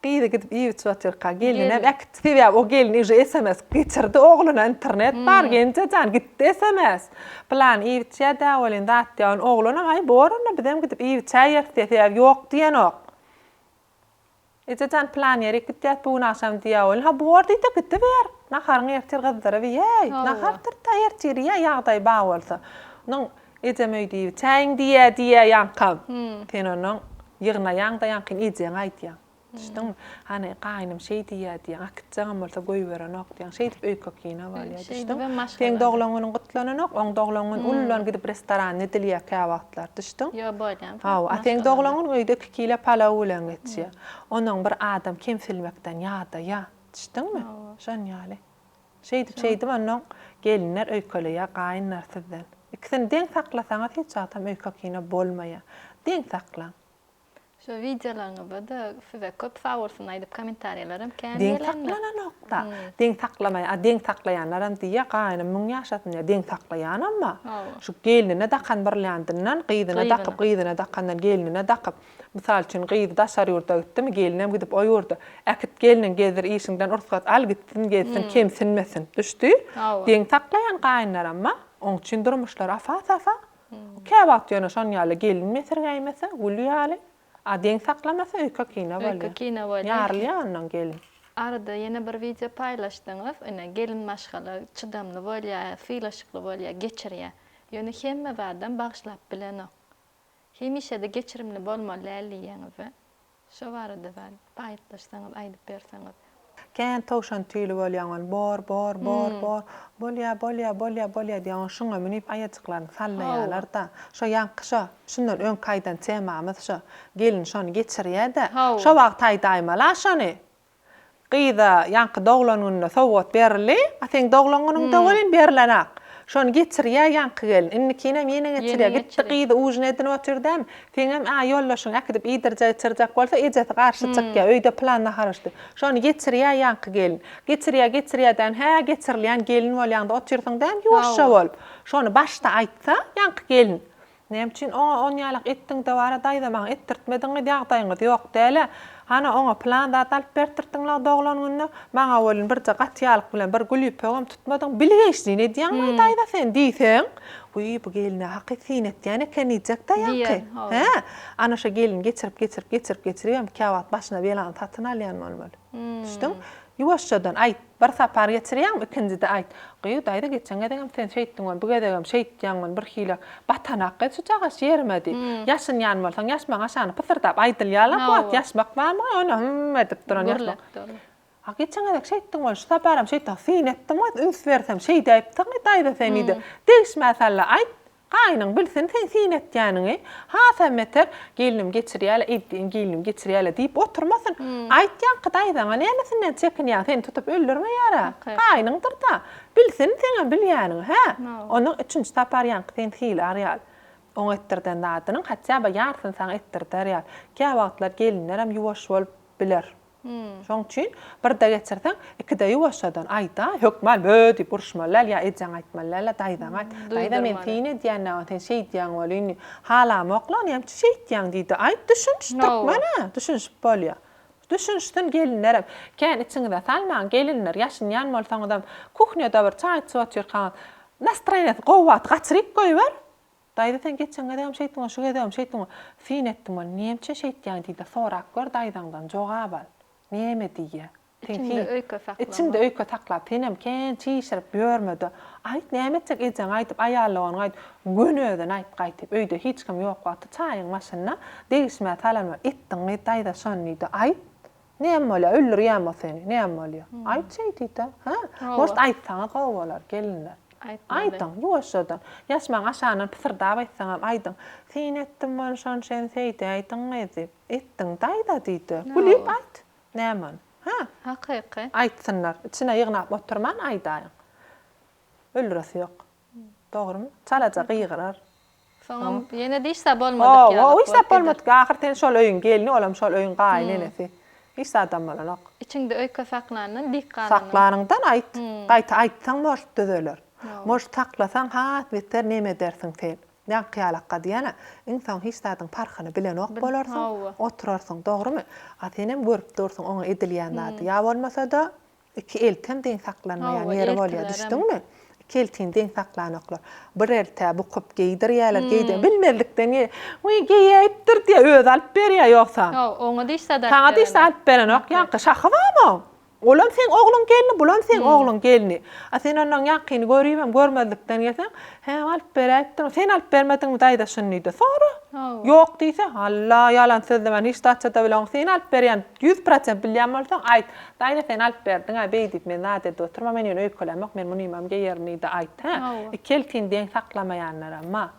Gyzy gidip iýip-içip otyrka, gelninem äkitdi. Sebäbi o gelin uje sms geçirdi ogluna, internet bar, Genje jan, gitdi sms. Pylany iýip-içýär-dä welin, zat diýýär. Ony oglanam, aý, bor onda, bizem gidip iýip-içäýeris diýýär. Sebäbi ýok diýenok. Eje jan, pylany ýerik gidýäs bu gün agşam diýýär welin, ha, bor diý-de, gidiber. Naharyňy ertir gyzdyryp iýäý. Nahardyr-da, ertir iýäý, ýagdaý bar bolsa. Onuň Ejem öýde iýip-içäýiň diýýä diýýä ýaňkam. Sen onuň ýygnaýaň-da ýaňkyny ejeňe aýdýaň. Düşdüňmi? Hany, gaýnym şeý diýýä diýýäň, äkitjegem bolsa goýberenok diýýäň. Şeýdip öýke-kine bolýa. Düşdüňmi? Seň doglan günüň gutlananok, oň doglan güni ullan gidip restoranda edilýä käwagtlar. Düşdüň? Ýo, bolýan. Hawa, a seň doglan günüň öýde iki kile palaw bilen geçýä. Onuň bir adam kemsilmekden ýadaýa. Düşdüňmi? Şon ýaly. Şeýdip şeýdip onnoň gelinler öýkeleýär gaýynlar sizden. Ikisini deň saklasaňyz hiç wagtam öýke kine bolmaýar. Deň saklaň. Şu wideolaryňyzda-da size köp sag bolsun aýdyp kommentariýalaram kän Deň gelendir. saklananok-da. Deň saklamaý, a deň saklaýanlaram diýýä, gaýynym müň ýaşasyn diýýä, deň saklaýanam bar. Hawa. Şu gelnine dakan birlýandyndan gyzyna Gyzyna. dakyp, gyzyna dakandan gelnine dakyp. Mysal üçin, gyzy daşary ýurda gitdimi, gelnem gidip o ýurda. Äkit gelniňi gezdir, işiňden rugsat al, gitsin, gezsin, kemsinmesin. Düşdi? Hawa. Deň saklaýan gaýynlaram bar. Oň üçin durmuşlar afa-safa. Käwagt ýöne şon ýaly gelin mesirgäýmese, gül ýaly, a deň saklamasa öýke-kine bolýar. Öýke-kine bolýar. Ýarylýar ondan gelin. Arada ýene bir wideo paýlaşdyňyz, ine gelin maşgala çydamly bolýar, sylaşykly bolýar, geçirýär. Ýöne hemme zadam bagyşlap bilenok. Hemişe-de geçirimli bolmaly däl diýýäňiz-de. Şo barada zat paýlaşsaňyz, aýdyp berseňiz. Kän towşan tüýli bolýaň ony bor bor bor bor bolýa bolýa bolýa bolýa diýýäň ony şuňa münüp aýajyklaryny sallaýalarda şo ýaňky şo şundan öňki aýdan temamyz şo gelin şony geçirýädä şo wagt aýdaýmala şony Gyza ýaňky doglan gününe sowgat berildi. A seň doglan günüňde welin berilenak. Şony geçirýär ýaňky gelin. Indikinem ýene geçirýär. Gitdi gyzy ujin edinip otyr dämi? Seňem a ýoldaşyň äkidip iýdirjek-içirjek bolsa ejesi garşy çykýar. Öýde pylan nahar bişdi. Şony geçirýär ýaňky gelin. Geçirýär, geçirýär dämi? Hä, geçirilýän gelin bolýaňda otyrsyň dämi ýuwaşja bolup. Şony başda aýtsa ýaňky gelin. Näme üçin oňa onýalak etdiňde bara daýza maňa etdirtmediňiz ýagdaýyňyz ýok dälä hana oňa pylan zat alyp bertirdiňla doglan gününe maňa welin birje gaty ýalyk bilen bir gül ýüpegem tutmadyň bilgeşlin edýäňmaý daýza sen diýseň wiý bu gelne hakyt syn etýän eken diýjekdä ýaňky hä ana şo gelin geçirip geçirip geçirip geçiribem käwagt başyna belany satyn alýan bolmaly düşdüň ýuwaşjadan aýt Bir sapar geçirýäňmi, ikinjide aýt. Gyz, daýza, geçen gezegem sen şeýtdiň ony, bu gezegem şeýtýäň ony, birhili batanak gyz şujagaş ýerime diý. Ýaşynýan bolsaň, ýaşmagyň aşagyny pysyrdap aýdylýar-la, bu wagt ýaşmak barmy, ony hym edip duran ýaşmak. A geçen gezek şeýtdiň ony, şu saparam şeýtdiň, syn etdim gyz, üns bersem şeýdäýipsiň daýza sen diýdi. Degişmä salla aýt. Gaýnyň bilsin seň syn etýäniňi, hasam beter, gelnim geçirýä-le, eýtdiň gelnim geçirýä-le diýip oturmasyn. Aýt ýaňky daýzaňa nämesinden çekinýäň, seni tutup öldürmeýär-ä. Gaýnyňdyr-da. Bilsin seňem bilýäniňi, hä? Onnoň üçünji sapar ýaňky seni sylar ýaly. Oňa etdirden zadynyň hatýa bir ýarsyny saňa etdirder ýaly. Käwagtlar gelinlerem ýuwaş bolup biler. Şoň üçin birde geçirseň, ikide ýuwaşjadan aýt-a, hökman bö diýip uruşmaly däl, ýa ejeňe aýtmaly däl-de, daýzaňa aýt. Daýza men syn edýän näme, sen şeýdýäň welin, halamok-la, näme üçin şeýtýäň diý-de, aýt, düşüniş, türkmen-ä, düşünişip bolýar. Düşünişsin gelinlerem. Kän içiňize salmaň, gelinler, ýaşynýan bolsaňyzam, kuhnýada bir çaý içip otyrkaňyz, nastroýeniýasy gowy wagty gaçyryp goýber. Daýza sen geçen gezegem şeýtdiň şu gezegem şeýtdiň syn etdim ol näme üçin şeýtýäň diýde sorap gör daýzaňdan jogap al näme diýýä sen Içiňde öýke saklama. Içiňde öýke saklap senem kän çişirip ýörmede aýt näme etjek ejeňe aýdyp aýal doganyňa aýt göni özüne aýt gaýtyp öýde hiç kim ýok wagty çaýyň başynda degişmä salanma etdiň gyz daýza şony diýde aýt Näme bolýar, öldürýämi o seni, näme bolýar? Aýt şeý diý-de, hä? Может, aýtsaňyz gowy bolar, gelinler. Aýdyň, ýuwaşjadan. Ýaşmagyň aşagyndan pysyrdap aýtsaňam, aýdyň. Syn etdim ony, şony sen şeýdäýdiň gyz diýip. Etdiň, daýza diý-de. Gülüp aýt. Näme ony? Hä? Hakyky. Aýtsynlar. Içine ýygnap oturman aýdaýyň. Öldüresi ýok. Dogrymy? Çalaja gygyrar. Soňam ýene-de hiç zat bolmadyk ýaly. Hawa, hiç zat bolmadyk. Ahyr sen şol öýüň gelni, olam şol öýüň gaýyn enesi. Hiç zadam bolanok. Içiňde öýke saklandan dik galanyň. Saklanyňdan aýt. Gaýta aýtsaň может düzeler. Может saklasaň has beter neme edersiň sen. Ýaňky ýalakga diýýän-ä, iň soň hiç zadyň parhyny bilenok bolarsyň, oturarsyň, dogrymy? A senem görüp dursuň oňa edilýän zady. Ýa bolmasa-da, Iki eltem deň saklanmaýan ýeri bolýar, düşdüňmi? Iki eltini deň saklanoklar. Bir eltä bukup geýdirýärler, geýdir, bilmezlikden geý, Wiý, geýäýipdir diýýär, özi alyp berýär ýogsa. Hawa, oňa diş zat alyp Saňa diş zat alyp berenok, ýaňky şahy barmy oň? Olam seň ogluň gelni, bulam seň ogluň gelni. A sen ondan ýaňkyny göribem görmezlikden gelseň, Hä, alyp beräýipdir, sen alyp bermediňmi daýza şuny diýdi. Sora. Ýok diýse, Alla, ýalan sözlemän hiç zatça-da bileňok, sen alyp berýän 100% bilýän bolsaň, aýt. Daýza sen alyp berdiň-ä, beý diýip men zat edip oturma, men ýöne öýkelämok, men munymam geýerin diýdi, aýt, hä. Iki eltini deň saklamaýanlaram bar.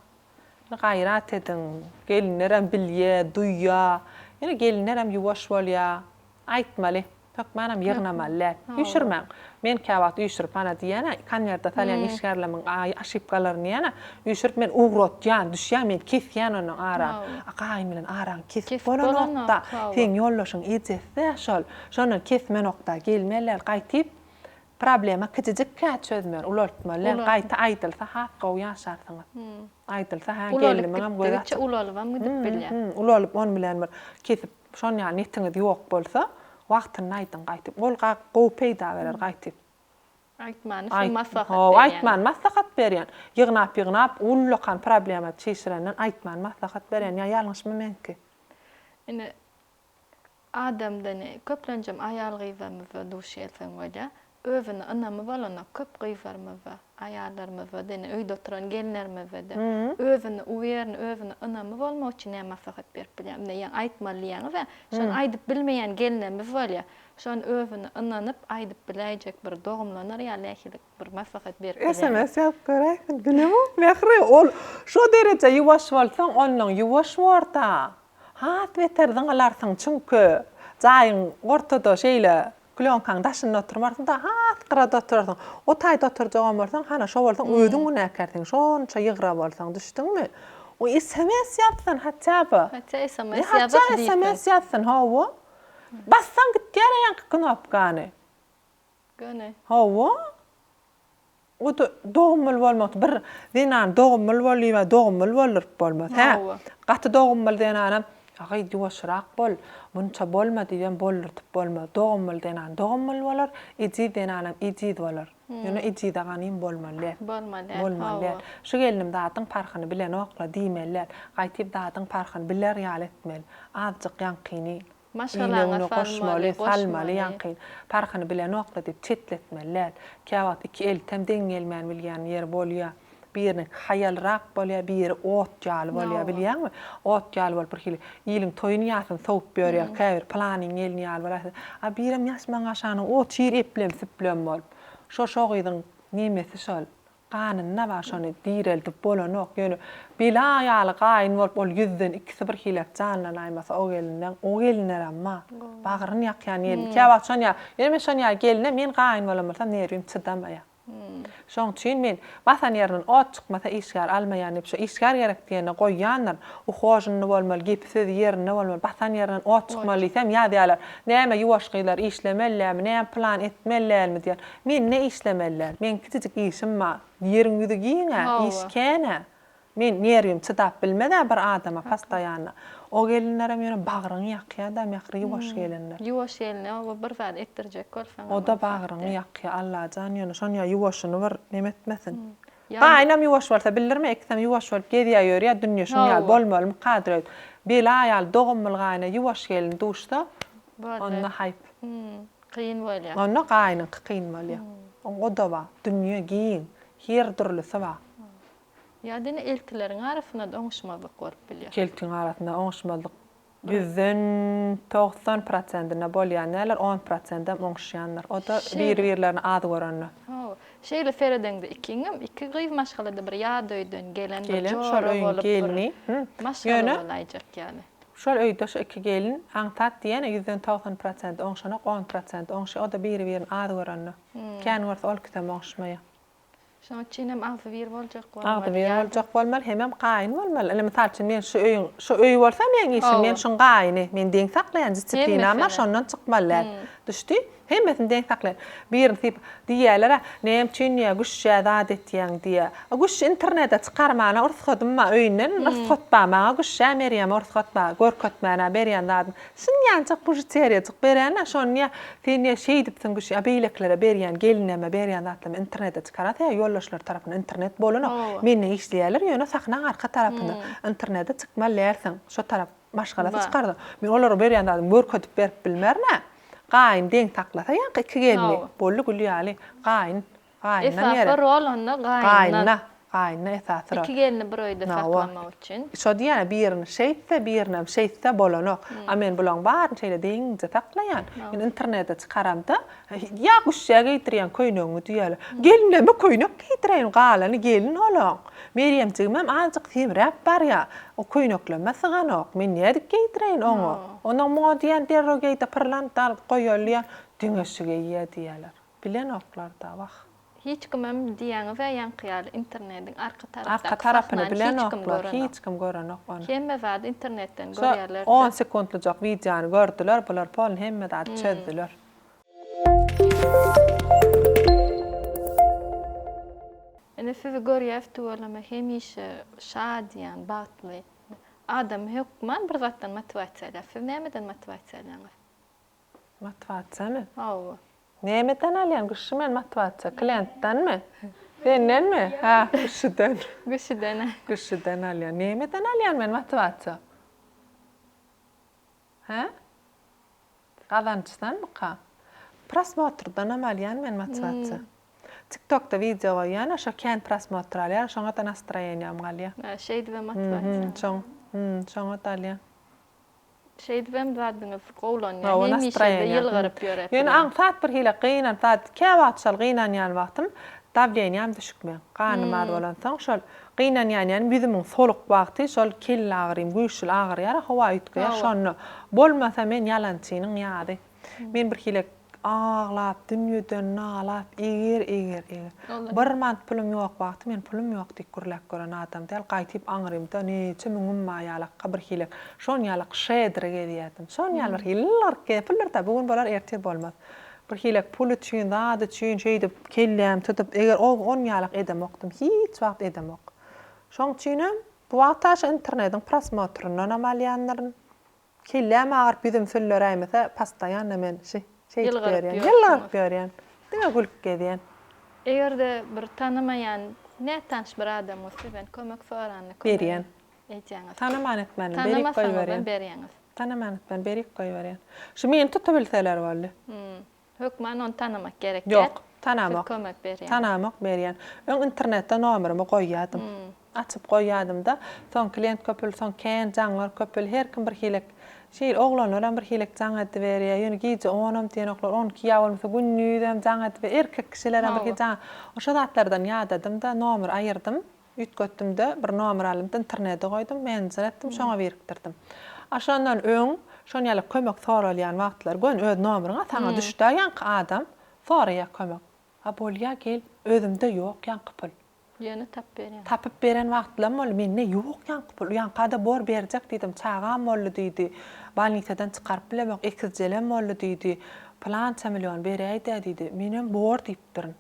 Indi gaýrat ediň, gelinlerem bilýä, duýýa. Ýöne gelinlerem ýuwaş bolýa. Aýtmaly. Hökmanam ýygnamaly däl. Üýşürmäň. Men käwagt üýşürip, hana diýýän-ä, konwerte salýan işgärlerimiň oşibkalaryny diýýän-ä, üýşürip men ugratýan, düşýän, men kesýän ondan arany. A gaýyn bilen araňy kesip bolanok-da. Seň ýoldaşyň ejesi-dä şol. Şondan kesmenok-da, gelmeli däl. Gaýtyp, problema kiçijikkä çözmeli, ulaltmaly däl. Gaýta aýdylsa has gowy ýaşarsyňyz. Aýdylsa, hä, gelnimiňem gözi açyk. Ulalyp gitdigiçe ulalybam gidip bilýär. Ulalyp, ony bilen bir kesip Şon ýaly netiňiz ýok bolsa, wagtynda aýdyň gaýtyp. Ol gowy peýda berer gaýtyp. Aýtmany siz maslahat berýäňiz. Aýtmany maslahat berýän. Ýygnap ýygnap ullakan problema çişirenden aýtmany maslahat berýän. Ýa ýalňyşmy meňki? Ine adamda ine köplenjem aýal gyzlarymyzda duş gelseň bolýar. Özüne ynamy bolanok köp gyzlarymyzda, aýallarymyzda-da ine öýde oturan gelinlerimizde-de. Özüne uwerni, özüne ynamy bolmak üçin näme maslahat berip bilýäň? Ine ýaňy aýtmaly diýýäňiz-ä, şony aýdyp bilmeýän gelinlerimiz bolýar. Şony özüne ynanyp aýdyp biläýjek bir dogumlanar ýaly nähili bir maslahat berip bilýäňiz? Sms ýazyp göräýsin, bilemok Mähri, ol şo dereje ýuwaş bolsaň onnoň ýuwaş borda. Has beter zyňylarsyň çünki jaýyň ortada şeýle Klýonkaň daşynda oturmarsyň-da, has gyrada oturarsyň. O taýda oturjagam bolsaň, hana şo bolsaň özüň günäkärsiň, şonça ýygra bolsaň, düşdüňmi? O sms ýazsyn hatça by. Hatça sms ýazyp diýsin. Hatça sms ýazsyn, hawa. Bassaň gitýär-ä ýaňky knopkany. Göni. Hawa. O-da dogumly bolmak, bir zenan dogumly bol diýibä dogumly bolduryp bolmaz. Hä? Gaty dogumly zenanam, Agy, ýuwaşrak bol, munça bolma diýibem boldurtyp bolmaz. Dogumly zenan dogumly bolar, ejiz zenanam ejiz bolar. Ýöne ejize ganym bolmaly däl. Bolmaly däl, Bolmaly däl. Şu gelnim zadyň parhyny bilenok-la diýmeli däl. Gaýtyp zadyň parhyny biler ýaly etmeli. Azjyk ýaňkyny Maşgalaňa Ýüregine salmaly, goşmaly, salmaly goşmaly. ýaňky parhyny bilenokla diýip çetletmeli däl. Käwagt iki eltem deň gelmän bilýän ýeri bolýa. Biriniňki haýalrak bolýa, biri ot ýaly bolýa, bilýäňmi? Ot ýaly bolup birhili iliň toýuny ýasyny sowup ýörýär, käbir pylanyň gelni ýaly bolaýsa. A birem ýaşmaň aşanyň otyr eplem-süplem bolup. Şo şo gyzyň nemesi şol. Ganynda bar şony direldip bolanok ýöne bela ýaly gaýyn bolup ol ýüzden ikisi bir hilek janlanaýmasa o gelinleň o gelinlerem bar bagryn ýakýan gelin käwagt şon ýaly ýöne men şon ýaly geline men gaýyn bolan bolsam nerwim çydamaýar şoň üçin men basan ýerinden ot çykmasa işgär almaýan diýip şo işgär gerek diýende goýýandyr uhožynny bolmaly gepi sözi ýerinde bolmaly basan ýerinden ot çykmaly diýsem ýazýarlar näme ýuwaş gyzlar işlemeli dälmi näme plan etmeli dälmi diýýär Men ne işlemeli däl? Meň kiçijik işim bar. Ýeriň ýüzi giň-ä, iş kän-ä. Men nerwim çydap bilmez-ä bir adama postoýanno. O gelinlerem ýöne bagryňy ýakýa-da Mähri ýuwaş gelinler. Ýuwaş gelin oba bir zat etdirjek bolsaňam O-da bagryňy ýakýa Allajan ýöne şonýa ýuwaşyny bir neme etmesin. Gaýynam ýuwaş bolsa bildirme ikisem ýuwaş bolup gezýä ýörýä dünýe şuň ýaly bolmalymykadyr öýdüp. Bela ýaly dogumly gaýyna ýuwaş gelin duşsa onda haýp. Kyn bolýar. Onda gaýynyňky kyn bolýar. O-da bar. Dünýe giň. Her dürlüsi bar. Ýa-da ine eltileriň arasynda-da oňuşmazlyk bolup bilýär. Eltiň arasynda oňuşmazlyk ýüzden 90 prosentinde bolýan däldir, on prosendem oňuşýandyr. O-da biri-birlerini az görende. Hawa. Şeýle seredeňde ikiňem iki gyz maşgalada bir ýat öýden gelen bir Gelen şol jora öýüň bolup bir gelni. maşgala Ýöne bolaýjak ýaly. Şol öýde şu iki gelin aňsat diýene ýüzden 90 prosent oňşanok, on prosent oňşýar, o-da biri-birini az görende. Kän görse ol ikisem oňşmaýar. Şonuň üçinem agzybir boljak bolmaly. Agzybir boljak bolmaly, hemem gaýyn bolmaly. Ine, mysal üçin, men şu öýüň, şu öý bolsa meň işim, men şuň gaýyny, men deň saklaýan, disiplinam bar, şondan çykmaly däl. Düşdi? Hemmesini deň saklaýan. Birini syp, diýýärler-ä, näme üçin diýýär, Güşşä zat etýäň diýýär. A Güşşi internete çykarmana rugsatym bar, öýünden rugsat bar maňa, Güşşä Merýeme rugsat bar, görkezmäne berýän zadym. Şunýanjyk bužuteriýajyk berýän-ä, şony diýýär, sen diýýär, şeýdipsiň Güşşi, a beýlekilere berýän, gelineme berýän zatlarymy internete çykaran, sebäbi ýoldaşlary tarapyndan internet bolanok. Menden işleýärler, ýöne sahnaň arka tarapynda. Internete çykmaly dälsiň, şo tarap. Maşgalasy çykardy. Men olara berýän zadymy görkezip berip bilmerin-ä. Gaýyn deň saklasa ýaňky iki gelni. Boldy gül ýaly. Gaýyn, gaýyndan gerek. Esasy rol onda gaýyndan. Gaýynda. Gaýynda esasy rol. Iki gelni bir öýde saklamak üçin. Şo diýýän, birini şeýtse, birinem şeýtse bolanok. A men bulaň baryny şeýle deňje saklaýan. Men internete çykaramda, ýa guşýa geýdirýän köýnegiňi diýýärler. Gelinlerime köýnek geýdireýin, galany gelin olaň. Merýemjigimem azajyk semräp barýar. O köýneklerime syganok. Men nädip geýdireýin oňa? Onnoň muňa diýýän derrew geý-de pyrlan, goýaly diýýän. Diňe şu geýýär diýýärler. Bilenoklar-da, wah. Hiç kimem diýýäňiz-ä ýaňky ýaly internediň arka Arka tarapdaky tarapyny sahnany hiç kim bilenoklar, görenok. hiç kim görenok ony. Hemme zady internetden Şo görýärler-de. on sekuntlyjak wideony gördüler, bular polny hemme zady çözdüler. Ine sizi görýäs tüweleme hemişe şadyýan, bagtly. Adam hökman bir zatdan motiwasiýa alýar. Siz nämeden motiwasiýa alýaňyz? Motiwasiýamy? Hawa. Nämeden alýan Güşi men motiwasiýa? Klientdenmi? Sendenmi? Hä, Güşüden. Güşüden. Güşüden alýan. Nämeden alýan men motiwasiýa? Hä? Gazançdanmyka? Prosmotrdanam alýan men motiwasiýa. TikTokda wideo goýýan-a, şo kän prosmotr alýar, şoňa-da nastroýeniýam galýar. Hä, şeýdibem motiwasiýa. Şoň, şoňa-da alýan. Şeýdibem zadyňyz gowlanýar. Hemişe-de ýylgyryp ýöräp Ýöne aňsat bir hili gynansa, käwagt şol gynanýan wagtym dawleniýam düşük meň. Ganym az bolansoň şol gynanýan ýanym ýüzümiň soluk wagty şol kelle agyrym güýçli agyrýar, howa üýtgeýär şonda. Bolmasa men ýalançynyň ýazy. Men bir hili aglap, dünýeden nalap, eger, eger, eger. Bir manat pulum ýok wagty men pulum ýok diýip gürläp gören adam däl. Gaýtyp aňrymda neçe müňüm bar ýalakka bir hili şon ýalak şedri gezýärdim. Şon ýaly bir hili ýylgyryp gezýär. Pullar-da bu gün bolar, ertir bolmaz. Bir hili pul üçin, zat üçin şeýdip kellämi tutup, eger on ýalak edemokdym. Hiç wagt edemok. Şoň üçinem bu wagta şu internetiň prosmotryndanam alýandyryn. Kelläm agyryp ýüzüm sülleräýmese pastaýanna men şi şeýdip Ýylgyryp ýörýän. ýörsüňiz. Ýylgyryp ýörýän. Diňe gülüp gezýän. Eger-de bir tanamaýan, nätanyş bir adamyňyz sizden kömek soranda kömek Berýän. edýäňiz. Tanaman etmänem berip Tanamasaňyzam goýberýän. berýäňiz. Tanaman etmän berip goýberýän. Şu meni tutubilseler boldy. Hum. Hökman ony tanamak gerek däl. Ýok, tanamok. Siz kömek berýäňiz. Tanamok, berýän. Öň internetde nomerimi goýýadym. Açyp goýýadym-da, soň klient köpeldi, soň kän jaňlar köpeldi. Her kim bir hilek, şeýle oglanlaram bir hilek jaň ediberýär. Ýöne gije onam diýenoklar, onki ýa bolmasa gündizem jaň ediberýär. Erkek kişilerem bir hili jaň. Şo zatlardan ýadadym-da, nomer aýyrdym. Üýtgetdim-de, bir nomer aldym-da, internete goýdum, menedjer etdim, şoňa birikdirdim. A şondan öň, şon ýaly kömek soralýan wagtlary göni öz nomeriňe saňa düşdi-ä ýaňky adam, soraýar kömek. A bolýa gel, özümde ýok ýaňky pul. Ýöne tapyp berýän. Tapyp beren wagtlam boldy, mende ýok ýaňky pul. Ýaňka-da bor berjek diýdim, çagam boldy diýdi. Bolnisadan çykaryp bilemok, ekizjelem boldy diýdi. Pylança million beräý-dä diýdi. Menem bor diýipdirin.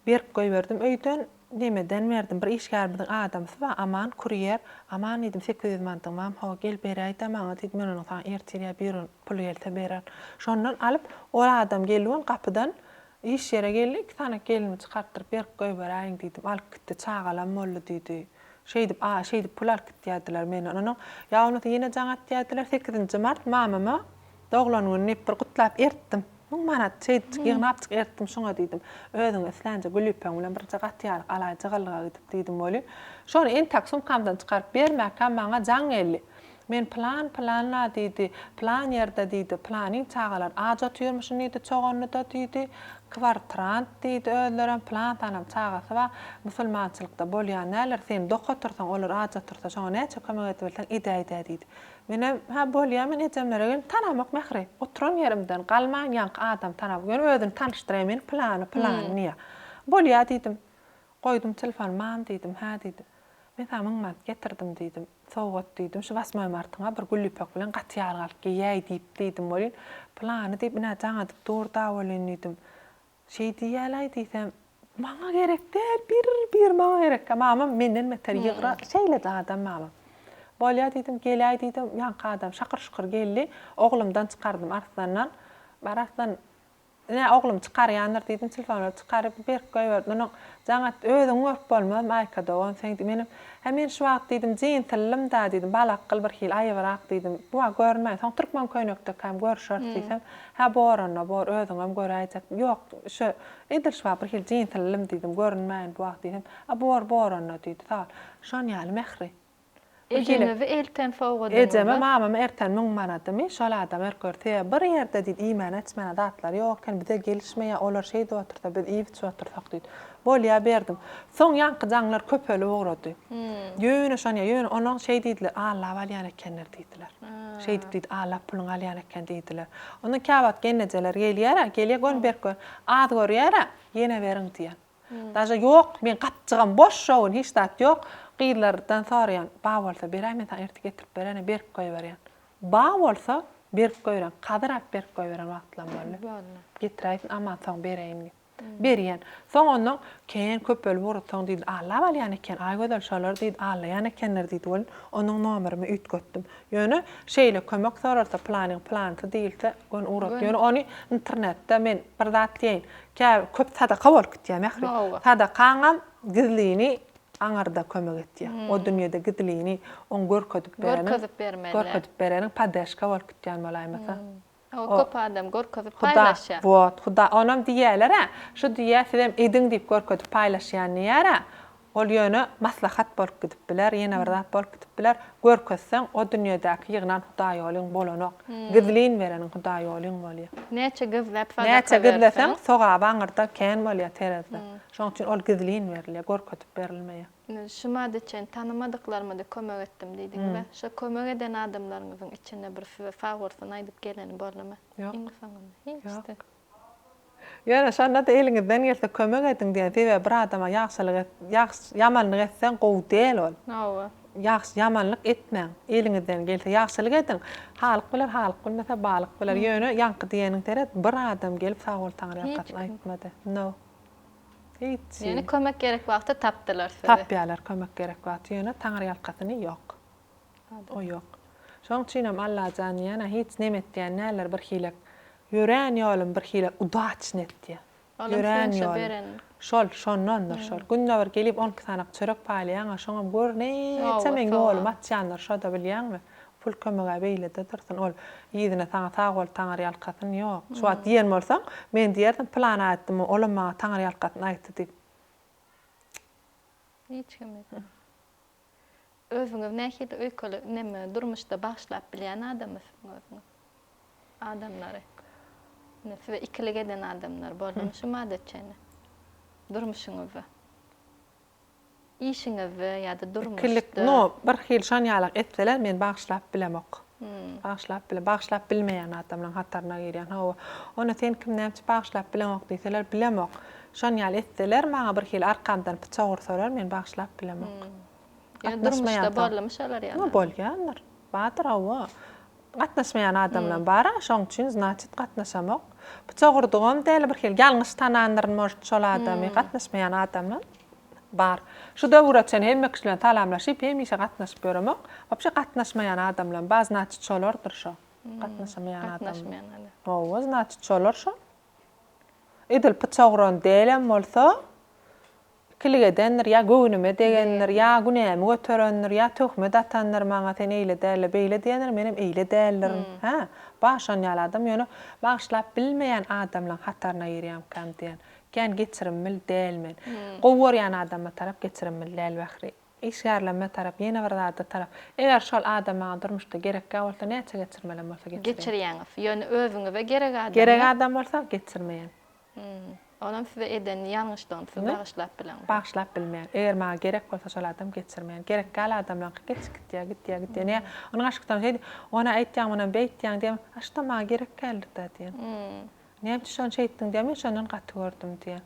Berip goýberdim öýden, nemeden berdim, bir işgärimiziň adamsy bar, Aman, kurýer, Aman diýdim, 800 mantyň barmy, hawa, gel beräý-dä maňa diýdi, men ony saňa ertir ýa bir gün puly gelse bererin. Şondan alyp, ol adam geldi ol gapydan iş ýere geldi, iki sany gelinimi çykartdyryp berip goýberäýiň diýdim, alyp gitdi, çagalam boldy diýdi. Şeýdip, a, şeýdip pul alyp gitýärdiler menden. Onnoň, ýa bolmasa ýene jaň atýardylar, sekizinji mart mamama doglan güni diýip bir gutlap ertdim. Müň manat şeýdipjik ýygnapjyk eritdim şuňa diýdim. Özüňe islänje gülýüpeň bilen birje gaty ýalyk alaý jygyllyga gidip diýdim welin, şony entäk sumkamdan çykaryp bermäkäm maňa jaň geldi. Men pylan pylan-la diýdi, pylan ýerde diýdi, pylanyň çagalary aç otyrmyşyn diýdi çoganlyda diýdi, kwartirant diýdi özlerem, pylan sanam çagasy bar, musulmançylykda bolýan däldir, sen dok otursaň olar aç otursa şoňa näçe kömek edibilseň edäý-dä diýdi. Menem, hä, bolýa, men ejemlere geldim, tanamok Mähri. Oturan ýerimden galman ýaňky adam tanap, ýöne özüni tanyşdyraý, men pylany, pylany diýýär. Bolýa diýdim. Goýdum telefony, mam diýdim, hä diýdi. Men saňa müň manat getirdim diýdim. Sowgat diýdim, şu wasmoý martyňa bir gül ýüpek bilen gaty ýaly galyp geýäý diýip diýdim welin, pylany diýip ine jaň edip dur-da welin diýdim. Şeý diýýälaý diýsem, maňa gerek däl, bir-bir maňa gerekkä. Mamam menden beter ýygra, şeýle-de adam mamam. Bolýa diýdim, geläý diýdim, ýaňky adam şakyr-şukur geldi. Oglumdan çykardym Arslandan. Bar Arslan, Ine, oglum çykarýandyr diýdim, telefonlary çykaryp, berip goýberdi. Onnoň jaň etdi, Özüň görüp bolmazmy, Aýka dogan, sen diýdi. Menem, Hä, men şu wagt diýdim, jinsillim-dä diýdim, balakgyl bir hili aýybyrak diýdim. Bu wagt görünmäýin, soň türkmen köýnekdekäm görüşeris diýsem, Hä, bor onda, bor, özüňem göräýjek. Ýok, şu, edil şu wagt bir hili jinsillim diýdim, görünmäýin bu wagt diýsem, A, bor, bor onda diýdi. Sag ol. Şon ýaly Mähri. Ejeňizi elten sowgadyňyzy. Ejeme mamama erten müň manadymy şol adam erk görse bir ýerde diýdi iýmäne içmäne zatlary ýok eken bize gelişmeýä olar şeýdip otursa biz iýip içip otursak diýdi. Bolýa berdim. Soň ýaňky jaňlar köpelip ugrady. Ýöne şonýa ýöne onuň şeý diýdiler allap alýan ekenler diýdiler. Şeýdip diýdi allap puluňy alýan eken diýdiler. Ondan käwagt gelnejeler gelýärä gelýä göni berk gör az görýärä ýene beriň diýýän. Daže ýok, meň gapjygam boş şo gün, hiç zat ýok. Gyzlardan soraýan, ba bolsa beräý, men saňa ertir getirip bererin, berip goýberýän. Ba bolsa, berip goýberýän, kazyrap berip goýberen wagtlam boldy. Getiräýsin, aman soň bereýin diýip. Berýän. Soň onnoň kän köpelip ugrady, soň diýdi, allap alýan eken, Aýgözel şolar diýdi, allaýan ekenler diýdi welin, onuň nomerimi üýtgetdim. Ýöne şeýle kömek soralsa, pylanyň pylanysy diýilse, göni ugrat. Ýöne ony internetde men bir zat diýeýin, Kä köp sadaka bolup gitýär Mähri. Sadakaňam gizlini aňyrda kömek etýär. O dünýede gizlini oň görkezip bereniň, görkezip bermeli. Görkezip bereniň poddežka bolup gitýän bolaýmasa. O köp adam görkezip paýlaşýar. Wot, Huda, onam diýýäler-ä, şu diýýär sizem ediň diýip görkezip paýlaşýan diýýär-ä. Ol ýöne maslahat bolup gidip biler, ýene bir zat bolup gidip biler. Görkezseň, o dünýedäki ýygnan hudaýolyň bolanok. Gizlin bereniň hudaýolyň bolýar. Näçe gizläp sadaka berseň. Näçe gizleseň, sogaby aňyrda kän bolýar terezide. Şonuň üçin ol gizlin berilýär, görkezip berilmeýär. Indi şu mada çenli tanymadyklarymada kömek etdim diýdiňiz-ä. Şo kömek eden adamlaryňyzyň içinde bir size sag bolsun aýdyp geleni boldumy? Ýok. Iň soňunda. Hiç-de. Ýöne şonda-da eliňizden gelse kömek ediň diýen, sebäbi bir adama ýagşylyk et, ýagş, ýamanlyk etseň gowy däl ol. Hawa. Ýagş, ýamanlyk etmäň. Eliňizden gelse ýagşylyk ediň. Halyk biler, halyk bilmese balyk biler. Ýöne ýaňky diýeniň seret, bir adam gelip sag bol Taňryýalkasyn aýtmady. No. Hiç. Ýöne kömek gerek wagty tapdylar sizi. Tapýarlar kömek gerek wagty, ýöne Taňryýalkasyny ýok. O ýok. Şoň üçinem Allajan diýýän-ä hiç nem etýän däldir birhilek ýörän ýolum birhilek udaçny etýär. Ýörän ýolum. Şol, şondandyr şol. Günde bir gelip onki sanak çörek paýlaýaň-a, şoňam gör näçe meň ýolumy açýandyr şo-da bilýäňmi? Pul kömeg-ä beýlede dursun, ol yzyna saňa sag bol Taňryýalkasyn ýok. Şu wagt diýen bolsaň, men diýerdim pylany aýtdym, olam maňa Taňryýalkasyn aýtdy diýip. Hiç kim etmez. Özüňiz nähili öýkeli neme durmuşda bagyşlap bilýän adamysyň özüňiz? Adamlary. Ine size ikilik eden adamlar boldumy şu mada çenli? Durmuşyňyzda. Işiňizde ýa-da durmuşda. Ikilik no bir hili şon ýalak etseler men bagyşlap bilemok. Bagyşlap bile bagyşlap bilmeýän adamlaň hataryna girýän hawa. Onda sen kim näme üçin bagyşlap bileňok diýseler bilemok. Şon ýaly etseler maňa bir hili arkamdan pyçak ursalar men bagyşlap bilemok. Ýöne durmuşda boldumy şolar ýaly? No bolýandyr. Bardyr hawa. Gatnaşmaýan adamlam bar-a şoň üçin znaçit gatnaşamok. Pyçak urdugam däl bir hili ýalňyş tanandyryn может şol adamy gatnaşmaýan adamlam. Bar. Şu döwüre çen hemme kişi bilen salamlaşyp hemişe gatnaşyp ýöremok. Wapşe gatnaşmaýan adamlam bar znaçit şolardyr şo. Gatnaşamaýan adam. Gatnaşmaýan adam. Hawa znaçit şolar şo. Edil pyçak uran dälem bolsa ikilik edendir ýa göwnüme degendir ýa günämi göterendir ýa töhmet atandyr maňa sen eýle dälde beýle diýendir menem eýle däldirin. Hä? Bar şon ýaly adam ýöne bagyşlap bilmeýän adamlaň hataryna girýämkäm diýen. Kän geçirimil däl men. Gowy görýän adama tarap geçirimil däl Mähri. Işgärlerime tarap, ýene bir zada tarap. Eger şol adam maňa durmuşda gerekkä bolsa näçe geçirmelem bolsa geçirýän. Geçirýäňiz. Ýöne özüňize gerek adamy. Gerek adam bolsa geçirmeýän. Onam size eden ýalňyşlygyny siz bagyşlap bileňiz. Bagyşlap bilmeýän. Eger maňa gerek bolsa şol adam geçirmeýän. Gerek däl adamlaňky geçip gitýär, gitýär, gitýär. Nä, onuň aşykdan şeýdi, ony aýtýaň, munam beýtýäň diýýän. A şuda maňa gerek däldir-dä diýýän. Näme üçin şony şeýtdiň diýýär, men şondan gaty gördüm diýýär.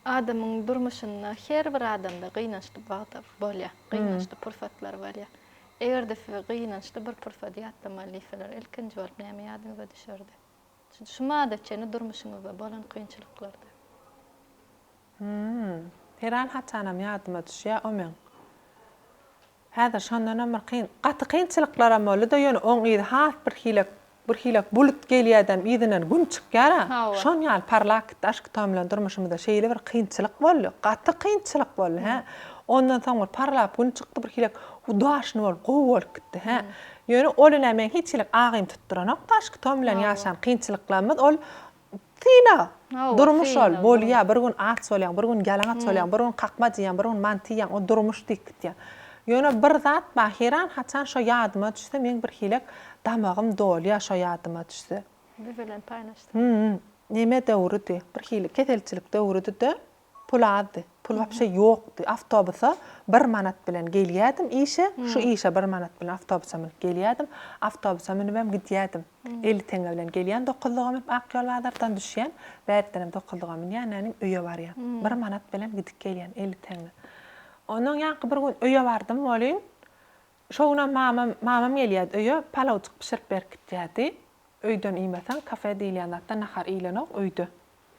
Adamyň durmuşynda her bir adamda gynançly wagt bolýar, gynançly pursatlar bolýar. Eger-de size gynançly bir pursady ýatlamaly diýseler, ilkinji bolup näme ýadyňyza düşerdi? Şu mada çenli durmuşyňyzda bolan kynçylyklarda. Hum. Heran haçanam ýadyma düşýär o meň. Häzir şondanam bir kyn, gaty kynçylyklaram boldy-da, ýöne oň yzy has bir hile, bir hile bulut gelýädem yzyndan gün çykýar-a. Şon ýaly parlap gitdi Aşkytom bilen durmuşymyzda şeýle bir kynçylyk boldy, gaty kynçylyk boldy, hä. Ondan soň bir parlap gün çykdy bir hile udaşny bolup, gowy bolup gitdi, hä. Ýöne ol ine meň hiç hili agym tutduranokdy Aşkytom bilen ýaşan kynçylyklarymyz ol Synag. Durmuş ol. Bolýa, bir gün aç bolýaň, bir gün ýalaňaç bolýaň, bir gün kakmaç iýýäň, bir gün manty iýýäň, o durmuş diýip gitýär. Ýöne bir zat bar, heran-haçan şo ýadyma düşse, meň birhilek damagym dolýar şo ýadyma düşse. Biz bilen paýlaşsaň. Hüm. Neme döwrüdi, birhili keselçilik döwrüdi-de, pul azdy. Pul wapşe ýokdy. Awtobusa bir manat bilen gelýärdim işe, şu işe bir manat bilen awtobusa münüp gelýärdim. Awtobusa münübem gidýärdim. 50 teňňe bilen gelýän dokuzlyga münüp Akýol bazardan düşýän, bärdenem dokuzlyga münýän, nänim öýe barýan. Bir manat bilen gidip gelýän 50 teňňe. Onnoň ýaňky bir gün öýe bardym welin, şo günem mamam, mamam gelýärdi öýe, palawjyk bişirip berip gitýärdi. Öýden iýmeseň, kafe diýilýän zatda nahar iýlenok öýde.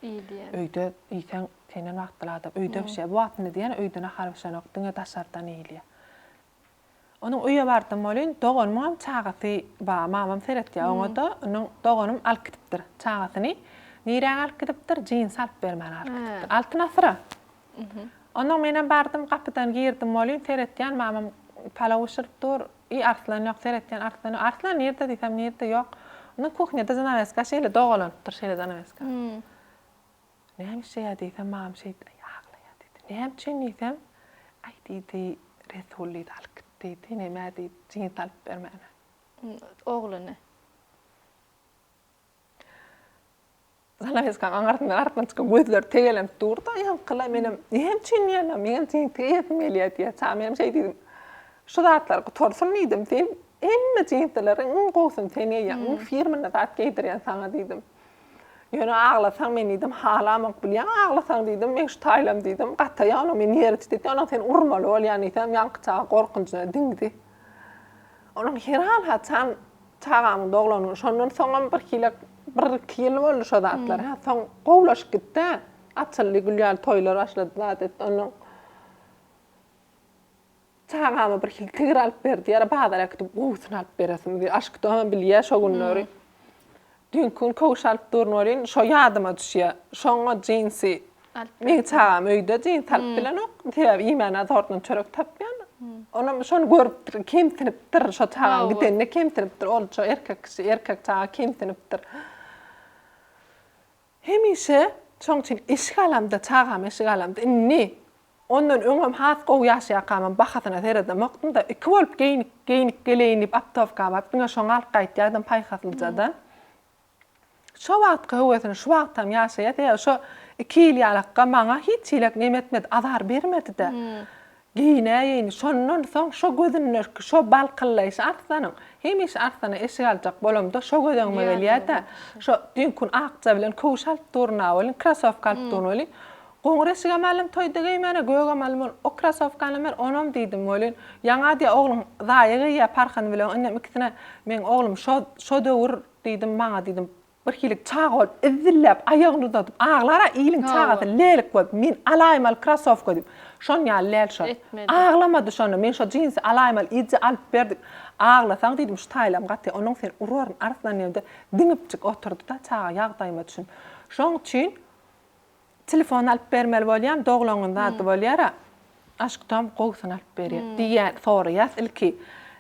Iýilýär. Öýde iýseň senden bagtly adam. Öýde bişýär. Bu wagt indi diýýän öýde nahar bişenok, diňe daşardan iýilýär. Onuň öýe bardym welin, doganymyňam çagasy bar, mamam seretýär oňa-da, onuň doganym alyp gidipdir çagasyny. Niräge alyp gidipdir? Jinsi alyp bermäne alyp gidipdir. Altyn asyra. Onnoň menem bardym, gapydan girdim welin, seretýän, mamam palaw bişirip dur. I Arslan ýok, seretýän Arslan ýok. Arslan nirde diýsem, nirde ýok. Onnoň kuhnýada zanaweska şeýle dogalanypdyr, şeýle zanaweska. Näme işleýär diýsem, mamam şeýdi, aý aglaýar diýdi. Näme üçin diýsem, aý diýdi, Resul diýdi, alyp git diýdi, nämä diýdi, jins alyp bermäne. Ogluny. Zanaweskaň aňyrsyndan artdan çykan gözleri tegelenip dur-da, ýaňkyla menem, näme üçin diýende, meňem jinsi geýesim gelýär diýýär. Çaga menem şeý diýdim, şu zatlar gutarsyn diýdim, sen hemme jinsileriň iň gowusyny sen geýýäň, iň firmyny zat geýdirýän saňa diýdim. Ýöne aglasaň men diýdim, halamok, bilýäňmi aglasaň diýdim, meň şu taýlam diýdim, gataýa onuň meni ýere titetýär, onuň seni urmaly bolýan diýsem, ýaňky çaga gorkunjyna diňdi. Onuň heran-haçan çagamyň doglan güni, şondan soňam bir hili bir-iki ýyl boldy şo zatlar, hä, soň gowulaşyp gitdi-ä, açyldy, gül ýaly toýlar başlady, zat etdi, onnoň Çagama bir hili tigir alyp berdi, ýa bazara äkidip gowusyny alyp beresim diýdi. Aşyk dogan bilýär şo günleri. Düýnki gün köwüş alyp durun welin, şo ýadyma düşýär. Şoňa jinsi. Meň çagam öýde jins alyp bilenok. Sebäbi iýmäne zordan çörek tapýan. Onam şony görüpdir, kemsinipdir. Şo çagaň gidenine kemsinipdir. Ol şo erkek kişi, erkek çaga kemsinipdir. Hemişe şoň üçin eşik alamda, çagama eşik alamda indi ondan öňem has gowy ýaşaýarkamam bahasyna seredemokdym-da, iki bolup geýnik, geýnip geleýin diýip optowka baryp diňe şoňa alyp gaýtýardym paýhaslyjadan. Şo wagtky höwesini şu wagtam ýaşaýar, sebäbi şo iki ýyl ýalakka maňa hiç hili neme etmedi, azar bermedi-de. Geýinäýeýin, şondan soň şo gözündäki şo balkyllaýşy Arslanyň, hemişe Arslana eşik aljak bolamda şo göz öňüme gelýär-de, şo düýnki gün akja bilen köwüş alyp durun-a welin, krasowka alyp durun welin, goňur eşigem aldym toýda geýmäne, gögem aldym welin, o krasowkanam ber, onam diýdim welin, ýaňa diýýär ogluň zaýa geýýär parhyny bileň, indem ikisine meň oglum şo şo döwür diýdim, maňa diýdim, Birhili çaga bolup izzilläp aýagyny uzadyp aglar-a iliň çagasy lälik bolup men alaýmaly krasowka diýip. Şon ýaly läl şol. Aglamady şonda men şo jinsi alaýmaly eje alyp ber diýip. Aglasaň diýdim şu taýlam gaty onuň seni uraryn arslan diýemde diňipjik oturdy-da çaga ýagdaýyma düşünip. Şoň üçin Telefon alyp bermeli bolýam doglan gün zady bolýara aşkdam gowusyny alyp berýär diýýän soraýas ilki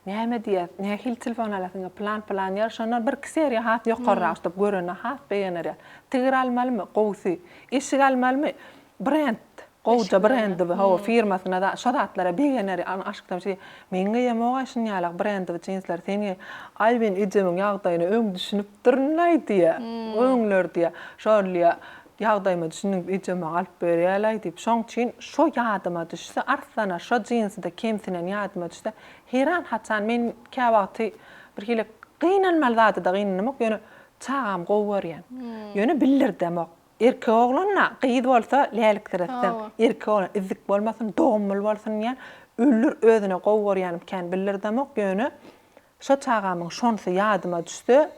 näme diýýäs nähili telefon alasyň plan plan ýar şondan bir iki seriýa has ýokarrak şutup görende has begener ýaly tigir almalymy gowusy eşik almalymy brend gowuja brendowy hawa firmasyna da şo zatlara begener ýaly aşkdam şeý men geýemok-aý şuny ýalak brendowy jinsleri sen geý aý men ejemiň ýagdaýyna öň düşünipdirin-aý diýýär öňler diýýär şol diýýär Ýagdaýyma düşünip ejem maňa alyp berýälaý diýip. Şoň üçin şo ýadyma düşse Arslana şo jinside kemsinen ýadyma düşse heran haçan men käwagty birhili gynanmaly zada-da gynanamok ýöne çagamy gowy görýän. Ýöne bildirdemok. Erkek oglan-da gyz bolsa läliksiretseň erkek oglan izzik bolmasyn dogumly bolsun diýýän. Öldür özüne gowy görýänim kän bildirdemok ýöne şo çagamyň şonsy ýadyma düşse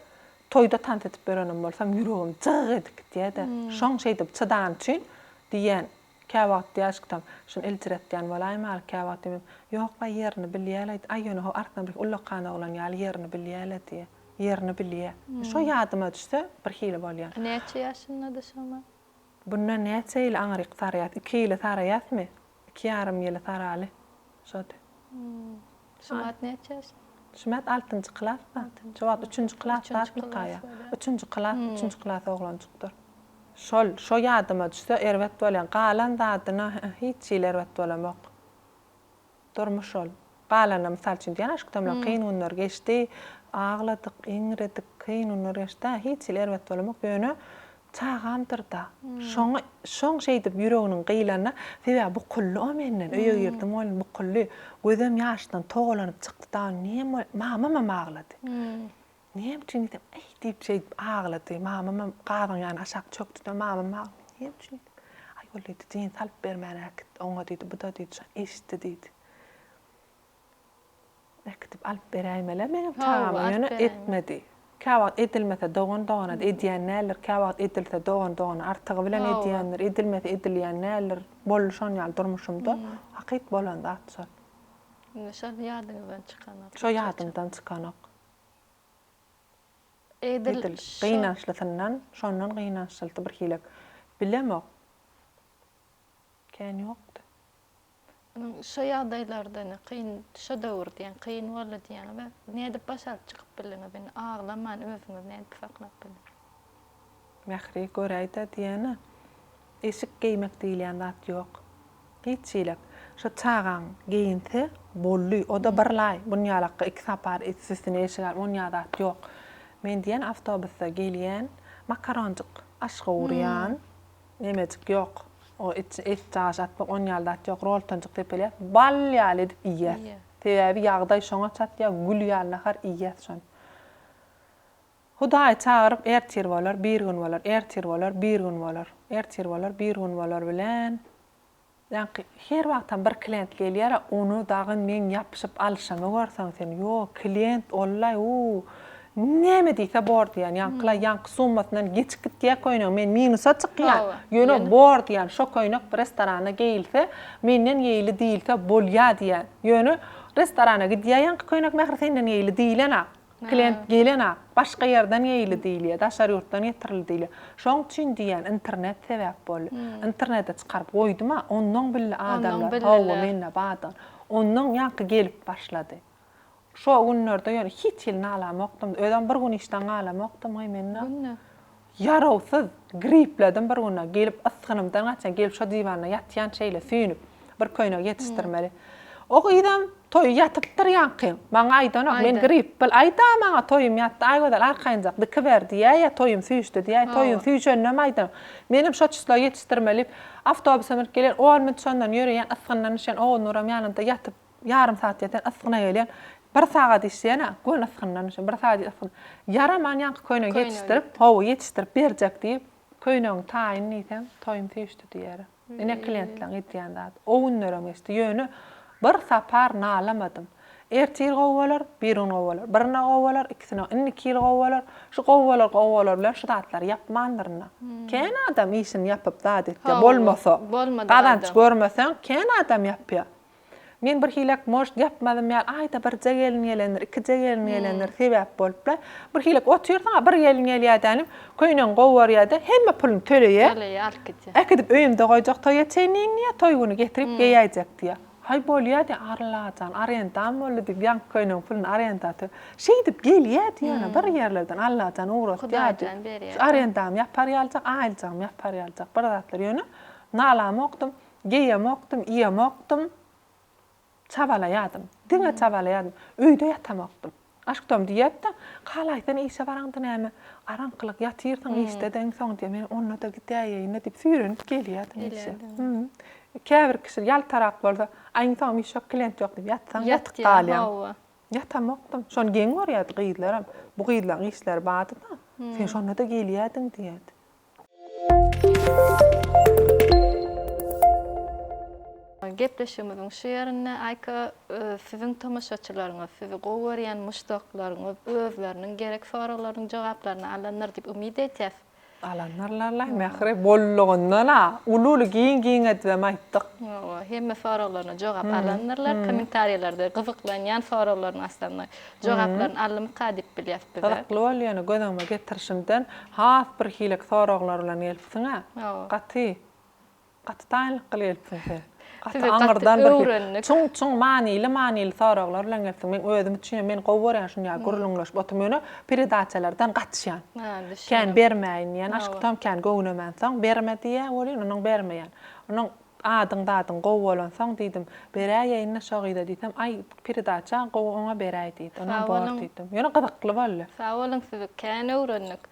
Toýda tans edip ýörenem bolsam ýüregim jyg edip gitýä-de. Şoň şeýdip çydany üçin diýýän. Käwagt diýýär aşkdam, şuny eljiretýän bolaýmaly, käwagt diýmem, ýok-la ýerini bilýä-le, aý ýöne ho Arslan bir ullakan oglan ýaly ýerini bilýä-le diýýär. Ýerini bilýä. Şo ýadyma düşse, birhili bolýan. Näçe ýaşyndady şo Bundan näçe ýyl aňryk saraýas? Iki ýyly saraýasmy? Iki ýarym ýyly saraly. Şody. Şumat näçe ýaşynda? Şumat altynjy klasda. Şo wagt üçünji klasda atmyka ýa? Üçünji klas, üçünji klas oglanjykdyr. Şol, şo ýadyma düşse erbet bolýan. Galan zadyna hiç hili erbet bolamok. Durmuş ol. Galanyna mysal üçin diýýän aşkdan bilen kyn günler geçdi. Agladyk, iňredik, kyn günler geçdi. Hiç hili erbet bolamok. Ýöne çagamdyr-da. Şoňa, şoň şeýdip ýüreginiň gyýlanyna, sebäbi bukuldy o menden. Öýe girdim welin bukuldy. Gözem ýaşdan togalanyp çykdy da, näme bol, mamamam aglady. Näme üçin diýsem, eý diýip şeýdip aglady. Mamamam gazyň ýanyna aşak çökdi-de, mamam aglady. Näme üçin diýdim. Aý ol diýdi, jyns alyp bermän äkitdi oňa diýdi, bu-da diýdi, şony eşitdi diýdi. Äkidip alyp beräýmeli-ä meňem çagama, ýöne etmedi. Käwagt edilmese dogan dogana-da edýän däldir, käwagt edilse dogan dogana artygy bilen edýändir, edilmese edilýän däldir. Boldy şon ýaly durmuşymda hakyt bolan zat şol. Indi şol ýadyňyzdan çykanok. Şo ýadymdan çykanok. Edil gynançlysyndan, şondan gynançlysy bir hilek. Bilemok. Kän ýokdy. Onuň şo ýagdaýlarda indi kyn, şo döwür diýen kyn boldy diýýäňiz-ä. Nädip baş alyp çykyp bildiňiz indi aglaman özüňizi nädip saklap bildiňiz? Mähri göräý-dä diýene. Eşik geýmek diýilýän zat ýok. Hiç hili. Şo çagaň geýinse boldy. O-da bir laý. Bunýalakka iki sapar üstüne eşik alyp onýa zat ýok. Men diýen awtobusda gelýän makaronjyk aş gowurýan. Nemejik ýok. O iç et jaş atmak onýaly zat ýok. Roltanjyk sepelýäs. Bal ýaly edip iýýäs. Sebäbi ýagdaý şoňa çatýar. Gül ýaly nahar iýýäs şony. Hudaýy çagyryp ertir bolar, bir gün bolar, ertir bolar, bir gün bolar, ertir bolar, bir gün bolar bilen ýaňky her wagtam bir klient gelýär-ä, ony dagy meň ýapyşyp alyşymy görseň sen, ýok, klient ollaý, uu, näme diýse bor diýýän, ýaňkylaý ýaňky summasyndan geçip gitýär köýnegi, men minusa çykýan, ýöne bor diýýän, şo köýnek restoranda geýilse, menden geýili diýilse bolýa diýýän, ýöne restorana gidýär ýaňky köýnek Mähri senden geýili diýilenak. Klient gelenak, başga ýerden geýili diýilýär, daşary ýurtdan getirildi diýilýär. Şoň üçin diýýän, internet sebäp boldy. Internete çykaryp goýdum-a, onnoň bildi adamlar, hawa, mende bardygyny. Onnoň ýaňky gelip başlady. Şo günlerde ýöne hiç hili nalamokdym. Özem bir gün işden galamokdym, aý men-de. Ýarawsyz, gripledim bir günde. Gelip ysgynymdan gaçýan, gelip şo diwanda ýatýan şeýle süýnüp. Bir köýnek ýetişdirmeli. O gyzam toýy ýatypdyr ýaňky. Maňa aýdanok, men grip bil. Aýda maňa toýum ýatdy, Aýgözel arkaýynjak dikiber diýäýýä, toýum süýşdi diýäý. Toýuň süýşeninem aýdanok. Menem şo çysla ýetişdirmeli diýip, awtobusa münüp gelýän, on minut şondan ýöreýän, ysgyndan düşýän, Ogulnuram ýanymda ýatyp, ýarym sagat ýatan, ysgyna gelýän. Bir sagat işleýän-ä, göni ysgyndan düşýän, bir sagat ysgyn. Ýaraman ýaňky köýnegi ýetişdirip, hawa, ýetişdirip berjek diýip, köýnegiň taýyn diýsem, toýum süýşdi diýýär. Ine klientleň edýän zady. O günlerem geçdi. Ýöne bir sapar nalamadym. Ertir gowy bolar, birigün gowy bolar. Birine gowy bolar, ikisine, indiki ýyl gowy bolar. Şu gowy bolar, gowy bolar bilen şu zatlary ýapmandyryn-da. Kän adam işini ýapyp zat etýär. Bolmasa, gazanç görmeseň, kän adam ýapýar. Men bir hilek может ýapmadym ýaly aýda birje gelin gelendir, ikije gelin gelendir sebäp bolupla. Bir hilek otyrsyň a bir gelin gelýädänim köýnegiňi gowy görýäde hemme puluny töleýä. Töleýä alyp gidýä. Äkidip öýümde goýjak toýa çenli diýýä toý güni getirip geýäýjek diýýä. Haý bolýa diýýä Allajan arendam boldy diýip ýaňky köýnegiň puluny arenda tö. Şeýdip gelýä diýýän bir ýerlerden Allajan ugratýa diýip. Şu arendamy ýapar ýalyjak aýlyjagymy ýapar ýalyjak bir zatlar ýöne nalamokdym. Geýemokdym, iýemokdym, çabalaýardym. Diňe çabalaýardym. Öýde ýatamokdym. Aşkdam diýýärdi-de, Galaýsana işe baraňda näme, garaňkylyk ýatyrsyň işde-de iň soň diýýär. Men onda-da gidäýeýin-le diýip süýrenip gelýärdim işe. Käbir kişi ýaltarak bolsa, Aý iň soňam iş ýok, klient ýok diýip ýatsaň ýatyp galýaň. Ýatamokdym. Şony geň görýärdi gyzlaram. Bu gyzlaň işleri bardy-da. Sen şonda-da gelýärdiň diýýärdi. Gepleşigimiziň şu ýerinde Aýka siziň tomaşaçylaryňyz, sizi gowy görýän muşdaklaryňyz özleriniň gerek soraglarynyň jogaplaryny alandyr diýip umyt edýäs. Alandyrlar-laý, Mähri, bollugyndan-a, uly-uly giň-giň edibem aýtdyk. Hawa, hemme soraglaryna jogap alandyrlar. Kommentariýalarda gyzyklanýan soraglaryň aslynda jogaplaryny aldymyka diýip bilýäs biz-ä. Gyzykly boldy ýöne göz öňüme getirişimden has birhilek soraglar bilen gelipsiň-ä. Hawa. Gaty. Gaty taýynlyk gyl gelipsiň sen. Gaty Sizi gaty aňyrdan bir öwrendik. çuň çuň manyly manyly soraglar bilen gelipsiň. Men özüm üçin men gowy görýän şuny ýaly gürrüňleşip oturma ýöne peredaçalardan gaçýan. Ha, Kän düşündim. bermäýin diýýän. Hawa. Aşkytam kän göwnemänsoň berme diýýär welin onuň bermeýän. Onuň adyň zadyň gowy bolansoň diýdim beräýeýin-le şo gyza diýsem aý peredaça gowy oňa beräý diýdi. Onam Sag bor boluň. diýdim. Ýöne gyzykly boldy. Sag boluň sizi kän öwrendik.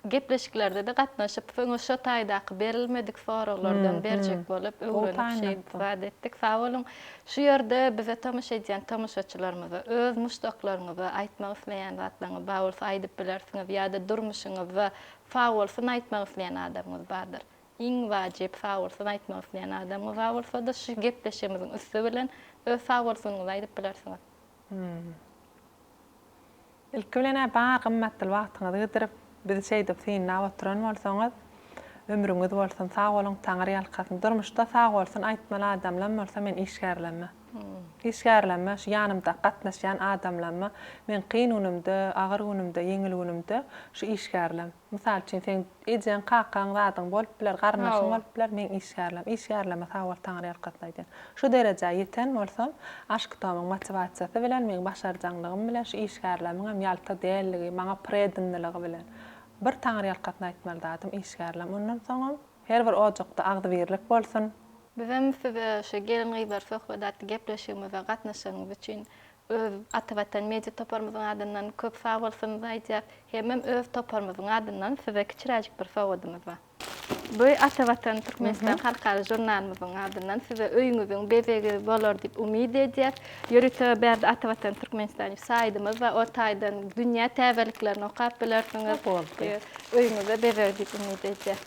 Gepleşiklerde-de gatnaşyp, soňra şo taýdaky berilmedik soraglardan berjek bolup, öwrenip şeýdip zat etdik. Sag boluň. Şu ýerde bize tomaşa edýän tomaşaçylarymyza, öz muşdaklaryňyza aýtmak isleýän zatlaryňyz bar bolsa aýdyp bilersiňiz ýa-da durmuşyňyzda sagbolsun aýtmak isleýän adamyňyz bardyr. Iň wajyp sagbolsun aýtmak isleýän adamyňyz bar bolsa-da şu gepleşigimiziň üsti bilen öz sagbolsunyňyzy aýdyp bilersiňiz. Ilki bilen-ä bar gymmatly wagtyňyzy gidirip, bizi şeýdip synlap oturan bolsaňyz, ömrüňiz bolsun, sag boluň, Taňry ýalkasyn. Durmuşda sag bolsun aýtmaly adamlam bolsa men işgärlemme. Işgärlemme, şu ýanymda gatnaşýan adamlamma, men kyn günümde, agyr günümde, ýeňil günümde şu işgärlem. Mysal üçin, seň ejeň, kakaň, zadyň bolup biler, garyndaşyň bolup biler, meň işgärlem. Işgärleme sag bol Taňry ýalkasyn aýdýan. Şu derejä ýeten bolsam, Aşktomyň motiwasiýasy bilen, meň başarjaňlygym bilen, şu işgärlemiňem ýalta dälligi, maňa predannylygy bilen. Bir Taňry ýalkasyn aýtmaly zadym işgärlem. Ondan soňam her bir ojakda agzybirlik bolsun. Bizem size şu Gelin-gyzlar söhbedi atly gepleşigimize gatnaşygyňyz üçin Öz Ata Watan media toparymyzyň adyndan köp sag bolsunyzy aýdýas. Hemem öz toparymyzyň adyndan size kiçiräjik bir sowgadymyz bar. Bu Ata Watan Türkmenistan halkara žurnalymyzyň adyndan size öýüňiziň bezegi bolar diýip umyt edýäs. Ýörite bärde Ata Watan Türkmenistan diýip saýdymyz bar. O taýdan dünýä täzeliklerini okap bilersiňiz. Boldy. Öýüňize bezeg diýip umyt edýäs.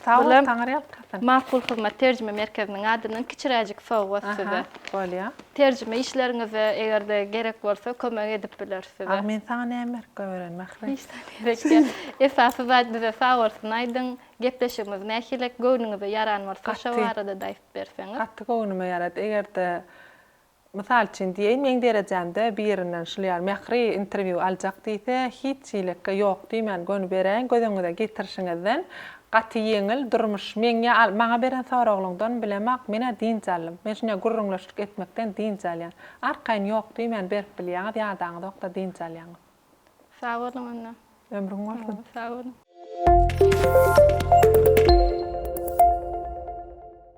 Sag bol, Taňry ýalkasyn. Makul Hyzmat terjime merkeziniň adyndan kiçiräjik sowgat size. Bolýa. Terjime işleriňize eger-de gerek bolsa kömek edip bileris size. A men saňa näme berip goýberen Mähri? Hiç zat gerek däl. Esasy zat bize sag bolsun aýdyň. Gepleşigimiz nähilek göwnüňize ýaran bolsa şo barada-da aýdyp berseňiz. Gaty göwnüme ýarady. Eger-de Mysal üçin diýeýin, meň derejämde birinden şul ýaly Mähri interwýu aljak diýse, hiç hilekke ýok diýmän göni beräýiň, göz öňüňize getirişiňizden gaty ýeňil durmuş meň ýa maňa beren soraglyňdan bilemak, men-ä dynç aldym. Men şunýa gürrüňleşlik etmekden dynç alýan. Arkaýyn ýok diýmän berip bilýäňiz, ýadaňyzokda dynç alýaňyz. Sag boluň onda. Ömrüň bolsun. Sag boluň.